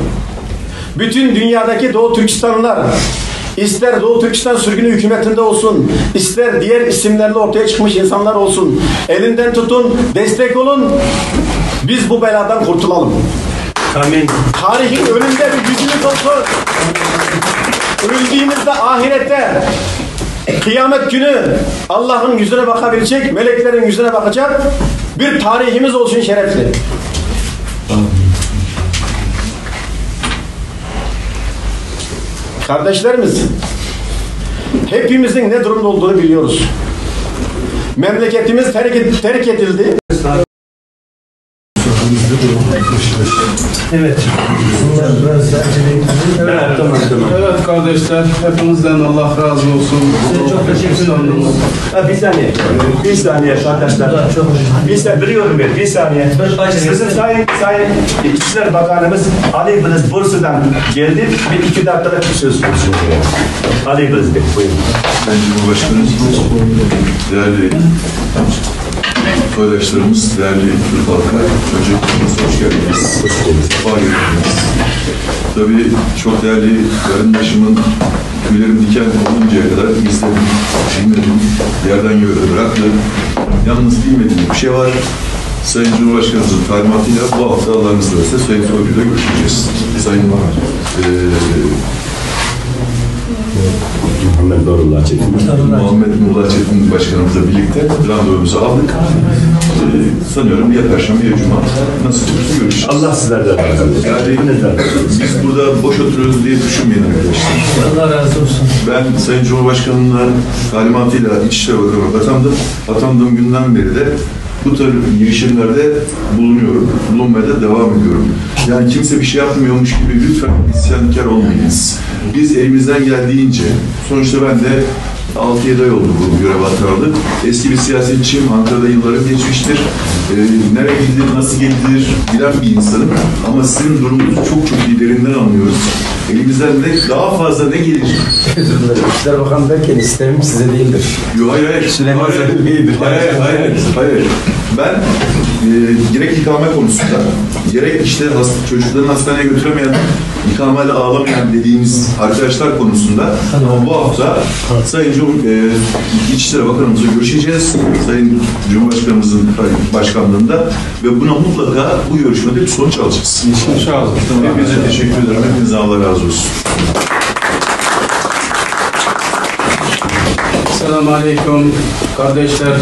Bütün dünyadaki Doğu Türkistanlılar, ister Doğu Türkistan sürgünü hükümetinde olsun, ister diğer isimlerle ortaya çıkmış insanlar olsun, elinden tutun, destek olun. Biz bu beladan kurtulalım. Amin. Tarihin önünde bir yüzümüz olsun. Öldüğümüzde ahirette, kıyamet günü Allah'ın yüzüne bakabilecek, meleklerin yüzüne bakacak bir tarihimiz olsun şerefli. Kardeşlerimiz, hepimizin ne durumda olduğunu biliyoruz. Memleketimiz terk, terk edildi. Evet. Evet, tamam, tamam. Evet kardeşler, hepinizden Allah razı olsun. Size çok teşekkür ederim. Ha, bir saniye. Bir saniye kardeşler. Bir saniye, biliyorum ben. Bir saniye. Bizim sayın, sayın İçişleri Bakanımız Ali Biriz Bursa'dan geldi. Bir iki dakikalık bir söz konuşuyor. Ali Biriz Bey, buyurun. Sayın Cumhurbaşkanımız, değerli soydaşlarımız, değerli Türk halkı, öncelikle hoş geldiniz. Sefa getirdiniz. Tabii çok değerli yandaşımın tüylerim diken oluncaya kadar izledim, dinledim, yerden yere bıraktı. Yalnız bilmediğim bir şey var. Sayın Cumhurbaşkanımızın talimatıyla bu hafta Allah'ın izniyle Sayın Soylu'yla görüşeceğiz. Sayın, e, Muhammed Nurullah Çetin. Muhammed Nurullah Çetin Başkanımızla birlikte randevumuzu aldık. Ee, sanıyorum ya Perşembe ya Cuma nasıl olursa görüşeceğiz. Allah sizlerden razı olsun. Yani biz burada boş oturuyoruz diye düşünmeyin arkadaşlar. Allah razı olsun. Ben Sayın Cumhurbaşkanı'nın talimatıyla İçişleri Bakanı atandım. Atandığım günden beri de bu tür girişimlerde bulunuyorum. Bulunmaya da devam ediyorum. Yani kimse bir şey yapmıyormuş gibi lütfen isyankar olmayınız. Biz elimizden geldiğince, sonuçta ben de altı yedi ay oldu bu göreve atanalı. Eski bir siyasetçiyim, Ankara'da yıllarım geçmiştir. Ee, nereye gidilir, nasıl gidilir bilen bir insanım. Ama sizin durumunuzu çok çok iyi, derinden anlıyoruz. Elimizden ne, daha fazla ne gelir? Özür dilerim. İçişleri Bakanı derken isteğim size değildir. Yok, hayır, hayır. Süleyman Hayır, Soylu Bey'dir. Hayır, hayır, hayır. Ben e, gerek ikame konusunda, gerek işte hast- çocuklarını hastaneye götüremeyen, ikameyle ağlamayan dediğimiz arkadaşlar konusunda bu hafta Sayın Cum e, İçişleri Bakanımızla görüşeceğiz. Sayın Cumhurbaşkanımızın başkanlığında ve buna mutlaka bu görüşmede bir sonuç alacağız. İnşallah. Hepinize teşekkür ederim. Hepinize Allah razı olsun. Selamun Aleyküm kardeşler.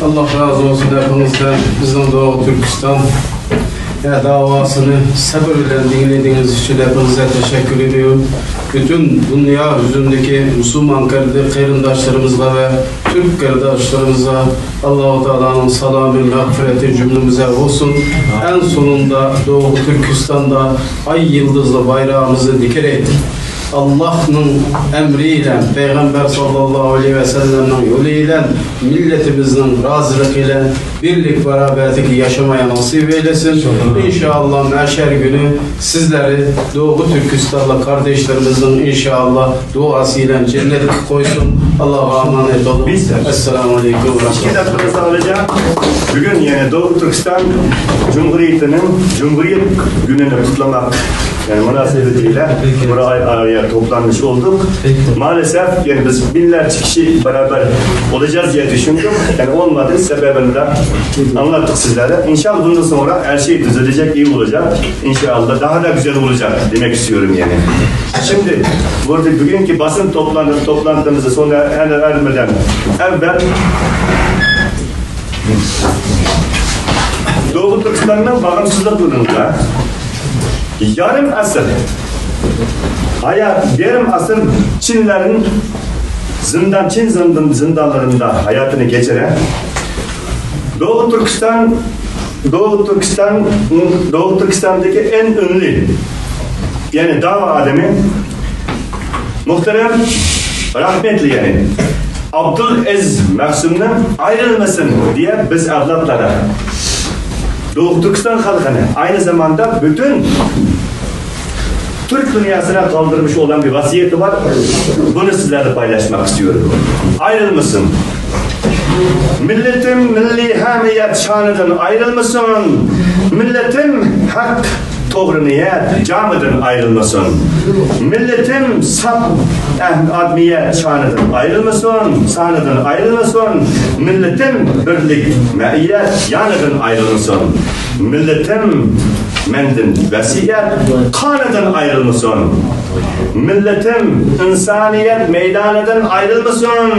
Allah razı olsun hepinizden. Bizim Doğu Türkistan ya davasını sabır ile dinlediğiniz için hepinize teşekkür ediyorum. Bütün dünya yüzündeki Müslüman kardeş, kardeşlerimizle ve Türk kardeşlerimize Allahu Teala'nın selamı, mağfireti cümlemize olsun. En sonunda Doğu Türkistan'da ay yıldızlı bayrağımızı dikerek, Allah'ın emriyle, Peygamber sallallahu aleyhi ve sellem'in yolu ile milletimizin razılığı ile birlik beraberlik yaşamaya nasip eylesin. İnşallah mahşer günü sizleri Doğu Türkistanlı kardeşlerimizin inşallah duası ile cennet koysun. Allah'a emanet olun. Biz de. Esselamu Aleyküm ve İki Rahmetullah. Dakikamızı alacağım. Bugün yani Doğu Türkistan Cumhuriyeti'nin Cumhuriyet Günü'nü kutlamak yani münasebetiyle buraya araya toplanmış olduk. Maalesef yani biz binlerce kişi beraber olacağız diye düşündük. Yani olmadı. Sebebini de anlattık sizlere. İnşallah bundan sonra her şey düzelecek, iyi olacak. İnşallah daha da güzel olacak demek istiyorum yani. Şimdi burada bugünkü basın toplantı, toplantımızı sona erdirmeden evvel Doğu Türkistan'ın bağımsızlık yılında yarım asır hayat, yarım asır Çinlerin zindan, Çin zindan, zindanlarında hayatını geçiren Doğu Türkistan, Doğu Türkistan, Doğu Türkistan'daki en ünlü yani dava adamı muhterem rahmetli yani Abdülaziz Mahsum'dan ayrılmasın diye biz evlatlara Doğu Türkistan halkını aynı zamanda bütün Türk dünyasına kaldırmış olan bir vasiyeti var. Bunu sizlerle paylaşmak istiyorum. Ayrılmasın. Milletim milliy hamiyet şanıdan ayrılmasın. Milletim hak doğru niyet camıdan ayrılmasın. Milletim sap eh- admiyet şanıdan ayrılmasın. Sanıdan ayrılmasın. Milletim birlik meiyet yanıdan ayrılmasın. Milletim menden vasiyet kanıdan ayrılmasın. Milletim insaniyet meydanıdan ayrılmasın.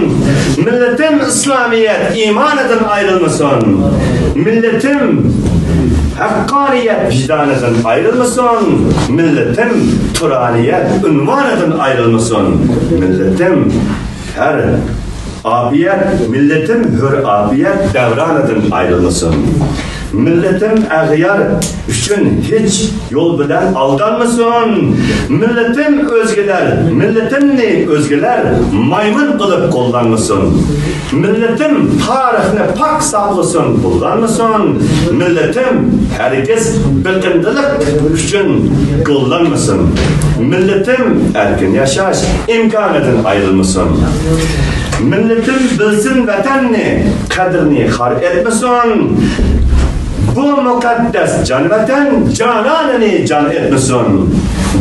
Milletim İslamiyet imanıdan ayrılmasın. Milletim hakkaniyet vicdanıdan ayrılmasın. Milletim turaniyet unvanıdan ayrılmasın. Milletim her Afiyet, milletim hür afiyet devranıdın ayrılmasın. Milletim ağyar üçün hiç yol bilen aldanmasın. Milletim özgeler, milletimni özgeler maymun kılıp kullanmasın. Milletim tarihni pak saklasın, kullanmasın. Milletim hergiz bıkkınlık üçün kullanmasın. Milletim erkin yaşaş imkanıdın ayrılmasın. Milletim bilsin vatanni, qadrini xar etmesin. Bu muqaddas can vatan cananını can etmesin.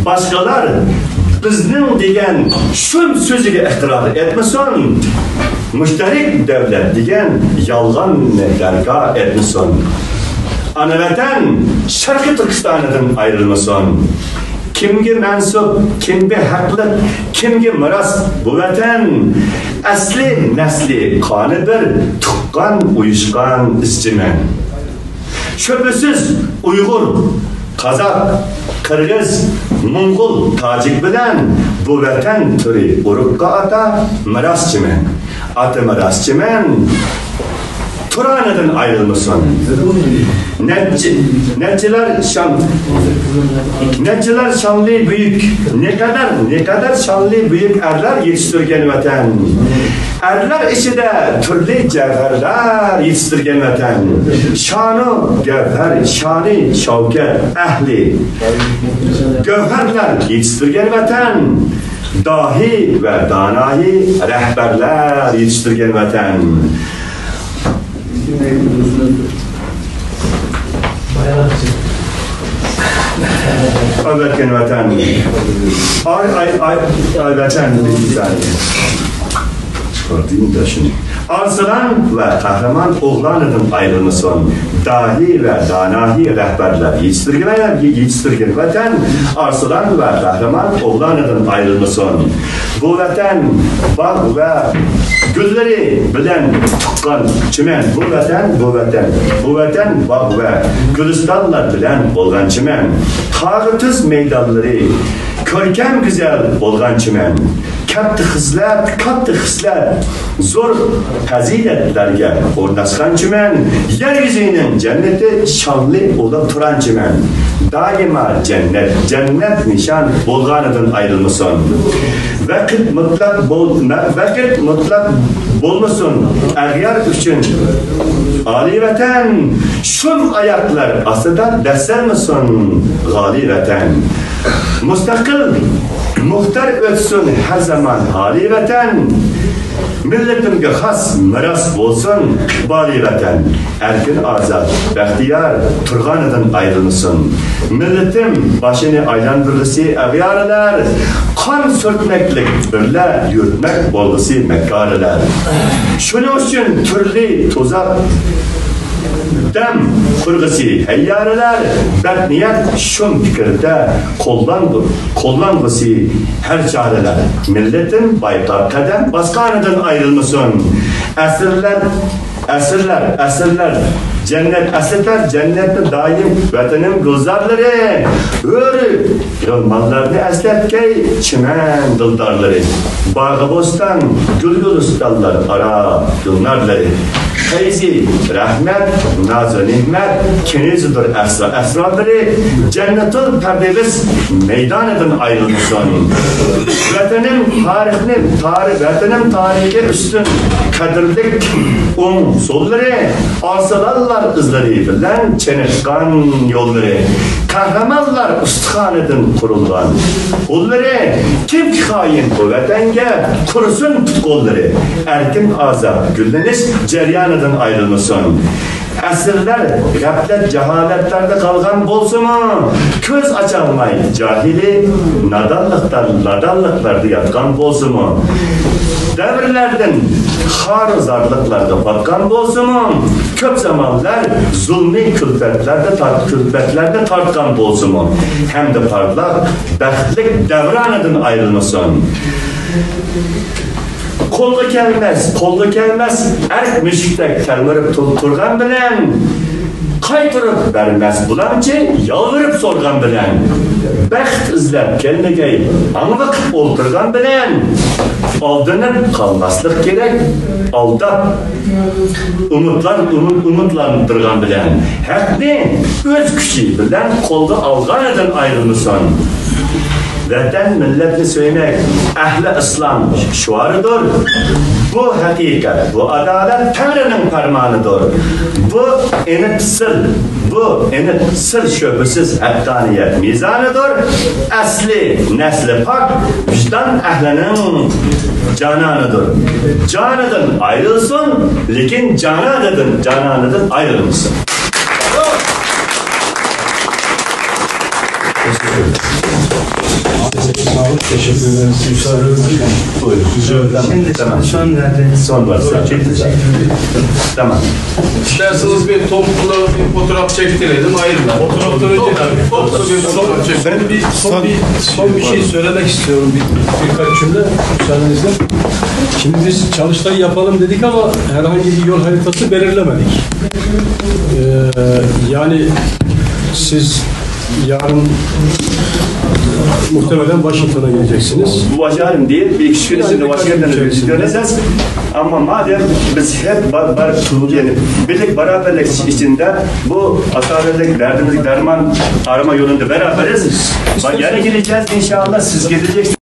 Başkalar bizning degan shum so'ziga iqror etmasin. Mushtarik davlat degan yolg'onni darkor etmasin. Ana vatan sharqi turkistonidan ayrilmasin. كىمگە مەنسۇپ، كىمگە ھەقلىق، كىمگە مىراس بۇ ۋەتەن؟ ئەسلى نەسلى قانى بىر، تۇغقان ئۇيۇشقان ئىزچىمەن. شۈبھىسىز ئۇيغۇر، قازاق، قىرغىز، موڭغۇل، تاجىك بىلەن بۇ ۋەتەن تۈرى ئۇرۇققا ئاتا، مىراسچىمەن. ئاتا مىراسچىمەن. تۇرانىدىن ئايرىلمىسۇن. نەچچە، نەچچىلەر شان، نەچچىلەر شانلى بۈيۈك، نەقەدەر، نەقەدەر شانلى بۈيۈك ئەرلەر يېتىشتۈرگەن ۋەتەن. ئەرلەر ئىچىدە تۈرلى جەۋھەرلەر يېتىشتۈرگەن ۋەتەن. شانۇ گەۋھەر، شانى شەۋكەت ئەھلى گەۋھەرلەر يېتىشتۈرگەن ۋەتەن. داھىي ۋە دانايى رەھبەرلەر يېتىشتۈرگەن ۋەتەن. ئەۋەتكەن ۋەتەن. ئاي، ئاي، ئاي، ئاي، ۋەتەن. چىقاردىم دە شۇنى. ئارسلان ۋە قەھرىمان ئوغلانىدىن ئايرىلمىسۇن. داھىي ۋە دانايى رەھبەرلەر يېتىشتۈرگەن، يېتىشتۈرگەن ۋەتەن ئارسلان ۋە قەھرىمان ئوغلانىدىن ئايرىلمىسۇن. بۇ ۋەتەن باغ ۋە گۈللىرى بىلەن تۇغقان چىمەن. بۇ ۋەتەن، بۇ ۋەتەن، بۇ ۋەتەن باغ ۋە گۈلىستانلار بىلەن بولغان چىمەن. تاغى تۈز مەيدانلىرى كۆركەم گۈزەل بولغان چىمەن. كاتتا خىسلەت، كاتتا خىسلەت، زور پەزىلەتلەرگە ئورناشقان چىمەن. يەر يۈزىنىڭ جەننىتى شانلى بولۇپ تۇران چىمەن. دائىما جەننەت، جەننەت نىشان بولغانىدىن ئايرىلمىسۇن. ۋاقىت مۇتلەق بول-، ۋاقىت مۇتلەق بولمىسۇن ئەغيار ئۈچۈن ئالىي ۋەتەن. شۇم ئاياغلار ئاستىدا دەسسەلمىسۇن غالىي ۋەتەن. مۇستەقىل، مۇختار ئۆتسۇن ھەر زامان ھالىي ۋەتەن. مىللىتىمگە خاس مىراس بولسۇن بالىي ۋەتەن. ئەركىن ئازاد بەختىيار تۇرغانىدىن ئايرىلمىسۇن. مىللىتىم باشىنى ئايلاندۇرغۇسى ئەغيارلار، قان سۈرتمەكلىك بىرلە يۈرتمەك بولغۇسى مەككارلار. شۇنىڭ ئۈچۈن تۈرلى تۇزاق دەم قۇرغۇسى ھەييارلار، بەتنىيەت شۇم پىكىردە قوللانغۇ-، قوللانغۇسى ھەر چارىلەر. مىللىتىم بايقاپ قەدەم باسقانىدىن ئايرىلمىسۇن. ئەسىرلەر، ئەسىرلەر، ئەسىرلەر جەننەت ئەسلىتەر جەننەتنى دائىم ۋەتىنىم گۈلزارلىرى. ھۆر يالماللارنى ئەسلەتكەي چىمەن دىلدارلىرى. باغۇ بوستان، گۈل گۈلىستانلار ئارا گۈلنارلىرى. پەيزى رەھمەت، نازۇ نېمەت كەنىزىدۇر ئەسرا-، ئەسرارلىرى. جەننەتۇل پەردەۋىس مەيدانىدىن ئايرىلمىسۇن. ۋەتىنىم تارىخنى، تارى-، ۋەتىنىم تارىخى ئۈستۈن قەدىرلىك ئوڭ سوللىرى. ئارسلانلار ئىزلىرى بىلەن چېنىققان يوللىرى. قەھرىمانلار ئۇستىخانىدىن قۇرۇلغان قوللىرى. كىمكى خائىن بۇ ۋەتەنگە قۇرۇسۇن پۇت قوللىرى. ئەركىن ئازاد گۈللىنىش جەريانىدىن ئايرىلمىسۇن. ئەسىرلەر غەپلەت جاھالەتلەردە قالغان بولسىمۇ، كۆز ئاچالماي جاھىلى نادانلىقتا، نادانلىقلاردا ياتقان بولسىمۇ، دەۋرلەردىن خارۇ زارلىقلارغا پاتقان بولسىمۇ، كۆپ زامانلار زۇلمىي كۈلپەتلەردە تارت-، كۈلپەتلەردە تارتقان بولسىمۇ، ھەمدە پارلاق بەختلىك دەۋرانىدىن ئايرىلمىسۇن. قولغا كەلمەس، قولغا كەلمەس ئەرك مۈشۈكتەك تەلمۈرۈپ تۇ-، تۇرغان بىلەن، قايتۇرۇپ بەرمەس بۇلامچى يالۋۇرۇپ سورىغان بىلەن. بەخت ئىزلەپ كەلمىگەي ھاڭۋېقىپ ئولتۇرغان بىلەن. ئالدىنىپ قالماسلىق كېرەك ئالداپ ئۈمىدلار، ئۈمىد، ئۈمىدلاندۇرغان بىلەن. ھەقنى ئۆز كۈچى بىلەن قولغا ئالغانىدىن ئايرىلمىسۇن. ۋەتەن، مىللەتنى سۆيمەك ئەھلى ئىسلام شوئارىدۇر. بۇ ھەقىقەت، بۇ ئادالەت تەڭرىنىڭ پەرمانىدۇر. بۇ ئېنىق سىر، بۇ ئېنىق سىر شۈبھىسىز ھەققانىيەت مىزانىدۇر. ئەسلى نەسلى پاك ۋىجدان ئەھلىنىڭ جانانىدۇر. جانىدىن ئايرىلسۇن، لېكىن جانانىدىن، جانانىدىن ئايرىلمىسۇن. Sağ olun, teşekkür ederiz. Müsaadenizle. Buyurun. Tamam, şimdi tamam. Son verdi. Son var. Çok teşekkür ederim. Tamam. İsterseniz bir toplu bir fotoğraf çektirelim, ayrılalım. Fotoğraftan önce toplu, toplu bir fotoğraf çektirelim. Ben bir son bir son bir şey söylemek istiyorum, bir, birkaç cümle müsaadenizle. Şimdi biz çalıştay yapalım dedik ama herhangi bir yol haritası belirlemedik. Ee, yani siz yarın muhtemelen Washington'a gideceksiniz. Bu Washington değil, bir iki gün içinde Washington'a döneceğiz. Ama madem biz hep bar, bar, yani birlik beraberlik içinde bu hastanelik derdimiz derman arama yolunda beraberiz. Bak, yine gideceğiz inşallah, siz gideceksiniz.